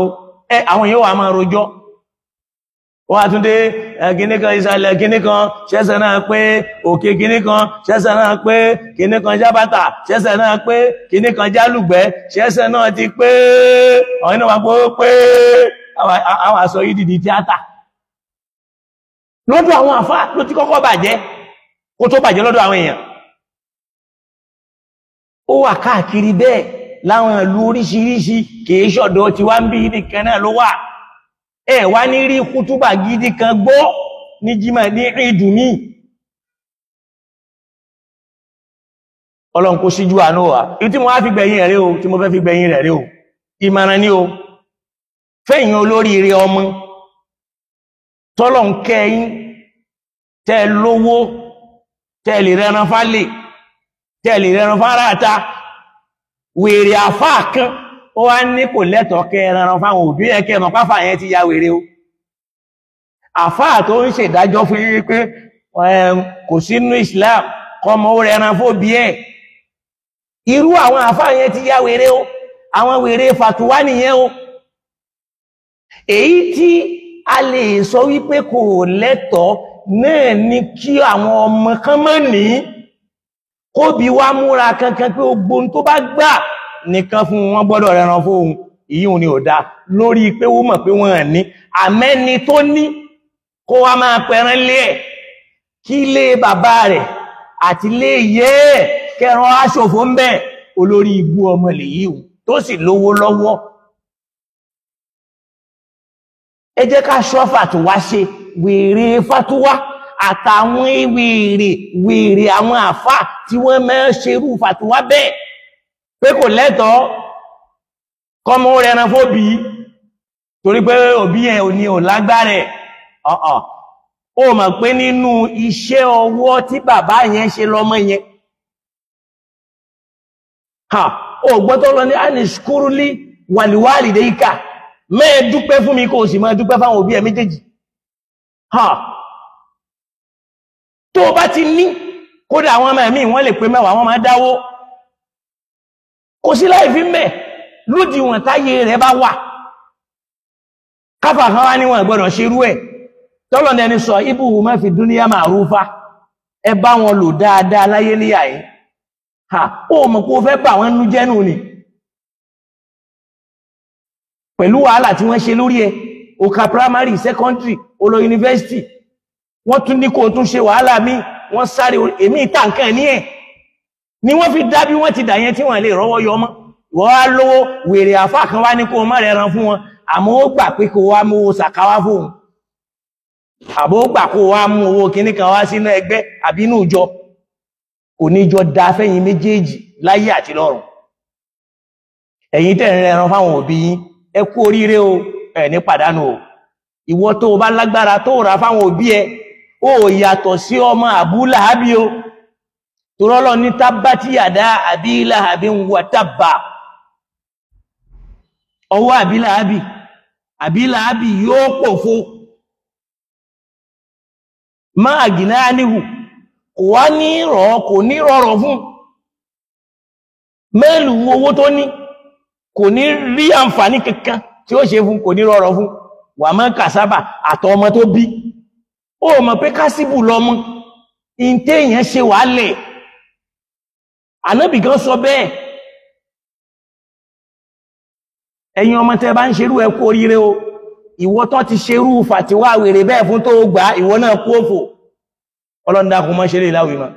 ẹ, àwọn èèyàn wà máa rojọ́. Wọ́n á tún dé kíní kan ìsàlẹ̀ kíní kan ṣẹ́sẹ̀ náà pé òkè kíní kan ṣẹ́sẹ̀ náà pé kíní kan jábàtà ṣẹ́sẹ̀ náà pé kíní kan jálùgbẹ́ ṣẹ́sẹ̀ náà ti pé. Àwọn iná wa pé àwọn àṣọ yìí dìdì tíátà. Lọ́dọ̀ àwọn àfáà ló ti kọ́kọ́ bàjẹ́ kó tó bàjẹ́ lọ́dọ̀ àwọn èèyàn. Ó wà káàkiri bẹ́ẹ̀ láwọn ìlú oríṣiríṣi, kìí ṣọ̀dọ̀ tí wá ń bí nìkan náà ló wà. Ẹ wá ní rí kútúbà gidi kan gbọ́ ní jímọ̀ ní ìdùnmí. Ọlọ́run kó síjú àánú wa. Ibi tí mo wá fi gbẹ̀yìn rẹ̀ o, tí mo fẹ́ fi gbẹ̀yìn rẹ̀ o, ìmọ̀ràn ni o fẹ́yìn olóríire ọmọ tọ́lọ̀ ń kẹ́yìn, tẹ́ lówó, tẹ́ lè rẹran fálè, tẹ́ lè rẹran fáráta. Wèrè àfáà kan ó wá ní kò lẹ́tọ̀ọ́ kẹ́ ẹran fáwọn òbí ẹ̀, kẹ́ mọ̀ páfà yẹn ti ya wèrè o. Àfáà tó ń ṣèdájọ́ fún yín pé kò sínú Islam kọmọ ó rẹran fóbi ẹ̀, irú àwọn àfáà yẹn ti ya wèrè o. Àwọn wèrè fàtúwá nìyẹn o. Èyí tí a lè sọ wípé kò lẹ́tọ̀ọ́ náà ni kí àwọn ọmọ kan mọ́ ní kóbi wá múra kankan pé ogbon tó bá gbà nìkan fún wọn gbọ́dọ̀ rẹran fóun. Ìyíhun ni ò dá lórí pé ó mọ̀ pé wọ́n ní àmẹ́ni tó ní kó wá máa pẹran lé ẹ̀, kí lé bàbá rẹ̀ àti lé yẹ́ ẹ̀ kẹran aṣòfò ń bẹ̀. Olórí ibú ọmọ lèyíhun tó sì lówó lọ́wọ́. Ẹ jẹ́ ká ṣọ́ fàtúwá ṣe, wèrè fàtúwá àtàwọn wèrè wèrè àwọn àfà tí wọ́n máa ṣerú fàtúwá bẹ́ẹ̀ pé kò lẹ́tọ̀ọ́ kọ́mọ rẹran fóbi torí pé òbí yẹn ò ní ò lágbára ẹ̀. Ọ̀ọ̀ ó mọ̀ pé nínú iṣẹ́ ọwọ́ tí bàbá yẹn ṣe lọ́mọ yẹn, ha ó gbọ́tọ́ lọ ní àníṣkúrúlí wàlíwàlì déíkà, mẹ́ẹ̀ dúpẹ́ fún mi kó o sì máa dúpẹ́ fáwọn òbí ẹ̀ méjèèjì. Ha tó bá ti ní kódà àwọn ọmọ ẹ̀mí wọ́n lè pé mẹ́wàá, wọ́n máa dáwó, kò sí láì fi mẹ́ lódiwọ̀n táyé rẹ̀ bá wà. Káfà kan wá níwọ̀n gbọ́dọ̀ ṣerú ẹ̀. Tọ́lọ̀ ẹni sọ ibùhù má fi dúníyà ma'rufa, ẹ bá wọn lò dáadáa láyé níyà yìí. Ha ó mọ̀ pé ó fẹ́ bà wọ́n nú jẹ́nu ni pẹ̀lú wàhálà tí wọ́n ṣe lórí ẹ. Ó ka primary, secondary, ó lọ university, wọ́n tún ní kó tún ṣe wàhálà mi, wọ́n sáré èmi ìta nǹkan ní ẹ̀ ni wọ́n fi dá bí wọ́n ti dà yẹn tí wọ́n lè rọ́wọ́ yọ mọ́. Wọ́n á lówó, wèrè àfáà kan wá ní kó má rẹran fún wọn, àmọ́ ó gbà pé kó wá mú owó sàkáwá fóun, àbó gbà kó wá mú owó kíní kan wá sínú ẹgbẹ́ àbí inú ìjọ. Kò ní jọ da fẹ́yìn méjèèjì láyé àti lọ́run. Ẹ̀yin tẹ́ ń rẹran fáwọn òbí yín, ẹ kú oríire o, ẹ ní pàdánù o. Ìwọ tó o bá lágbára tó rà fáwọn òbí ẹ, ó yàtọ̀ sí ọmọ Abu Lahabi o. Torọ́lọ́ ní tábàtì yàdá Abi Lahabi ń wà tábà. Ọwọ́ Abi Lahabi, Abi Lahabi yóò pòfo. Má àgìná níhù, kò wá ní rọ̀, kò ní rọrọ̀ fún. Mẹ́lù owó tó ní, kò ní rí àǹfààní kankan tí ó ṣe fún, kò ní rọrọ̀ fún. Wà mọ́ kàsábà àtọmọ tó bí. Ó mọ̀ pé kásíbù lọmọ, ìntẹ́ èèyàn ṣe wà lẹ̀. Ànábì kan sọ bẹ́ẹ̀. Ẹ̀yin ọmọ tẹ́ bá ń ṣerú ẹ kú oríire o. Ìwọ tó ti ṣerú fàtíwá wèrè bẹ́ẹ̀ fún tó gbà, ìwọ náà kú òfò. Ọlọ́run dákun má ṣe lè láwìí mọ́,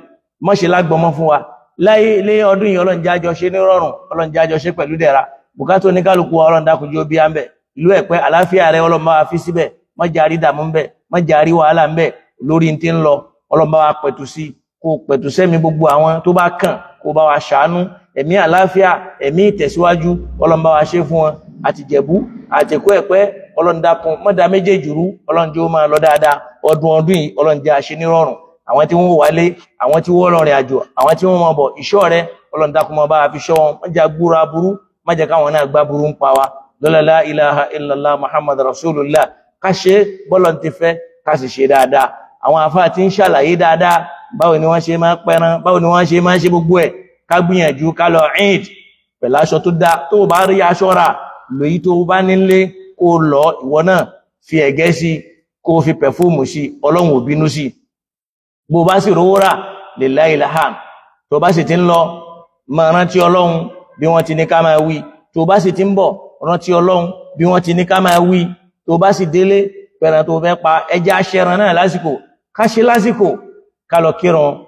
má ṣe lágbọmọ́ fún wa láyé ilé ọdún yìí. Ọlọ́run jájọ ṣe ní rọrùn, Ọlọ́run jájọ ṣe pẹ̀lú dẹ̀ra. Bùkátà oníkálukú wa, Ọlọ́run dákun jó bí á ń bẹ̀. Ìlú Ẹ̀pẹ́, àláfíà rẹ Ọlọ́run bá wa fi síbẹ̀, má jẹ́ àrí dààmú ń bẹ̀, má jẹ́ àrí wàhálà ń bẹ̀ lórí ti ń lọ. Ọlọ́run bá wa pẹ̀tù sí, kó pẹ̀tù sẹ́mi gbogbo àwọn tó bá kàn, kó bá wa ṣàánú ẹ̀mí àláfíà, ẹ̀mí ìtẹ̀síwájú, Ọlọ́run bá wa ṣe fún wọn. Àti Ìjẹ̀bú àti Èkó Ẹ̀pẹ́, Ọlọ́run dákun má dá méjèèjì rú, Ọlọ́run jẹ́ ó máa lọ dáadáa. Ọdún ọdún yìí, Ọlọ́run jẹ́ a ṣe nírọ̀rùn. Àwọn tí wọ́n wálé, àwọn tí wọ́n lọ́rin àjò, àwọn tí wọ́n máa bọ̀, ìṣọ́ rẹ Ọlọ́run dákun máa bá wa fi ṣọ́ wọn, má jẹ́ agbúra burú, má jẹ́ káwọn náà gbá burú ń pa wa. Lọ́lá ilaha illallah muhammad rasulullah. Ká ṣe bọ́lọ̀ ti fẹ́, ká sì ṣe dáadáa. Àwọn àfáà tí ń ṣàlàyé dáadáa báwo ni wọ́n ṣe máa pẹran, báwo ni wọ́n ṣe máa ṣe gbogbo ẹ̀. Ká gbìyànjú ká lọ Eid pẹ̀lú aṣọ tó dáa. Tó bá rí aṣọ rà, lòyí tó bá nílé kó lọ, ìwọ náà fi ẹ̀gẹ́ sí, kó fi pẹ̀fúùmù sí, Ọlọ́run ò bínú sí. Bó bá sì rówó rà, lillahi ilham. Tó bá sì ti ń lọ, máa rántí Ọlọ́run bí wọ́n ti ní ká máa wí. Tó bá sì ti ń bọ̀, rántí Ọlọ́run bí wọ́n ti ní ká máa wí. Tó bá sì délé, pẹ̀ràn tó fẹ́ pa, ẹja aṣẹran náà lásìkò, ká ṣe lásìkò, ká lọ kírun,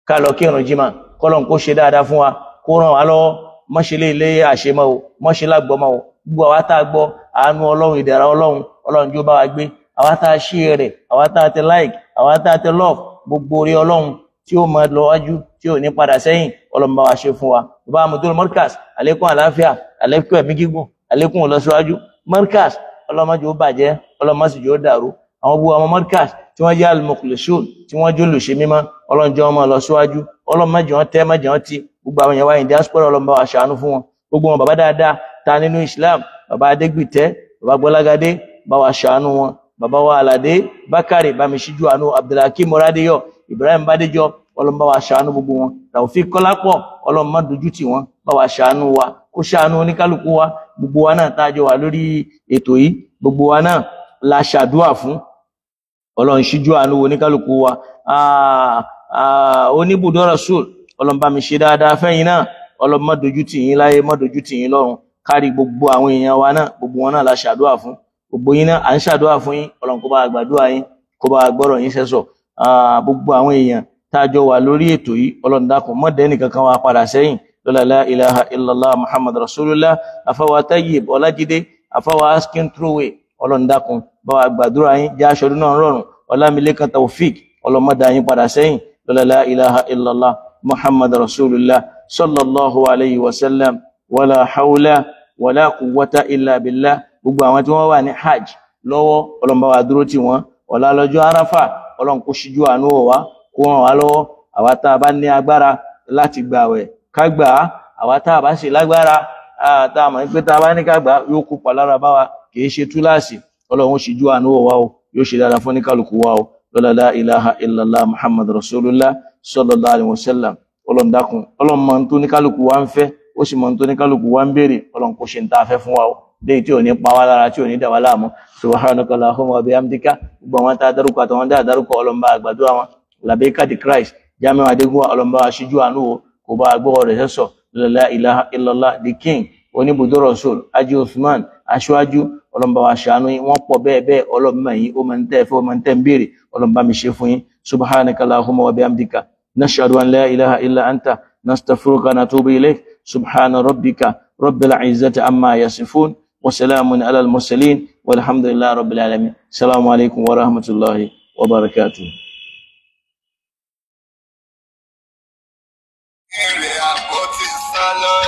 ká lọ kírun jímà. Kọ́lọ́n kó ṣe dáadáa fún wa, kó ràn wá lọ́wọ́. Má ṣe lé ilé àṣemọ́ o, má ṣe lágbọ́mọ́ o. Gbogbo àwa tá a gbọ́, àánú Ọlọ́run, ìdẹ̀ra Ọlọ́run, Ọlọ́run jó bá wa gbé. Àwa tá a share rẹ̀, àwa tá a tẹ like, àwa tá a tẹ love, gbogbo orí Ọlọ́run tí ó máa lọ wájú, tí ò ní padà sẹ́yìn, Ọlọ́run bá wa ṣe fún wa. Bàbá Mudul Markaz, àlékún àlàáfíà, àlékún ẹ̀mí gígùn, àlékún ìlọsíwájú. Markaz, Ọlọ́run má jẹ́ ó bàjẹ́, Ọlọ́run má sì jẹ́ ó dàrú. Àwọn gbogbo àwọn Markaz tí wọ́n jẹ́ al-mukhlisun, tí wọ́n jólùṣe mímọ́, Ọlọ́run jẹ́ wọn máa lọ síwájú. Ọlọ́run má jẹ́ wọn tẹ́, má jẹ́ wọn tì. Gbogbo àwọn èèyàn wa ní diaspora, Ọlọ́run bá wa ṣàánú fún wọn. Gbogbo wọn bàbá dáadáa ta nínú Islam, bàbá Adégbìtẹ́, bàbá Gbọ́lágadé, bá wa ṣàánú wọn. Bàbá wa Aládé Bákàrè, bá mi ṣíjú àánú. Abdulhakeem Mọ́rádéyọ̀, Ibrahim Bádéjọ, Ọlọ́run bá wa ṣàánú gbogbo wọn. Taofik Kọ́lápọ̀, Ọlọ́run má dojú tì wọ́n, bá wa ṣàánú wa, kó ṣàánú oníkálukú wa. Gbogbo wa náà tá a jọ wà lórí ètò yìí, gbogbo wa náà la ṣàdúà fún. Ọlọ́run ṣíjú àánú oníkálukú wa. Oníbùdó Rasul, Ọlọ́run bá mi ṣe dáadáa fẹ́yìn náà. Ọlọ́run má dojú tì yín láyé, má dojú tì yín lọ́run. Kárí gbogbo àwọn èèyàn wa náà, gbogbo wọn náà la ṣàdúà fún. Gbogbo yín náà à ń ṣàdúà fún yín. Ọlọ́run kó bá wa gbàdúrà yín, kó bá wa gbọ́rọ̀ yín sẹ́sọ̀. Gbogbo àwọn èèyàn tá a jọ wà lórí ètò yìí, Ọlọ́run dákun má dẹ́ nìkankan wa padà sẹ́yìn. Lọ́la la ilaha illallah muhammad rasulullah. Afáwa Tayyib Ọlájídé, afáwa Askin Trowey, Ọlọ́run dákun bá wa gbàdúrà yín, jẹ́ aṣọ́dún náà rọrùn. Ọlámilékan Taofik, Ọlọ́run má dá yín padà sẹ́yìn. Lọ́la la ilaha illallah muhammad rasulullah sallallahu alayhi wa sallam. Wala hawla wala quwwata illa billah. Gbogbo àwọn tí wọ́n wà ní hajj lọ́wọ́, Ọlọ́run bá wa dúró tì wọ́n. Ọ̀la lọ́jọ́ Arafa, Ọlọ́run kó ṣíjú àánú wò wá, kó ràn wá lọ́wọ́. Àwa tá a bá ní agbára láti gbààwẹ̀, ká gbà á. Àwa tá a bá sì lágbára, tá a mọ̀ pé tá a bá ní ká gbà á, yóò kópa lára bá wa, kì í ṣe túláàsì. Ọlọ́run ṣíjú àánú wò wá o, yóò ṣe dáadáa fún oníkálukú wa o. Lọ́la la ilaha illallah muhammad rasulullah sallallahu alayhi wa sallam. Ọlọ́run dákun, Ọlọ́run mọ̀ tó ní kálukú wa ń fẹ́, ó sì mọ̀ tó ní kálukú wa ń béèrè. Ọlọ́run kó ṣe ń tá a fẹ́ fún wa o, léyìí tí ò ní pa wá lára, tí ò ní dà wá láàmú. Subhanaka allahumma wa bihamdika. Gbogbo àwọn tá a dárúkọ àtàwọn tá a dárúkọ, Ọlọ́run bá àgbàdo àwọn làbẹ́kà di Christ Jamiu Adégúnwà, Ọlọ́run bá aṣíjú àánú wo, kó bá gbọ́ rẹ̀ sẹ́sọ̀. La ilaha illallah the king, oníbùdó Rasul Haji Usman aṣáájú, Ọlọ́run bá wa ṣàánú yín. Wọ́n pọ̀ bẹ́ẹ̀ bẹ́ẹ̀, Ọlọ́run mọ̀ yín, ó máa ń tẹ́ fẹ́, ó máa ń tẹ́ ń béèrè. Ọlọ́run bá mi ṣe fún yín. Subhanaka allahumma wa bihamdika, nashhadu an la ilaha illa anta, nastaghfiruka wa natubu ilayk. Subhana rabbika rabbil izzati amma yasifun, wa salamun ala al mursalin, walhamdulillahi rabbil alamin. Assalamu alaikum wa rahmatullahi wa barakatuh. Èrè àbọ̀ ti sá lọ.